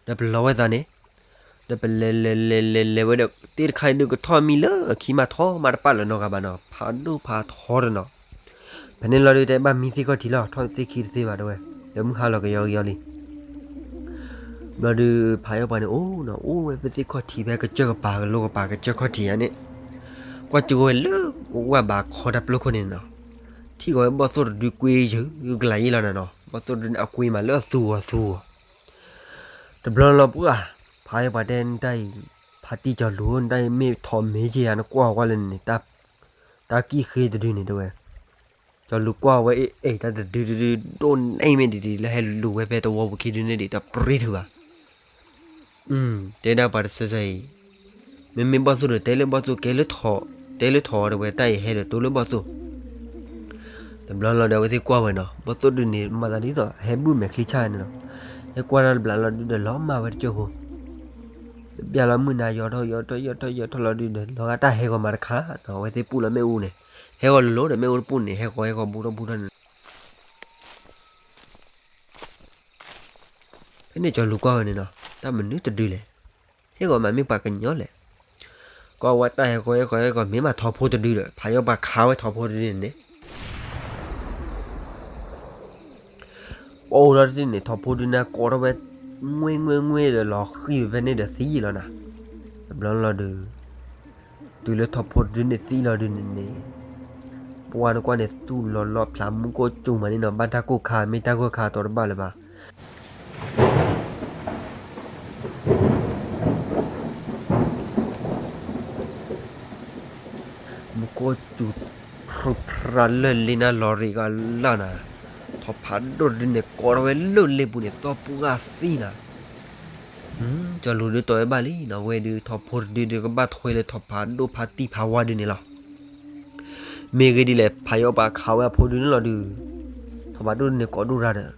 ဒီးပလီၤဝဲသးန့ၣ်, ဒီးပလဲၤလဲၤလဲၤလဲၤလဲၤဝဲဒီး တ့တခါအံၤဒုးကထီၣ်မံလၢခံမး ထီၣ်မးတပာ်လၢၤနီတဂၤဘၣ်နီၤ, ဖးဒိၣ်ဖးထီတနီၤ. ဖဲန့ၣ်လီၤဒုး တဲဘၣ်မံသ့ၣ်ခီၣ်ထံးလီၤ ထီၣ်သ့ၣ်ခံတသ့ဘၣ် တဲဝဲ, ဒီးမုၢ်ဟါလီၤကယီကယီလံ. ဘျီဒုး ဖးယီၤပှၤန့ၣ်အိၣ်နီၤ, အိၣ်ဝဲဖဲသ့ၣ်ခီၣ်ထံးဖဲကစၢၢ်ကပၤကလိကပၤ ကစၢၢ်ခီၣ်ထံးယါန့ၣ်, ကွၢ်ကၠိဝဲလၢဝၣ်ဘးခီတၢ်ပျိခိၣ်န့ၣ်နီၤ, ထံၣ်ကီးဝဲဘီၣ်သိၣ်တဒုကွ့ယုၤကလးယ့လီၤနီၤ, ဘီၣ်သိၣ်တဒုန့ၣ်အကွ့မးလၢအသူဂီၤသူဂီၤ. တဘျီလီၤပှၢ်, ဖးယီၤပှၤတဲနတၢ်အံၤ, ဖးတံၢ်ကၠီၤလူၤဧၢ နတၢ်အံၤမ့ၢ်ထီၣ်မ့ၢ်က့ၤယါ နကွၢ်ဝဲလၢန့ၣ် တၢ်ကံၣ်ဃ့တဒုန့ၣ် တဲဝဲ. ကၠီၤလူၤကွၢ်ဝဲအ့ၣ်အ့ၣ် တၢ်တဒုဒုဒုဒိၣ်န့ၢ်မ့ၢ်ဒ်ဒ်လၢဟဲလူၤဝဲဖဲတဝီပူၤခံဒုန့ၣ်ဒံး တပြံထုးဘၣ်. တဲဒၣ်ပှၤတဆၢဆၢအံၤ, မ့မ့ၢ်ဘီၣ်သိၣ်ဒီးတဲလၢဘီၣ်သိၣ် ကဲလၢထီၣ်, တဲလၢထီၣ် တဲဝဲ တၢ်အံၤဟဲဒီးတိလၢဘီၣ်သိၣ်. တဘျီလီၤဒီးအဝဲသ့ၣ်ကွၢ်ဝဲနီၤ, ဘီၣ်သိၣ်ဒုန့ၣ် မၤသးဒ်သိးဟဲဘူၣ်မဲာ်ချံဆၣ်န့ၣ်လီၤ. ဟဲကွၢ်တၢ်တဘျီလီၤဒုဒီးလီၤမၢ်ဝဲတကၠိၢ်ဖိ တဘျီလီၤမုၢ်နၤယီၤထီၣ်ယီၤထီၣ်ယီၤထီၣ်ယီၤထီၣ်လီၤဒုဒီး လီၤဂာ်တၢ်ဟဲဂီၤမးတခါနီၤ, အဝဲသ့ၣ်ပူၣ်လီၤမ့ၣ်အူန့ၣ်, ဟဲဂီၤလိၤလိၤဒီးမ့ၣ်အူတပူၤန့ၣ် ဟဲဂီၤဟဲဂီၤဘူးထီၣ်ဘူးထီၣ်န့ၣ် ဖဲန့ၣ်ကၠီၤလူၤကွၢ်ဝဲန့ၣ်နီၤ, တၢ်မနုၤတဒုလဲၣ်, ဟဲဂီၤမးမ့ၢ်ပှၤကညီလဲၣ်. ကွၢ်ဝဲတၢ်ဟဲဂီၤဟဲဂီၤဟဲဂီၤ မ့ၢ်မးထီၣ်ဖိတဒုဒီး ဖးယီၤပှၤခးဝဲထီၣ်ဖိတဒုန့ၣ်န့ၣ် ပအိၣ်ဒီးတထံၣ်န့ၣ် ထီၣ်ဖိဒုန့ၣ်ကိးထီၣ်ဝဲ ငွ့ငွ့ငွ့ဒီးလီၤဃံၤဖဲန့ၣ်ဒီးသံလီၤနၤ. တဘျီလီၤဒုး တုၤလၢထီၣ်ဖိတဒုန့ၣ်သံလီၤဒုန့ၣ်န့ၣ်, ပှၤနကွၢ်န့ၣ်သူၣ်လီၤလီၤဖျး မူခိၣ်စူၤမးန့ၣ်နီၤ, ဘၣ်တၢ်ကိၢ်ခါ မ့ၢ်တၢ်ဂိၢ်ခါတီၤတဘၣ်လၢၤဘၣ် မူခိၣ်စူၤ ဖြူဖြါလၢလ့နၤလီၤရံးကလၢ်နၤ, ထီၣ်ဖးဒိၣ်တဒုန့ၣ် ကိးထီၣ်ဝဲလၢလ့ပူၤန့ၣ် သီၣ်ပှၢ်သံနၤ. ကၠီၤလူၤဒုးတီၢ်ဝဲဘၣ်လံနီၤ, ဝဲဒုးထီၣ်ဖိတဒုဒုးကဘၣ်ထွဲလၢထီၣ်ဖးဒိၣ်ဖးတံၢ်ဖးဝါဒုန့ၣ်လီၤ. မ့ၢ်ဂ့ၢ်ဒ်လဲၣ် ဖးယီၤပှၤခးဝဲအဖိဒုန့ၣ်လီၤဒုး, ထီၣ်ဖးဒိၣ်ဒုန့ၣ်ကိးဒိၣ်ရၤဒီး,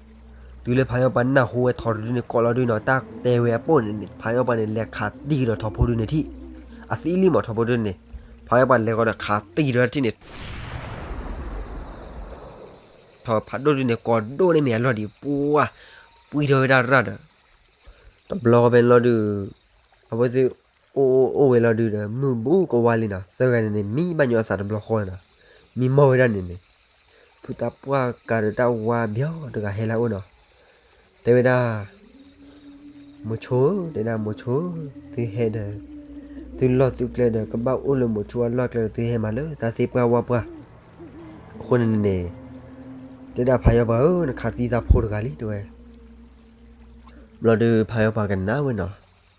တုၤလၢဖးယီၤပှၤနၢ်ဟူဝဲထီၣ်တဒုန့ၣ်ကိးလီၤဒုနီၤ, တၢ်တဲဝဲအပိၢ်န့ၣ် ဖးယီၤပှၤန့ၣ် လဲၤခးတံၢ်ကဒီးထီၣ်ဖိဒုန့ၣ်ထံၣ်, အသံလံမးထီၣ်ဖိဒုန့ၣ်, ဖးယီၤပှၤလဲၤဃီဒီးခးတံၢ်ကဒီးထံၣ်န့ၣ် ထီၣ်ဖးဒိၣ်ဒုန့ၣ် ကိးဒိၣ်န့ၢ်မ့ၢ်အလီၢ်ဒံး ပှၤ, ပှံထီၣ်ဝဲဒၣ်ရၣ်ဒီး, တဘျီဖဲန့ၣ်လီၤဒုး, အဝဲသ့ၣ်အိၣ်အိၣ်အိၣ်ဝဲလီၤဒုးဒီး မုၢ်ဘူးကဝါလံနီၤ, သၢဂၤန့ၣ်န့ၣ် မံဘၣ်ညီအသးတဘျီဃီနီၤ, မံမီၢ်ဝဲဒၣ်န့ၣ်န့ၣ်, ဖုသးပှၢ်ကးဒီးတၢ်ဝါဘျီတဂၤဟဲလၢအအိၣ်နီၤ, တဲဝဲဒၣ် မိၤဆိဧၢ, တဲဒၣ်မိၤဆိ, သုဟဲဒီး, သုလီၢ်သုကျဲဒီး ကဘၣ်အိၣ်လၢမိၤဆိအလီၢ်ကျဲဒီး သုဟဲမးလၢသးသ့ပှၢ်ဝါပှၢ်, အဃိန့ၣ်န့ၣ်, တဲဒၣ်ဖးယီၤပှၤဧၢ, နခးသံသးဖိတဂၤလံ တဲဝဲ. ဘျီဒုးဖးယီၤပှၤကနၣ်ဝဲနီၤ,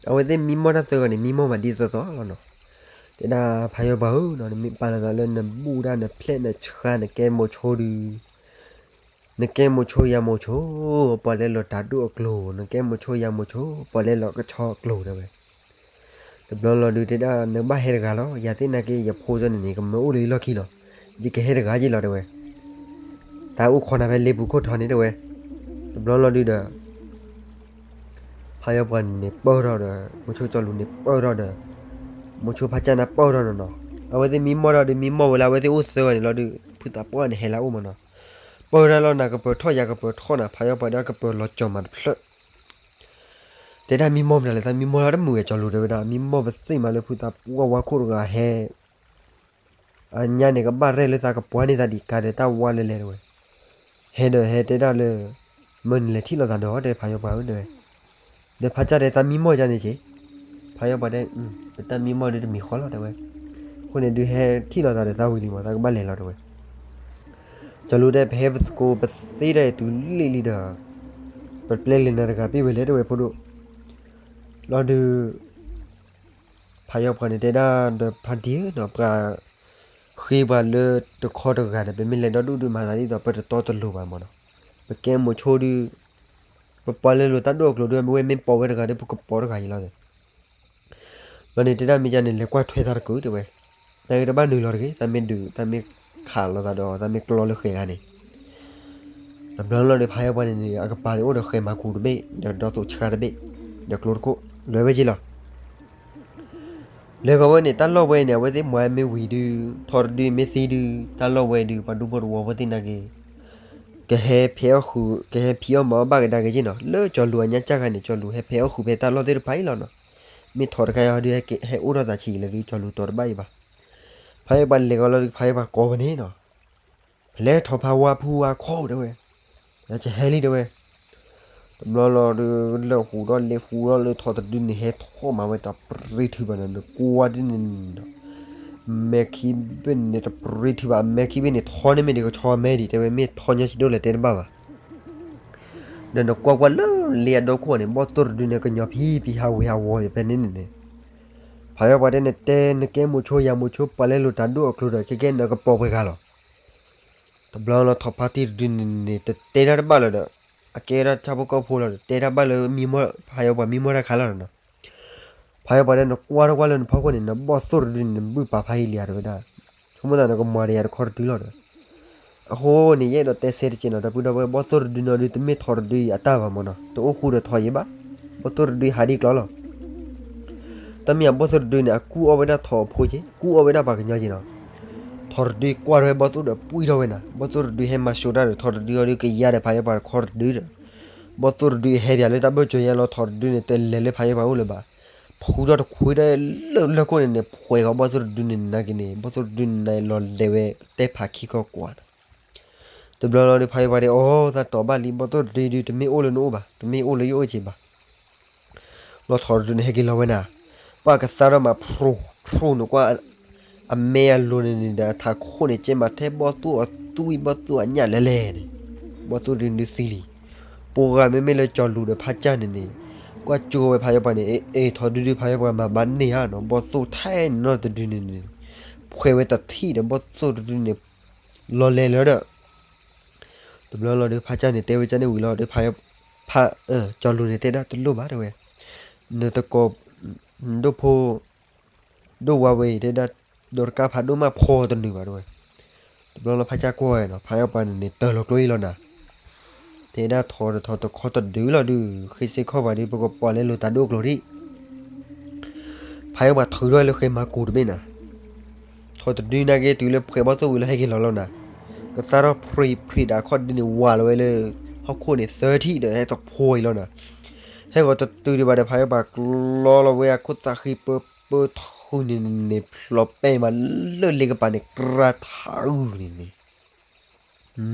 အဝဲသ့ၣ်မံမီၢ်တၢ်သၢဂၤန့ၣ် မံမီၢ်မးဒ်သိးသိးလီၤနီၤ, တဲဒၣ်ဖးယီၤပှၤဧၢနီၤ, နမ့ၢ်ပာ်လီၤသးလၢနဘူၣ်တၢ်နဖျဲးနဆှါ နကဲမိၤဆိဒုး နကဲမိၤဆိယၤမိၤဆိ, ပှၤလဲၤလီၤတၤဒိၣ်အကျိၤ, နကဲမိၤဆိယၤမိၤဆိ, ပှၤလဲၤလီၤကဆီအကျိၤ တဲဝဲ. တဘျီလီၤဒုးတဲဒၣ် နဘၣ်ဟဲတဂၤလီၤ, ယၤသ့ၣ်နာ်က့ ယဖိသၢန့ၣ်န့ၣ် ကမၢအိၣ်လၢယလီၢ်ခံလီၤ, ယကဟဲတဂၤယ့ၢ်လီၤ တဲဝဲ. တၢ်အိၣ်ခိးနၤဖဲလ့ပူၤခိၣ်ထီန့ၣ် တဲဝဲ. တဘျီလီၤဒုးဒီး ဖးယီၤပှၤန့ၣ်ပၢၢ်ထီၣ်ဒီး မိၤဆိကၠီၤလူၤန့ၣ်ပၢၢ်ထီၣ်ဒီး မိၤဆိဖးကၢ်န့ၣ်ပၢၢ်ထီၣ်နီၤနီၤ, အဝဲသ့ၣ်မံမီၢ်ထီၣ်ဒုး မံမီၢ်ဝဲလၢအဝဲသ့ၣ်အိၣ်သၢဂၤန့ၣ်လီၤဒုး ဖုသးပှၢ်န့ၣ်ဟဲလၢအအိၣ်မးနီၤ, ပၢၢ်ဝဲဒၣ်လီၤ နၤကပၢၤထီၣ်ယၤကပၢၤထီၣ်နၤ ဖးယီၤပှၤဒီးကပၢၤလီၤကၠီၤမးတဖျၢၣ် တဲဒၣ်မံမီၢ်မနုၤလဲၣ် သးမံမီၢ်လၢတမုာ်ဝဲကၠီၤလူၤ တဲဝဲဒၣ် မံမီၢ်ပသ့ၣ်မးလၢဖုသးပှၢ်ဝါခိၣ်တဂၤဟဲ အညါန့ၣ် ကဘၣ်ရဲၣ်လၢသးကပှၢ်န့ၢ်သးဒံးကါဒီးတၢ်ဝါလဲၤလဲၤ တဲဝဲ. ဟဲဒီးဟဲတဲဒၣ်လၢ မၢနလဲၤထံၣ်လိာ်သးဒီး တဲဖးယီၤပှၤဧၢ တဲဝဲ. ဒီးဖးကၢ်တဲ သးမံမီၢ်ယါန့ၣ်က့ၤ, ဖးယီၤပှၤတဲ ပတၢ်မံမီၢ်ဒုးတမံၤဃီလီၤ တဲဝဲ. အဃိန့ၣ် ဒုးဟဲထံၣ်လိာ်သးဒီးသးဝံၤလံမး သးကဘၣ်လဲၤလီၤ တဲဝဲ. ကၠီၤလူၤတဲ ပဟဲပသကိးပသ့ဒီးတုၤလံလံဒီး ပပျဲလဲၤနၤတဂၤပ့ၢ်ဝဲလဲၣ် တဲဝဲ ဖိဒိၣ်. လီၤဒုး ဖးယီၤပှၤန့ၣ်တဲဒၣ်ဒီး ဖါတံၢ်ဧၢနီၤ ပှၤဃ့ပှၤလၢတခီတဂၤဒီး ပမ့ၢ်လဲၤဒီဒူၣ်ဒုးမၤသးဒ်သိး ပတတီတလိၤဘၣ်မးနီၤ. ပကဲမိၤဆိဒုး ပပှၤလဲၤလိာ်တၢ်ဒိၣ်အကျိၤဒုး မ့ၢ်ဝဲမ့ၢ်ပိာ်ဝဲတဂၤဒီး ပကပိာ်တဂၤအံၤလီၤ. ဘျီန့ၣ်တဲဒၣ်မ့ၢ်ယါန့ၣ် လဲၤကွၢ်ထွဲသးတကုာ်တဲဝဲ. နကတဘၣ်နုာ်လီၤတဂ့ၤ, တၢ်မ့ၢ်ဒုး တၢ်မ့ၢ်ခးလီၤသးဒီး တၢ်မ့ၢ်ကျီလၢဃဲၤဂၤန့ၣ်. တဘျီလီၤဒီး ဖးယီပှၤန့ၣ်န့ၣ် အကပၤန့ၣ်အိၣ်ဒီးဃဲၤမၤကူးတဘ့ၣ် ဒီးဒီသိးဆှါတဘ့ၣ် ဒီးကျိတခိၣ် လဲၤဝဲက့ၤလီၤ. လဲၤဃီၤဝဲန့ၣ် တၢ်လီၢ်ဝဲန့ၣ် အဝဲသ့ၣ်မၤမ့ၢ်ဝံၤဒုး ထီတဒုမ့ၢ်သံဒုး တၢ်လီၢ်ဝဲဒုး ပှၤဒူဖိတဝီဖိသ့ၣ်နာ်က့ၤ ကဟဲဖဲအီၣ်ဃုာ် ကဟဲဖံးအီၣ်မၤအီၣ်ဘၣ်ကဒါက့ၤက့ၤနီၤ. လၢကၠီၤလူၤအညါကၢ်ခါန့ၣ် ကၠီၤလူၤဟဲဖဲအီၣ်ဃုာ်ဖဲတၢ်လီၢ်သ့ၣ်တဖၣ်အံၤလီၤနီၤ. မ့ၢ်ထီတခါအံၤဒုး ဟဲအိၣ်ထီၣ်သးဆံးလၢၤဒုး ကၠီၤလူၤတီၤတဘၣ်အံၤဘၣ်. ဖးယီပှၤလဲၤဃီၤလီၤဒုး ဖးယီပှၤကိးဝဲန့ၣ်နီၤ. ဖဲလဲၣ်ထီဖးဝါဖုဝါခီတဲဝဲ, ယကဟဲလံတဲဝဲ. တဘျီလီၤဒုး လၢာ်ဟူးထီၣ်လဲၤဟူးထီၣ်လၢထီတဒုန့ၣ် ဟဲထီၣ်မၤဝဲတပရ့ထုးဘၣ်နီၤ နကွၢ်ဒ်န့ၣ်နီၤ. မဲာ်ခံဘ့ၣ်န့ၣ်တပရ့ထုးဘၣ် အမဲာ်ခံဘ့ၣ်န့ၣ် ထီန့ၢ်မ့ၢ်ဒံးကဆီအမဲာ်ဒံး တဲဝဲ မ့ၢ်ထီညီဆံးဒိၣ်လဲၣ်တဲတဘၣ်ဘၣ်. ဒီးနကွၢ်ကွၢ်လၢလ့အဒိခိၣ်န့ၣ် ဘီၣ်သိၣ်တဒုန့ၣ် ကညီဖံးဖံးဟးဝ့ၤဟးဝီၤဖဲန့ၣ်န့ၣ်န့ၣ်. ဖးယီပှၤတဲနတဲ နကဲမိၤဆိယၤမိၤဆိ ပှၤလဲၤလိာ်တၢ်ဒိၣ်အကျိၤဒီး ခဲကဲနကပိာ်ပှဲၤဂၤလီၤ. တဘျီလီၤထီဖးတံၢ်တဒုန့ၣ်န့ၣ် တတဲတၢ်တဘၣ်လၢၤဒီး အကဲဒၣ်ဆၣ်ဖိကီၢ်ဖိလီၤဒီး တဲတၢ်ဘၣ်လၢ ဖးယီပှၤမံမီၢ်တၢ်ခါလီၤနီၤ. ဖးယီပှၤတဲနကွၢ်တကွၢ်လၢနဖီခိၣ်န့ၣ် နဘီၣ်သိၣ်တဒုန့ၣ် နဘုၣ်ပာ်ဖးယံာ်လံဧါတဲဝဲဒၣ်. ဆိကမိၣ်သးနကမၤဒီးယၤတခီတဒုလီၤဒီး အဃိန့ၣ် ယအဲၣ်ဒိးတဲဆၢတက့ၢ်နီၤ ဒီပုၢ်ဒီဝဲၢ် ဘီၣ်သိၣ်တဒုနီၤဒုး တမ့ၢ်ထီတဒုအံၤအတၢ်ဘၣ်မၢ်နီၤ တအိၣ်ဃူဒီးထီယံၤဘၣ်. ဘီၣ်သိၣ်တဒုဟးဒ်ကျီလီၤ. တမ့ၢ်အဘီၣ်သိၣ်တဒုန့ၣ် အကူၣ်အီၣ်ဝဲဒၣ်ထီအဖိက့ၤ ကူၣ်အီၣ်ဝဲဒၣ်ပှၤကညီက့ၤနီၤ. ထီတဒုကွၢ်ထီၣ်ဝဲဘီၣ်သိၣ်ဒီးပှံၢ်ထီၣ်ဝဲနၤ ဘီၣ်သိၣ်တဒုဟဲမၤစိာ်တၢ်ဒီး ထီတဒုအီၤဒုးကယါဒီးဖးယီပှၤတခီတဒုဒီး ဘီၣ်သိၣ်တဒုဟဲပၠးလၢတၢ်ဘၢၣ်စၢၤယါလီၤ ထီတဒုန့ၣ် တလဲၤလၢဖးယီပှၤအိၣ်လၢၤဘၣ်. ဖုထီၣ်တခွ့ဒီးလၢလၢခိၣ်န့ၣ်န့ၣ် ဖှဲးဃီၤဘီၣ်သိၣ်တဒုန့ၣ်နာ်က့ၤန့ၣ် ဘီၣ်သိၣ်တဒုန့ၣ်လီၤလဲၤဝဲတဲဖးခံခီကွၢ်နီၤ. တဘျီလီၤဒုး ဖးယီပှၤဒဲး အိၣ်သးတီၤဘၣ်လံ ဘီၣ်သိၣ်တဒုဒုး တမ့ၢ်အိၣ်လၢနအိၣ်ဘၣ် တမ့ၢ်အိၣ်လၢယအိၣ်က့ၤဘၣ်. လီၤထီတဒုန့ၣ် ဟဲက့ၤလီၤဝဲနၤ ပှၤကသါထီၣ်မး ဖြူၣ်ဖြူၣ်န့ၣ်ကွၢ် အမဲအလိၤန့ၣ်န့ၣ်ဒီး အထးခိၣ်န့ၣ် ကဲမးထဲဘီၣ်သိၣ်အသွံၣ်ဘီၣ်သိၣ်အညၣ်လဲၤလဲၤန့ၣ် ဘီၣ်သိၣ်တဒုဒုးသံလံ. ပှၤဂၤမ့မ့ၢ်လၢကၠီၤလူၤဒီးဖးကၢ်န့ၣ်န့ၣ် ကွၢ်ကၠိဝဲဖးယီပှၤန့ၣ် အ့ၣ် ထီဒုဒုး ဖးယီပှၤမၤဘၣ်န့ၢ်ဧါနီၤ ဘီၣ်သိၣ်ထဲန့ၣ်နီတဒုန့ၣ်န့ၣ် ဖှဲးဝဲတထံၣ်ဒီး ဘီၣ်သိၣ်တဒုန့ၣ် လီၤလဲၤလၢၤဒီး တဘျီလီၤဒုး ဖးကၢ်န့ၣ် တဲဝဲကၢ်န့ၣ်ဝံၤလီၤဒီး ဖး ဖး ကၠီၤလူၤန့ၣ် တဲဒၣ်တလိၣ်ဘၣ်တဲဝဲ, နတကိး ဒိၣ်ဖိ ဒိၣ်ဝါဝဲအံၤ တဲဒၣ် ဒီးတကးဖးဒိၣ်မးဖီတနုာ်ဘၣ်တဲဝဲ. တဘျီလီၤဖးကၢ်ကွၢ်ဝဲနီၤ ဖးယီပှၤန့ၣ်န့ၣ် တၢ်လီၤကျိအံၤလီၤနၤ တဲဒၣ်ထီတထီတခီတဒုလီၤဒုး ဃ့စ့ၢ်ခီၣ်ပှၤဒုး ပကပှၤလဲၤလိာ်တၢ်ဒိၣ်ကျိၤဒံး ဖးယီပှၤထုးထီၣ်လၢဃဲမၤကူးတဘ့ၣ်နၤ ထီတဒုနာ်က့ တုၤလၢဖှဲးဘီၣ်သိၣ်ဝံၤလီၤ ဟဲက့ၤလီၤလီၤနၤ, ကသါထီၣ်ဖြံးဖြံးဒီးအခီၣ်ဒုန့ၣ် ဝးလီၤဝဲလၢ ဟီၣ်ခိၣ်န့ၣ်သၢထံၣ်ဒီး ဟဲတဖိအံၤလီၤနၤ, ဟဲဂီၤတတုၤဒံးဘၣ်ဒီး ဖးယီပှၤကျီလီၤဝဲအခိၣ်သၣ်ဃံပၢပၢထူန့ၣ်န့ၣ် ဖျိးပဲမးလၢလ့ကပၤန့ၣ် ကြၢးထးအုးန့ၣ်န့ၣ်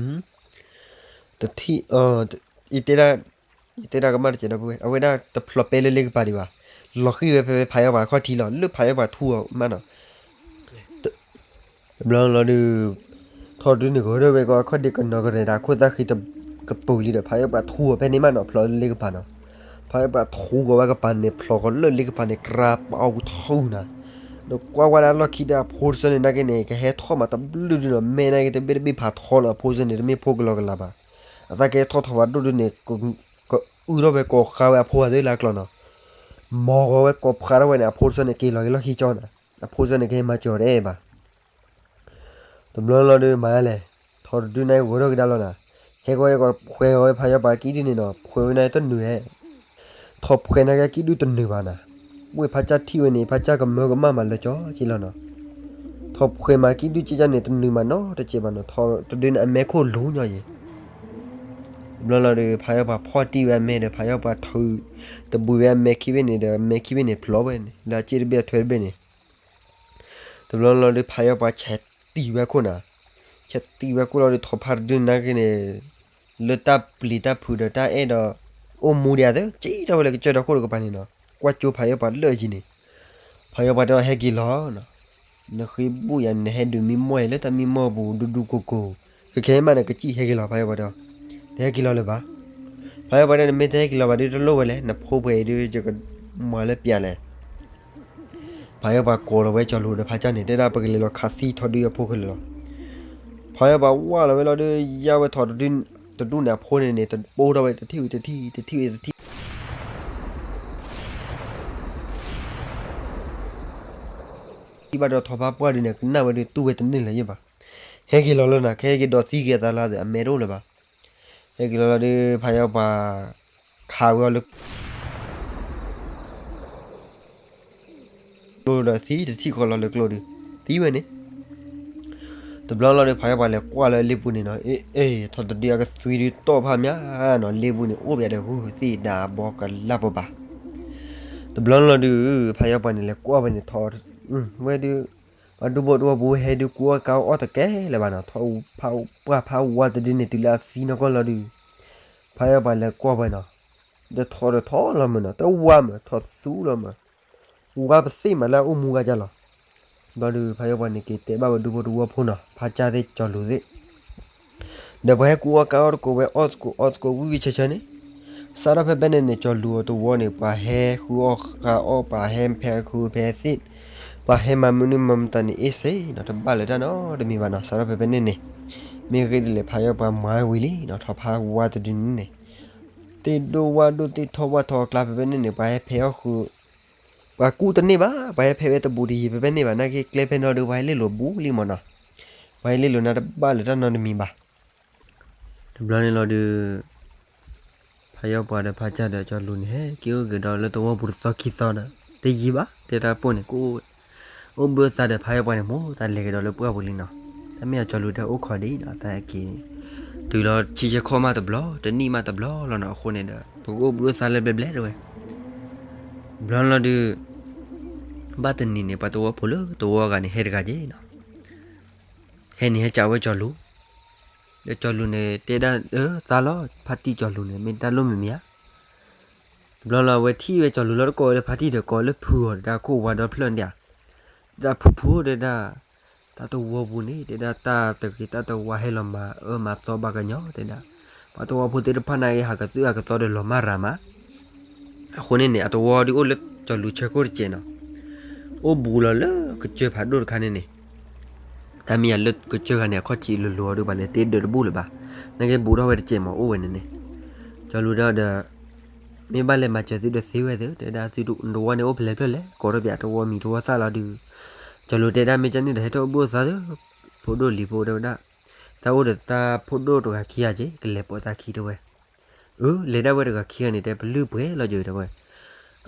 တထံၣ် ယတဲဒၣ် ယတဲဒၣ်ကမၣ်တစဲးဒီပုၢ်ဝဲၢ် အဝဲဒၣ်တဖျိးပဲလၢလ့ကပၤဒံးဘၣ်, လီၤဃံၤဝဲဖဲဖဲဖးယီပှၤအခီၣ်ထံးလီၤ လၢဖးယီပှၤထူအီၤမးနီၤ, တဘျီလီၤဒုး ထီဒုန့ၣ်ကီၤဒၣ်ဝဲကီး အခီၣ်ဒ့ကနီၤကရဲၤဒီး အခိၣ်သၣ်ဃံကပူၤလံဒီး ဖးယီပှၤထူအီၤဖဲန့ၣ်မးနီၤ ဖျိးလၢလ့ကပၤနီၤ, ဖးယီပှၤထူကီၤဝဲကပၤန့ၣ် ဖျိးကီၤလၢလ့ကပၤန့ၣ် ကြၢးပာ်အီၤထူနၤ, ဒီးကွၢ်ဝဲဒၣ်လီၢ်ခံဒီးအဖိတဆီန့ၣ်နာ်က့န့ၣ် ကဟဲထီၣ်မးတဘျုးဒုနီၤ မဲနာ်က့တဘ့ၣ်တဘ့ၣ်ဖးထီလီၤ အဖိတဆီန့ၣ် တမ့ၢ်ဖိကလီၤကလးဘၣ်, အသးကဟဲထီၣ်ထီၣ်ဝဲဒိၣ်ဒုန့ၣ် ကအုထီၣ်ဝဲကိးဃါဝဲအဖိအသးလၢအကျီနီၤ, မီၤဂီၤဝဲကိးဖျါထီၣ်ဝဲန့ၣ် အဖိတဆီန့ၣ် က့ၤလီၤက့ၤလီၢ်ခံကၠီနၤ, အဖိတဆီန့ၣ် ကဟဲမၤစၢၤတအဲၣ်ဘၣ် တဘျီလီၤဒုးမၤလဲၣ်, ထီတဒုန့ၣ်ဂီၤထီၣ်ကဒါလီၤနၤ, ဟဲကီးဟဲကီးဖှဲးဂီၤဝဲဖးယီပှၤကံၣ်ဒုန့ၣ်နီၤ ဖှဲးဝဲန့ၣ်တနုာ်ဧဲ, ထီၣ်ဖှဲးနာ်က့ကံၣ်ဒုတနုာ်ဘၣ်နၤ, ဝ့ၢ်ဖးကၢ်ထံၣ်ဝဲန့ၣ် ဖးကၢ်ကမၢကမၣ်မးလၢကၠီက့လီၤနီၤ, ထီၣ်ဖှဲးမးကံၣ်ဒုကၠီကၠီန့ၣ် တနုာ်မးနီတစဲးဘၣ်နီၤ ထီတဒုန့ၣ်အမဲခိၣ်လူၤညီယဲၢ် တဘျီလီၤဒီး ဖးယီပှၤဖီၣ်တံၢ်ဝဲအမဲဒီး ဖးယီပှၤထုး တဘုးဝဲအမဲခံဘ့ၣ်န့ၣ်ဒီး အမဲခံဘ့ၣ်န့ၣ်ဖျိးဝဲန့ၣ် လၢအစ့ၣ်တဘ့ၣ်အထွဲတဘ့ၣ်န့ၣ် တဘျီလီၤဒီး ဖးယီပှၤဆဲးတံၢ်ဝဲခိၣ်နၤ, ဆဲးတံၢ်ဝဲခိၣ်လီၤဒီး ထီၣ်ဖးတဒုနာ်က့န့ၣ် လၢတၢ်ပျံၤတၢ်ဖုးဒီးတၢ်အဲၣ်ဒီး အိၣ်မူဒံးဧါသ့ ကၠံထီၣ်ဝဲလၢကစၢၢ်ဒီခိၣ်တကပၤန့ၣ်နီၤ, ကွၢ်ကၠိဖးယီပှၤလၢအယံၤန့ၣ်, ဖးယီပှၤတဲအီၤဟဲက့ၤလီၤနီၤ နဃ့ဘူၣ်ယၤ နဟဲဒုးမံမီၢ်ယၤလၢတၢ်မံမီၢ်ပူၤဒူဒူကိၢ်ကိၢ်, ခဲခဲမးနကစံၣ်ဟဲက့ၤလီၤ ဖးယီပှၤတဲအီၤ, တဟဲက့ၤလီၤလၢၤဘၣ်. ဖးယီပှၤတဲ နမ့ၢ်တဟဲက့ၤလီၤဘၣ်ဒုးတလိၣ်ဝဲလဲၣ်, နဖိပှဲၤအံၤဒုး ယကမၤလၢပျးလဲၣ်. ဖးယီပှၤကိးလီၤဝဲကၠီၤလူၤဒီးဖးကၢ်န့ၣ် တဲဒၣ်ပကလဲၤလီၤခးသံထီဒုအဖိခဲလၢာ်လီၤ. ဖးယီပှၤဝၢ်လီၤဝဲလီၤဒီး ယါဝဲထီၣ်တဒုန့ၣ်အဖိန့ၣ်န့ၣ် တပိထီၣ်ဝဲတထံၣ်ဝံၤတထံၣ် တထံၣ်ဝံၤတထံၣ် ထံၣ်ဘၣ်ဒီးထီဖါပှၢ်ဒုန့ၣ် ကနၣ်ဝဲဒုတူၢ်ဝဲတန့ၢ်လၢၤယဲၢ်ဘၣ်. ဟဲက့ၤလီၤလၢနၤ ကဟဲက့ၤဒီးသံက့ၤအသးလၢအမဲာ်တအိၣ်လၢၤဘၣ်. ဟဲက့ၤလီၤလီၤဒု ဖးယီပှၤ ခးဝဲအီၤလၢ ကျိဒီးသံတထံၣ်ဃီလီၤလၢကျိဒု သံဝဲန့ၣ် တဘျီလီၤဒု ဖးယီပှၤလဲၤကွၢ်လၢလ့ပူၤန့ၣ်နီၤ, အ့ ထီၣ်တဒုအကသွံဒုတီၢ်ဖးမးနီၤ, လ့ပူၤန့ၣ် အိၣ်ပယၤဒီးဂုၢ်သ့ၣ်ဒါဘီကလၢ်ပှၤဘၣ်. တဘျီလီၤဒု ဖးယီပှၤန့ၣ်လဲၤကွၢ်ဝဲန့ၣ်ထီၣ် ဝဲဒု ပှၤဒူဖိတဝီပူၤဟဲဒု ကူအီၣ်ကါအီၣ်တကဲလၢၤဘၣ်နီၤ, ထီၣ်ပှၢ်ဖးဝါတဒုန့ၣ် တုၤလၢအသံနီၢ်ကီၢ်လီၤဒု ဖးယီပှၤလဲၤကွၢ်ဝဲနီၤ, ဒီးထီၣ်ဒီးထီၣ်လီၤမးနီၤ, တဝါမး ထီၣ်သူလီၤမး, ဝါပသ့ၣ်မးလၢအအိၣ်မူဂၤကၢ်လီၤ. ဘျီဒု ဖးယီပှၤန့ၣ်က့ၤတဲဘၣ်ဝဲဒူဖိတဝီဖိနီၤ, ဖးကၢ်သ့ၣ်ကၠီၤလူၤသ့ၣ် ဒီးပှၤဟဲကူအီၣ်ကါအီၣ်တကိးဝဲ အီၣ်သကိးအီသကိးဝံၣ်ဝံၣ်ဆၢဆၢန့ၣ်, စးထီၣ်ဖဲဖဲန့ၣ်န့ၣ် ကၠီၤလူၤအတဝီန့ၣ် ပှၤဟဲဃုအီၣ်ဃုအီၣ် ပှၤဟဲဖဲဃုဖဲသ့ၣ်, ပှၤဟဲမၤမနုၤမၤမတၤန့ၣ်အ့ၣ်စ့နီၤ, တဘၣ်လၢၤတၢ်နီတမံၤဘၣ်နီၤ, စးထီၣ်ဖဲဖဲန့ၣ်န့ၣ်, မ့ၢ်ဂ့ၢ်ဒ်လဲၣ် ဖးယီပှၤမၤဝံၤလံနီၤ, ထီၣ်ဖးဝါတဒုန့ၣ်န့ၣ်, သ့ၣ်ဒိၣ်ဝၣ်ဒိၣ်သ့ၣ်ထီၣ်ဝၣ်ထီၣ်အကျါဖဲဖဲန့ၣ်န့ၣ် ပှၤဟဲဖဲအီၣ်ဃု ပှၤကူတန့ၢ်ဘၣ်, ပှၤဟဲဖဲဝဲတဘူးတယံၤဖဲဖဲန့ၣ်ဘၣ်, နာ်က့ကျဲဖဲနီၤဒု ပှၤဟဲလ့လိာ်ဘူးလံမးနီၤ, ပှၤဟဲလ့လိာ်နၤတဘၣ်လၢၤတၢ်နီတမံၤဘၣ်. တဘျီန့ၣ်လီၤဒု ဖးယီပှၤဒီးဖးကၢ်ဒီးကၠီၤလူၤန့ၣ် ဟဲက့ၤအိၣ်က့ၤဒီးလၢတဝီပူၤတသီခံသီဒီး တယံၤဘၣ်, တဲတၢ်ပိၢ်န့ၣ် ကအိၣ် အိၣ်ဘှံးအိၣ်သါဒီးဖးယီပှၤန့ၣ် မိၢ်သးလဲၤက့ၤဒီးလၢပှၢ်ပူၤလံနီၤ, တၢ်မ့ၢ်အကၠီၤလူၤဒီးအိၣ်ခိးဒံးနီၤ, တၢ်က့ၤ တုၤလီၤဆံဆဲခီၣ်မးတဘျီ တနံၣ်မးတဘျီလီၤနီၤ, အဃိန့ၣ်ဒီး ပကအိၣ်ဘှံးအိၣ်သါလၢဘျဲဘျဲတဲဝဲ, ဘျီလီၤဒု ဘၣ်တနံၤန့ၣ် ပှၤတဝီဖိလၢတဝီဂၤန့ၣ် ဟဲတဂၤက့ၤနီၤ, ဟဲန့ၣ်ဟဲကးဝဲကၠီၤလူၤ, ဒီးကၠီၤလူၤန့ၣ် တဲဒၣ် အၢ သါလီၤ ဖါတံၢ်ကၠီၤလူၤန့ၣ် မ့ၢ်တၢ်လိၣ်မံၤမံၤဧါ, တဘျီလီၤ အဝဲထံၣ်ဝဲကၠီၤလူၤလီၤတကိးဝဲလၢဖါတံၢ်ဒီးကိးလၢဖုအီၤဒီးတၢ်ခိၣ်ဝါဒီဖျၢၣ်န့ၣ်ဧါ, တဲဒၣ်ဖုဖုတဲဒၣ်, တၢ်တဝီပူၤန့ၣ် တဲဒၣ်တၢ်တဂ့ၤတၢ်တဝါဟဲလီၤမၤအၢမၤသီဘၣ်ကညီတဲဒၣ်, ပှၤတဝီဖိသ့ၣ်တဖၣ်န့ၣ်ဂ့ၤ ဟးကသုၣ်ဟးကသီဒီးလီၤမၢ်ရၤမး အဃိန့ၣ်န့ၣ် အတဝီဒုးအိၣ်လၢကၠီၤလူၤဆၢခိၣ်တစဲးနီၤ, အိၣ်ဘူးလီၤလၢကစၢၢ်ဖးဒိၣ်တခါန့ၣ်န့ၣ်, တၢ်မ့ၢ်ယၤလၢကစၢၢ်ခါန့ၣ် အခီၣ်ထံးလိၤလိၤအီၤဒုး ပှၤလဲၤတ့ဒၢးတဘူၣ်လၢၤဘၣ်, နာ်က့ဘူးထီၣ်ဝဲတစဲးမးအိၣ်ဝဲန့ၣ်န့ၣ်, ကၠီၤလူၤတဲအီၤဒီး မ့ၢ်ဘၣ်လဲၤမၤစၢၤသုဒီးသ့ဝဲသ့ တဲဒၣ်သုတဝီန့ၣ်အိၣ်ဖဲလဲၣ်ဖျၢၣ်လဲၣ် ကိးထီၣ်ပၠးတဝီမံၤတဝီသၣ်လီၤဒုး, ကၠီၤလူၤတဲဒၣ်မ့ၢ်ကန့ၣ်ဒီးဟဲထီၣ်အိၣ်ဘှံးအိၣ်သါသ့, ဖိဒိၣ်လံၤဖိတဲဝဲဒၣ်, သးအိၣ်ဒီးသးဖိဒိၣ်တဂၤခံဂၤက့ၤ ကလဲၤပိာ်သးခံတဲဝဲ, အၢ လဲၤဒၣ်ဝဲတဂၤခံဂၤန့ၣ် တဲပလုၢ်ပှဲၤလီၤယတဲဝဲ,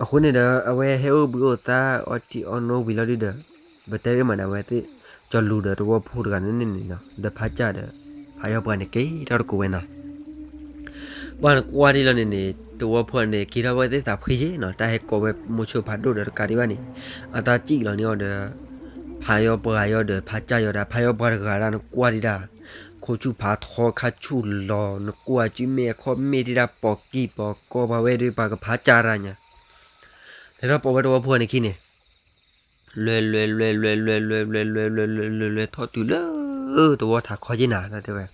အဃိန့ၣ်ဒီး အဝဲဟဲအိၣ်ဘှံးအိၣ်သါအီထံအီနိဝံၤလီၤဒုးဒီး, ပတဲဒ်မးန့ၣ် အဝဲသ့ၣ် ကၠီၤလူၤဒီးတဝီဖိတဂၤန့ၣ်န့ၣ်နီၤ ဒီးဖးကၢ်ဒီး ဖးယီၤပှၤန့ၣ်က့ၤထီၣ်တကိးဝဲနီၤ ပှၤနကွၢ်ဒ်လီၤန့ၣ်န့ၣ် တဝီဖိန့ၣ် က့ၤထီၣ်ဝဲသ့ၣ်သးဖှံယ့ၣ်နီၤ တၢ်ဟဲကိးဝဲမိၤဆိဖးဒိၣ်ဒီးတကးဒံးဘၣ်န့ၣ် အတၢ်စံၣ်လီၤန့ၢ်အီၤဒီး ဖးယီၤပှၤယီၤဒီးဖးကၢ်ယီၤဒၣ် ဖးယီၤပှၤတဂၤဒၣ်နကွၢ်ဒံးဒၣ် ခိၣ်ဆူၣ်ဖးထီခါဆူၣ်လီၤ နကွၢ်စုမဲာ်အခီၣ်မဲာ်ဒံးဒၣ် ပိာ်ကံၢ်ပိာ်ကီၢ်ပှၤဝဲဒုး ပှၤကဖးကၢ်ရၣ်ညါ လဲၤထီၣ်ပိာ်ဝဲတဝီဖိန့ၣ်ခံန့ၣ် လွဲလွဲလွဲလွဲလွဲလွဲလွဲလွဲလွဲလွဲလွဲလွဲလွဲထီၣ်တုၤလၢ တဝီထးခီက့ၤနၤ တဲဝဲ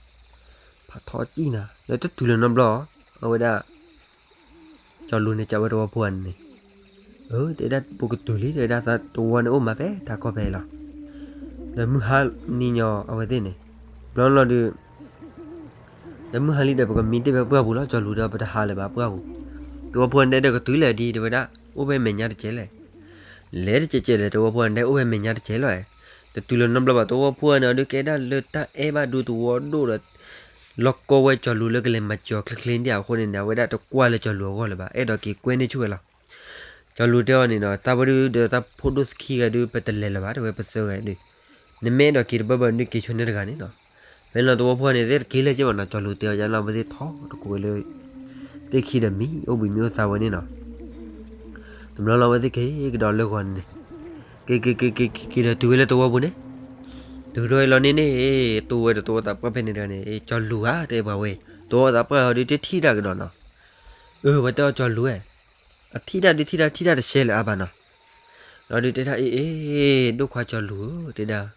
ဖးထီကံၢ်နၤ လၢတတုၤလၢနီတဘျီ အဝဲဒၣ် ကၠီၤလူၤန့ၣ် ကးဝဲတဝီဖိန့ၣ်န့ၣ် အၢ တဲဒၣ်ပကတုၤလံ တဲဒၣ်သးတဝီန့ၣ် အိၣ်မးဖဲထးခီဖဲအံၤလီၤ ဒီးမုၢ်ဟါနံၤညီအဝဲသ့ၣ်န့ၣ် ဘျီလီၤဒုး ဒီးမုၢ်ဟါလံဒီး ပကမံတ့ၢ်ဖဲပှၢ်ပူၤလီၤ ကၠီၤလူၤဒီး ပတဟးလၢၤဘၣ်ပှၢ်ပူၤ တဝီဖိန့ၣ်တဲဒီး ကတုၤလဲၣ်ဒံး တဲဝဲဒၣ် အိၣ်ဖဲမဲာ်ညါတစဲးလဲၣ် လဲၤတစဲးစဲးလဲၣ် တဝီဖိန့ၣ်တဲ အိၣ်ဖဲမဲာ်ညါတစဲးလီၤ တတုၤလၢနီတဘျီဘၣ် တဝီဖိန့ၣ် အဒုးကဲဒၣ်လၢတၢ်အဲၣ်ဘၣ်ဒုးတဝီဒိၣ်ဒီး လီၢ်ကီဝဲကၠီၤလူၤလၢကလဲၤမၤစၢၤအီၤချ့ချ့ဒံးအဃိန့ၣ်န့ၣ် အဝဲဒၣ်တကွၢ်လၢကၠီၤလူၤအဂီၢ်လၢၤဘၣ် အဲၣ်ဒိးက့ၤကွဲန့ၢ်ဆူၣ်ဝဲလီၤ ကၠီၤလူၤတဲအီၤန့ၣ်ဒီး သးဝဲဒုးဒီးသးဖိဒိၣ်သခံဂၤဒုး ပတလဲၤလၢၤဘၣ် တဲဝဲပသၢဂၤဒုး နမ့ၢ်အဲၣ်ဒိးက့ၤတဘၣ်ဘၣ်ဒုးက့ၤဆၢန့ၢ်တဂၤန့ၣ်နီၤ ဖဲလီၤတဝီဖိန့ၣ် သ့ၣ်တက့ၤလၢၤက့ၤဘၣ်နီၤ ကၠီၤလူၤတဲအီၤယါလီၤ ဝဲသ့ၣ်ထီၣ်တကိးဝဲလၢ သ့ၣ်ခံဒီးမံ အိၣ်ဘှံးမံအိၣ်သါဝဲန့ၣ်နီၤ တဘျီလီၤဝဲသ့ၣ်က့ၤကဒီးလၢဂီၤန့ၣ် က့ၤက့ၤက့ၤက့ၤက့ၤဒီးတုၤဝဲလၢတဝီပူၤန့ၣ် တုၤထီၣ်အံၤလီၤန့ၣ်န့ၣ် တိၢ်ဝဲဒီးတဝီသးပှၢ်ဖဲန့ၣ်တဂၤန့ၣ် ကၠီၤလူၤဧါ တဲပှၤဝဲ တဝီသးပှၢ်အီၤဒုးတထံၣ်တၢ်ကဒီးနီၤ အၢ ပှၤတဲအီၤကၠီၤလူၤဧၢ အထံၣ်တၢ်ဒုးထံၣ်တၢ်ထံၣ်တၢ်တဆဲးလၢၤအါဘၣ်နီၤ လီၤဒုးတဲဒၣ်အ့ၣ်အ့ၣ် ဒိၣ်ခွါကၠီၤလူၤဧၢ တဲဒၣ်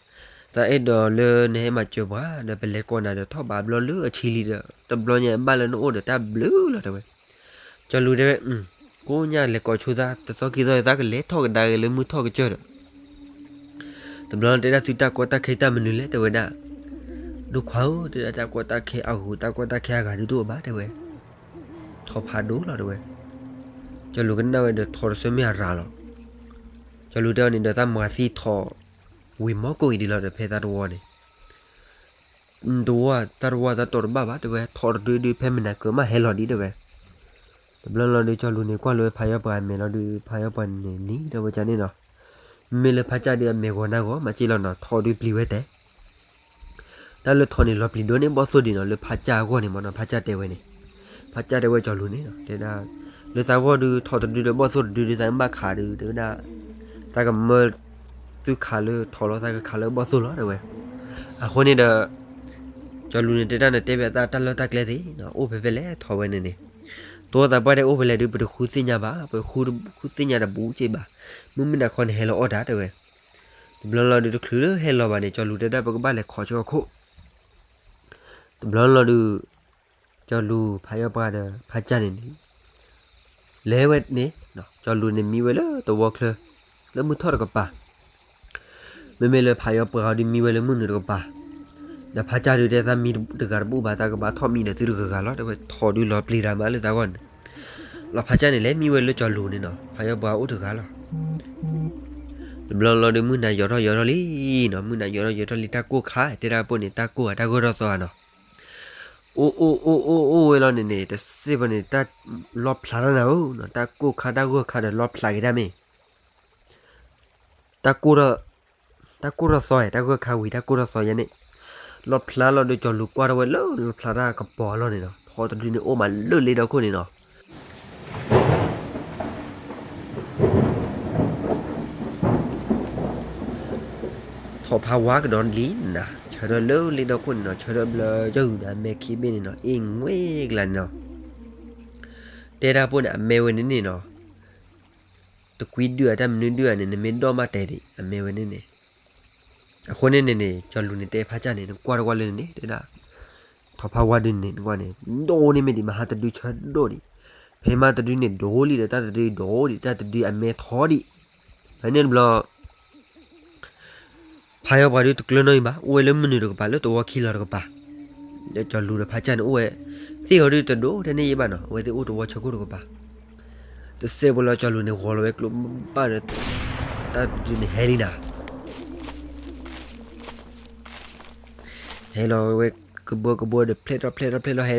သးအဲၣ်ဒိးလၢနဟဲမၤစၢၤပှၤ ဒီးပလဲၤကိးနၤဒီးထီၣ်ဘးဘျီလၢအဆံလံဒီး တဘျီညါဘၣ်လၢနအိၣ်ဒီးတၢ်ဘျုးလီၤတဲဝဲ ကၠီၤလူၤတဲဝဲ ကိးညါလဲၤကိးဆိသး တသီခံသီသးကလဲၤထီၣ်ကဒါက့ၤလၢမုၢ်ထီၣ်ကစၢၢ်ဒီး တဘျီတဲဒၣ်သုတၢ်ကီတၢ်ခဲတၢ်မနုၤလဲၣ်တဲဝဲဒၣ် ဒိၣ်ခွါဧၢ တဲဒၣ်တၢ်ကီတၢ်ခဲအဂုၤ တၢ်ကီတၢ်ခဲအဂၤဒုးတအိၣ်ဘၣ်တဲဝဲ ထီၣ်ဖးဒိၣ်လီၤတဲဝဲ ကၠီၤလူၤကနၣ်ဝဲဒီးထီၣ်တဆၢမ့ၢ်အရၤလီၤ ကၠီၤလူၤတဲအီၤန့ၣ်ဒီးတၢ်မၤသံထီၣ် ဝံၤမီၢ်ကိၣ်အံၤဒ်လီၤဒီး ဖဲသးတဝီန့ၣ် တဝီ တၢ်တဝီတၢ်တိာ်တဘၣ်ဘၣ် တဲဝဲ ထိးတဒုဒုး ဖဲမနၤကၢၤမးဟဲလီၤဒံး တဲဝဲ. တဘျီလီၤဒုး ကၠီၤလူၤန့ၣ် ကွၢ်လၢဖးယီပှၤအမဲာ်လီၤဒုး ဖးယီပှၤန့ၣ် နံၤဒီးဝဲကန့ၣ်နီၤ. မ့မ့ၢ်လၢဖးကၢ်ဒုးအမဲာ်ဂီၤနၢ်ဂီၤ မၤစ့လီၤနီၤ ထိးဒုးပျံၤဝဲတဲ တၢ်လၢထိးန့ၣ် လီၤပျံၤဒိၣ်န့ၢ်ဘီၣ်သိၣ်ဒံးနီၤ လၢဖးကၢ်အဂီၢ်န့ၣ်မ့ၢ်နီၤ ဖးကၢ်တဲဝဲန့ၣ်. ဖးကၢ်တဲဝဲကၠီၤလူၤန့ၣ် တဲဒၣ် လၢသးဂီၢ်ဒုး ထိးတဒုဒီးဘီၣ်သိၣ်တဒုဒုး သးမ့ၢ်ဘၣ်ခးဒုး တဲဝဲဒၣ် သးကမၢသုခးလၢထိးလီၤ သးကခးလၢဘီၣ်သိၣ်လီၤ တဲဝဲ. အဃိန့ၣ်ဒီး ကၠီၤလူၤန့ၣ် တဲတၢ်န့ၣ် တဲဝဲအသးတၢ်လၢတၢ်ကျဲသ့ၣ်နီၤ အိၣ်ဖဲဖဲလဲၣ် ထိးဝဲန့ၣ်န့ၣ် တိသးပှၢ်တဲအိၣ်ဖဲလဲၣ်ဒုး ပတဃုသ့ၣ်ညါဘၣ် ပဃုသ့ၣ်ညါတဘူးက့ဘၣ် မုၢ်မ့ၢ်နၤခီန့ၣ် ဟဲလီၤအီၣ်တၢ် တဲဝဲ. တဘျီလီၤဒုး တချုးလၢဟဲလီၤဘၣ်န့ၣ် ကၠီၤလူၤတဲဒၣ် ပကဘၣ်လဲၤခိးဆၢခိၣ် တဘျီလီၤဒုး ကၠီၤလူၤ ဖးယီပှၤဒီး ဖးကၢ်န့ၣ်န့ၣ် လဲၤဝဲန့ၣ် ကၠီၤလူၤန့ၣ်မံဝဲလၢသဝီချၢ လၢမုၢ်ထီၣ်တကပၤ မ့မ့ၢ်လၢဖးယီပှၤအီၤဒုးမံဝဲလၢမုၢ်နုာ်တကပၤ ဒီးဖးကၢ်ဒုးတဲသးမံတဂၤတဘူၣ်ဘၣ် သးကဘၣ်ထီၣ်မံဒီးသုတဂၤဂၤလီၤ တဲဝဲ ထိးဒုးလီၤပျံၤတၢ်မးလၢသးဂီၢ်န့ၣ် လီၤဖးကၢ်န့ၣ် လဲၤမံဝဲလၢကၠီၤလူၤန့ၣ်နီၤ ဖးယီပှၤအိၣ်တဂၤလီၤ. တဘျီလီၤဒုး မုၢ်နၤယိးထီၣ်ယိးထီၣ်လံနီၤ မုၢ်နၤယိးထီၣ်ယိးထီၣ်လံ တၢ်ကိၢ်ခါ တဲဒၣ်ပိၢ်န့ၣ် တၢ်ကိၢ်ဧါ တၢ်ဂၢၢ်ထီၣ်သီဧါနီၤ အိၣ်အိၣ်အိၣ်အိၣ်အိၣ်ဝဲလီၤန့ၣ်န့ၣ် တစ့ၢ်ဖိန့ၣ် တၢ်လီၤဖျးထီၣ်နၤဧၢ, တၢ်ကိၢ်ခါတၢ်ဂၢၢ်ခါဒီးလီၤဖျးက့ၤတၢ်မ့ၢ် တၢ်ကိၢ်ထီၣ်, တၢ်ကိၢ်ထီၣ်သီဧါ တၢ်ဂၢၢ်ခါဝံၤ တၢ်ကိၢ်ထီၣ်သီယဲန့ၣ်, လီၤဖျးလီၤဒီးကၠီၤလူၤကွၢ်ထီၣ်ဝဲလၢလီၤဖျးတၢ်ကပီၤအလီၢ်န့ၣ်နီၤ,ထိးတဒုန့ၣ်အိၣ်မးလၢလ့ဒီခိၣ်န့ၣ်နီၤ ထိးဖးဝါကဒီးလံနၤ, ဆၢထၢၣ်လၢလ့ဒီခိၣ်န့ၣ်နီၤ, ဆၢထၢၣ်ဘျၢယီၢ်ဂုာ်ဒီး အမဲခံဘ့ၣ်န့ၣ်နီၤ, အ့ၣ်ငွ့ကလါန့ၣ်နီၤ, တဲတၢ်ပိၢ်န့ၣ် အမဲဝဲန့ၣ်န့ၣ်နီၤ, တကွံဒုၣ်ဧါ တၢ်မနုၤဒုၣ်ဧါန့ၣ် နမ့ၢ်ဒီၣ်မးတဲဒံး အမဲဝဲန့ၣ်န့ၣ်, အဃိန့ၣ်န့ၣ်န့ၣ် ကၠီၤလူၤန့ၣ်တဲဖးကၢ်န့ၣ် နကွၢ်တကွၢ်လၢန့ၣ်န့ၣ် တဲဒၣ် ထိးဖးဝါဒုန့ၣ် နကွၢ်န့ၣ် ဒိၣ်န့ၢ်မ့ၢ်ဒံး မဟါတဒုဆၢဒိၣ်ဒံး, ဖဲမါတဒုန့ၣ်ဒိၣ်လံဒီး တၢ်တဒုအမဲထီဒံး, ဖဲန့ၣ်တဘျီ ဖးယီၤပှၤဒုတကျၢၤနီၣ်အံၤဘၣ်, အိၣ်ဝဲလၢမုၢ်နုာ်တကပၤ လၢသဝီခံလီၤတကပၤ, ဒီးကၠီၤလူၤဒီးဖးကၢ်န့ၣ်အိၣ်ဝဲ, သ့ၣ်အီၤဒုတဒိၣ်ထဲန့ၣ်ယံၤဘၣ်နီၤ, အဝဲသ့ၣ်အိၣ်သဝီဆၢခိၣ်တကပၤ, တစဲးဖိလီၤ ကၠီၤလူၤန့ၣ် ဂီၤလီၤဝဲကျိဘၣ်ဒီး တၢ်တဒုန့ၣ်ဟဲလံနၤ ဟဲလီၤဝဲကဘၢကဘၢဒီး ဖျဲၣ်ထီၣ်ဖျဲၣ်ထီၣ်ဖျဲၣ်ထီၣ် ဟဲ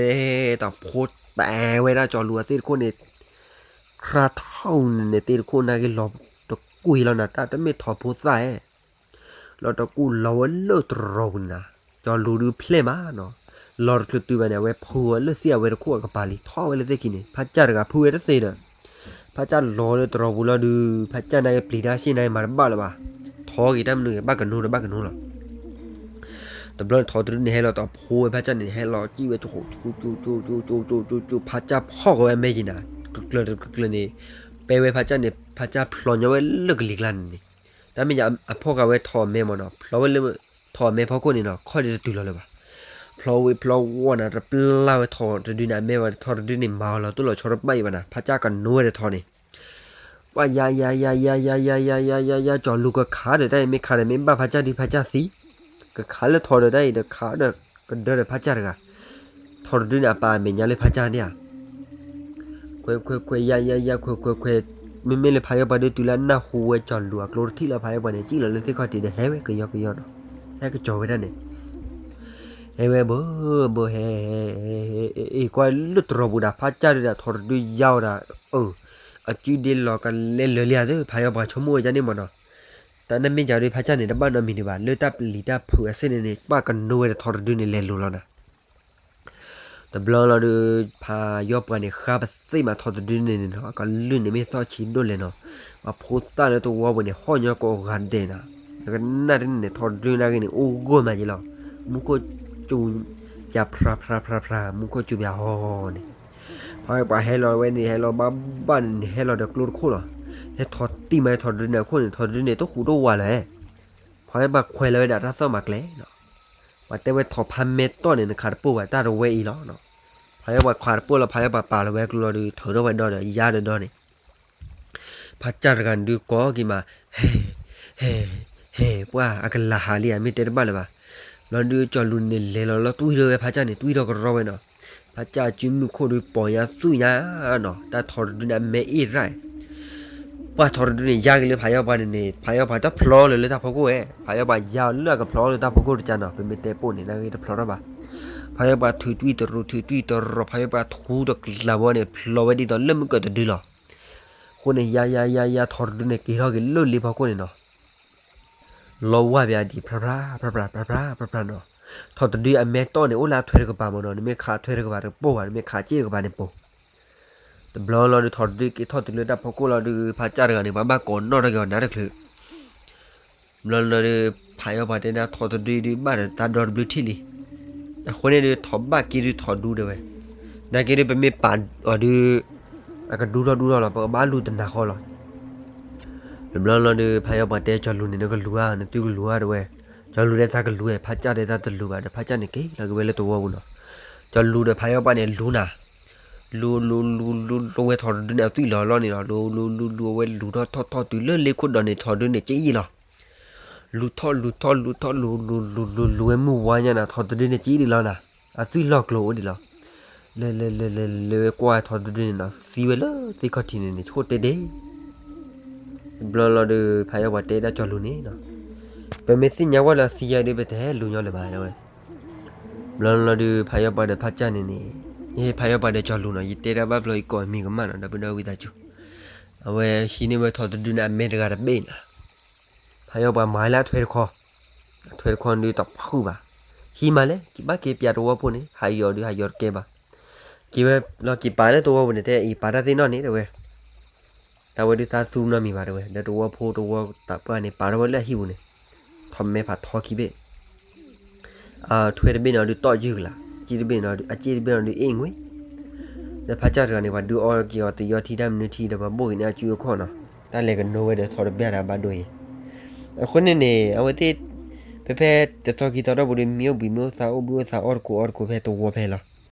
တၢ်ဖိတဲဝဲဒၣ် ကၠီၤလူၤအသ့ၣ်တခိၣ်န့ၣ်, ခရၣ်ထီၣ်န့ၣ်န့ၣ် သ့ၣ်တခိၣ်နာ်က့ လီၤတကူၣ်အံၤလီၤနၤ, တၢ်တမ့ၢ်ထိးဖိသၣ်ဧဲ, လီၤတကူၣ်လီၤဝဲလၢတရီပူၤန့ၣ်နၤ, ကၠီၤလူၤဒုဖျဲၣ်မးနီၤ, လီၤတချုးတုၤဘၣ်န့ၣ် အဝဲဖုဝဲလၢသ့ၣ်အဝဲတခိၣ်အကပၤလံ, ထီၣ်ဝဲလၢသ့ၣ်ခံန့ၣ် ဖးကၢ်တဂၤဖုဝဲတသ့ဒီး ဖးကၢ်လီၤလၢတရီပူၤလီၤဒုး ဖးကၢ်နာ်က့ပျံၤတၢ်စ့ၢ်နာ်က့မၤတဘၣ်လၢၤဘၣ်, ထီၣ်က့ၤတၢ်မနုၤက့ၤ ဘၣ်ကနိဒီးဘၣ်ကနိလီၤ. တဘျီန့ၣ် ထိးတဒုန့ၣ်ဟဲလီၤတၢ်ဖိဝဲ ဖးကၢ်န့ၣ် ဟဲလီၤကံၣ်ဝဲ ကၠိကၠိကၠိကၠိကၠိကၠိကၠိကၠိ ဖးကၢ်ဖီၣ်ဃီၤဝဲအမဲက့ၤနၤ, တကျၢၤတကျၢၤန့ၣ်, ပဲဝဲဖးကၢ်န့ၣ် ဖးကၢ်ဖျိညီဝဲလၢကလံၤကျါန့ၣ်န့ၣ်, တၢ်မ့ၢ်ယါအဖီၣ်ဃာ်ဝဲထိးအမဲမ့ၢ်နီၤ, ဖျိဝဲလၢထိးအမဲဖီခိၣ်န့ၣ်နီၤ ခီၣ်ဒံးတတုၤလီၤလၢၤဘၣ်, ဖျိဝံၤဖျိဝီၤနၤ တပျၢ်ဝဲထိးတဒုန့ၣ်အမဲဝဲ ထိးတဒုန့ၣ် မၤအီၤလီၤတိၢ်လီၤဆီတဘၣ်အံၤဘၣ်နၤ, ဖးကၢ်ကနိဝဲဒီးထိးန့ၣ် ပှၤယါယါယါယါယါယါယါယါယါယါ ကၠီၤလူၤကခးဒီး တၢ်အံၤမ့ၢ်ခးဒီးမ့ၢ်ဘၣ်ဖးကၢ်ဒုးဖးကၢ်သံ, ကခးလၢထိးဒီးတၢ်အံၤဒီးခးဒီးကဒၢဒီးဖးကၢ်တဂၤ, ထိးတဒုန့ၣ် အပာ်အမဲာ်ညါလၢဖးကၢ်ဒၣ်ဧါ, ခွဲးခွဲးခွဲး ယါယါယါ ခွဲးခွဲးခွဲး, မ့မ့ၢ်လၢဖးယီၤပှၤဒုးတုၤလၢအနၢ်ဟူဝဲကၠီၤလူၤအကျိတထံၣ်လီၤ ဖးယီၤပှၤန့ၣ် စံၣ်လီၤလၢသ့ၣ်ခီၣ်ထံးဒီးဟဲဝဲကယီကယီနီၤ, ဟဲကကၠီၤဝဲဒၣ်န့ၣ် ဟဲဝဲဘၢဘၢ ဟဲ ဟဲ ဟဲ ကွၢ်လၢတရီပူၤဒၣ် ဖးကၢ်ဒုးဒၣ် ထိးတဒုယါဝဲဒၣ်, အၢ, အစုဒ့လီၤကလဲလၢာ်လံဧါသ့ၣ် ဖးယီၤပှၤဆိကမိၣ်ဝဲဒ်န့ၣ်မ့ၢ်နီၤ, တၢ်နမ့ၢ်ကၢ်ဒုး ဖးကၢ်န့ၣ် တဘၣ်နီတမံၤဒံးဘၣ် လၢတၢ်ပျံၤတၢ်ဖုးအစ့ၢ်န့ၣ်န့ၣ် ပှၤကနိဝဲဒီးထိးတဒုန့ၣ်လဲၤလိၤလီၤနၤ တဘျီလီၤဒုး ဖးယီၤပှၤန့ၣ် ဃါပသ့ၣ်မးထိးတဒုန့ၣ်န့ၣ်နီၤ အကလုၢ်န့ၣ်မ့ၢ်သီၣ်ဆံးဒိၣ်လဲၣ်နီၤ, ပှၤဖိသၣ်လၢတဝီပူၤန့ၣ် ဟီၣ်ညီကိးဂၤဒဲးနီၤ, နကနၣ်တန့ၣ်န့ၣ် ထိးတဒုနာ်က့န့ၣ် အိၣ်ဂၢၢ်မးက့ၤလီၤ, မူခိၣ်စူၤ ယၤဖြါဖြါဖြါဖြါ မူခိၣ်စူၤယၤဟီန့ၣ်, ဖးယီၤပှၤဟဲလီၤဝဲန့ၣ် ဟဲလီၤဘၣ်ဘၣ်န့ၣ်န့ၣ် ဟဲလီၤဒီးကျိတခိၣ်လီၤ, ဟဲထိးတံၢ်မးထိးတဒုန့ၣ်အခိၣ်န့ၣ် ထိးတဒုန့ၣ် တဟူးတဝးလၢၤ ဖးယီၤပှၤခွဲးလီၤဝဲဒၣ်တၢ်သီၣ်မၤကျဲနီၤ, ပှၤတဲဝဲထိးဖးမဲတီၢ်န့ၣ် နခးတပိၢ်ဘၣ်တၢ်တဝဲအံၤလီၤနီၤ, ဖးယီၤပှၤခးတပိၢ်လီၤ ဖးယီၤပှၤပာ်လီၤဝဲကျိလီၤဒုး ထုးထီၣ်ဝဲဒီဒီး ယါဒီဒီန့ၣ်, ဖးကၢ်တဂၤဒုးကိးက့ၤမး, ဟဲ, ဟဲ, ဟဲ, ပှၤအကလၤဟးလံဧါ မ့ၢ်တဲတဘၣ်လၢၤဘၣ်, လီၤဒုးကၠီၤလူၤန့ၣ်လဲၤလီၤလီၤတွံၢ်ထီၣ်ဝဲဖးကၢ်န့ၣ် တွံၢ်ထီၣ်ကရီဝဲနီၤ, ဖးကၢ်စုမုၢ်ခိၣ်ဒုးပိာ်ညါသူၣ်ညါနီၤ တၢ်ထိးတဒုန့ၣ် အမဲအ့ၣ်ရၣ် ပှၢ်ထီတဒုန့ၣ် ယါက့ၤလၢဖးယီၤပှၤန့ၣ်န့ၣ် ဖးယီၤပှၤတဖျိးလၢၤလၢတၢ်ဖီခိၣ်ဝဲ, ဖးယီၤပှၤယါအီၤလၢအကဖျိးလၢတၢ်ဖီခိၣ်တကးနီၤ, ပမ့ၢ်တဲပိာ်န့ၣ် နာ်က့တဖျိးထီၣ်ဘၣ်. ဖးယီၤပှၤထုးတွံၢ်တရူး ထုးတွံၢ်တရီး ဖးယီၤပှၤထူတကျးဘီန့ၣ် ဖျိးဝဲဒ်သိးလၢမုၢ်ကၢးတဒုလီၤ. အဃိန့ၣ် ယါယါယါယါ ထီတဒုန့ၣ် က့ၤထီၣ်က့ၤလၢလ့ဖီခိၣ်န့ၣ်နီၤ. လီဝါဘၣ်ဒံး ဖြၢဖြၢ ဖြၢဖြၢ ဖြၢဖြၢ ဖြၢဖြၢနီၤ. ထီတဒုအမဲတီၢ်န့ၣ် အိၣ်လၢအထွဲတကပၤမ့ၢ်နီၤ, နမ့ၢ်ခးထွဲတကပၤတကပိာ်ဘၣ်, နမ့ၢ်ခးစ့ၣ်တကပၤန့ၣ်ပိာ်. တဘျီလီၤဒုး ထီတဒုက့ၤထီၣ်တုၤလၢတၢ်ဖီခိၣ်လီၤဒုး ဖးကၢ်တဂၤန့ၣ် ပှၤဘၣ်ကိးနီၣ်ထီၣ်က့ၤအီၤနးတချုး ဘျီလီၤဒုး ဖးယီၤပှၤတဲဒၣ်ထီတဒုဒုးဘၣ်ဒီးတၢ်ဒီတဘျုးထံၣ်လံ. အဃိန့ၣ်ဒုး ထီၣ်ဘၣ်က့ၤဒုးထီၣ်ဒူဒၣ်ဝဲ, နာ်က့ဒုး ပမ့ၢ်ပာ်အီၤဒုး အကဒူထီၣ်ဒူထီၣ်လီၤ, ပကဘၣ်လူၤတနၤဃီလီၤ. တဘျီလီၤဒုး ဖးယီၤပှၤတဲကၠီၤလူၤန့ၣ် နကလူၤဧါ, နသုကလူၤဧါတဝဲ. ကၠီၤလူၤတဲသးကလူၤဝဲ, ဖးကၢ်တဲသးတလူၤဘၣ်ဒီး ဖးကၢ်န့ၣ်က့ၤလီၤက့ၤဝဲလၢသဝီပူၤနီၤ. ကၠီၤလူၤဒီးဖးယီၤပှၤန့ၣ်လူၤနၤ လူၤလူၤလူၤလူၤလူၤဝဲထီတဒုန့ၣ် အသွံၣ်လီၤလီၤန့ၣ်လီၤ. လူၤလူၤလူၤဝဲလူၤထီၣ်ထီၣ်ထီၣ်တုၤလၢလ့ခိၣ်ဒီးန့ၣ် ထီတဒုန့ၣ်က့ၤယံာ်လီၤ. လူၤထီၣ်လူၤထီၣ်လူၤထီၣ်လူၤလူၤလူၤလူၤလူၤဝဲမုၢ်ဝါညါနၤ ထီတဒုန့ၣ်က့ၤဒံးလီၤနၤ. အသွံၣ်လီၤကျိၤအိၣ်ဒံးလီၤ. လဲၤလဲၤလဲၤလဲၤလဲၤဝဲကွၢ်ထီတဒုန့ၣ်နီၤ သံဝဲလၢသ့ၣ်ခီၣ်ထံးန့ၣ်န့ၣ် ဆိၣ်တဲဒဲး တဘျီလီၤဒုး ဖးယီၤပှၤတဲဒၣ်ကၠီၤလူၤန့ၣ်နီၤ, ပမ့ၢ်သ့ၣ်ညါဝဲလၢအသံယါဒုး ပတဟဲလူၤညီလၢၤဘၣ်ဝဲ. ဘျီလီၤဒုး ဖးယီၤပှၤဒီးဖးကၢ်န့ၣ်န့ၣ်, ယဖးယီၤပှၤဒီးကၠီၤလူၤနီၤ, ယတဲဒၣ်ဘၣ်ဘျီယကိးမံၤကမၣ်နီၤ ဒီပုၢ်ဒီဝဲၢ်သးစူၤ, အဝဲဟံးန့ၢ်ဝဲထီတဒုန့ၣ် အမဲတဂၤတဘ့ၣ်နီၤ. ဖးယီၤပှၤမၤလၢအထွဲတခီ, အထွဲတခီဒုးတဖုၣ်ဘၣ်. ဟံးမးလဲၣ် ကဘၣ်က့ၤပျးတဝီဖိန့ၣ် ဟးယီၤဒုးဟးယီၤတကဲဘၣ်. က့ၤဝဲလီၤက့ၤပာ်လၢတဝီပူၤန့ၣ် တဲအံၤပာ်တၢ်သ့ၣ်နီၣ်န့ၣ်တဲဝဲ တၢ်ဝဲဒုးသးသူနီတမံၤဘၣ်တဲဝဲ, ဒီးတဝီဖိတဝီသးပှၢ်န့ၣ် ပာ်ထီၣ်ဝဲလၢအဟံၣ်ပူၤန့ၣ်, ထီၣ်မဲဖးထီခံဘ့ၣ်, အထွဲတဘ့ၣ်န့ၣ်ဒုးတီၢ်ယုၢ်ကလာ်, အစ့ၣ်တဘ့ၣ်န့ၣ်ဒုး အစ့ၣ်တဘ့ၣ်န့ၣ်ဒုးအ့ၣ်ငွ့ၣ်, ဒီးဖးကၢ်တဂၤန့ၣ် ပှၤဒုးအီက့ၤအီၤတယီထံတၢ်မနုၤထံဒီး ပှၤဘိၣ်က့ၤန့ၢ်အစုအခီၣ်နီၤ, တၢ်လဲၤကနိဝဲဒီးထီတဘ့ၣ်တၢ်ဘၣ်ဒိအံၤ, အဃိန့ၣ်န့ၣ် အဝဲသ့ၣ် ဖဲဖဲတသီခံသီတီၢ်ပူၤဒုး မံအိၣ်ဘှံးမံအိၣ်သးအိၣ်ဘှံးအိၣ်သးအီၣ်တကိးအီတကိးဖဲတဝီဖဲလီၤ.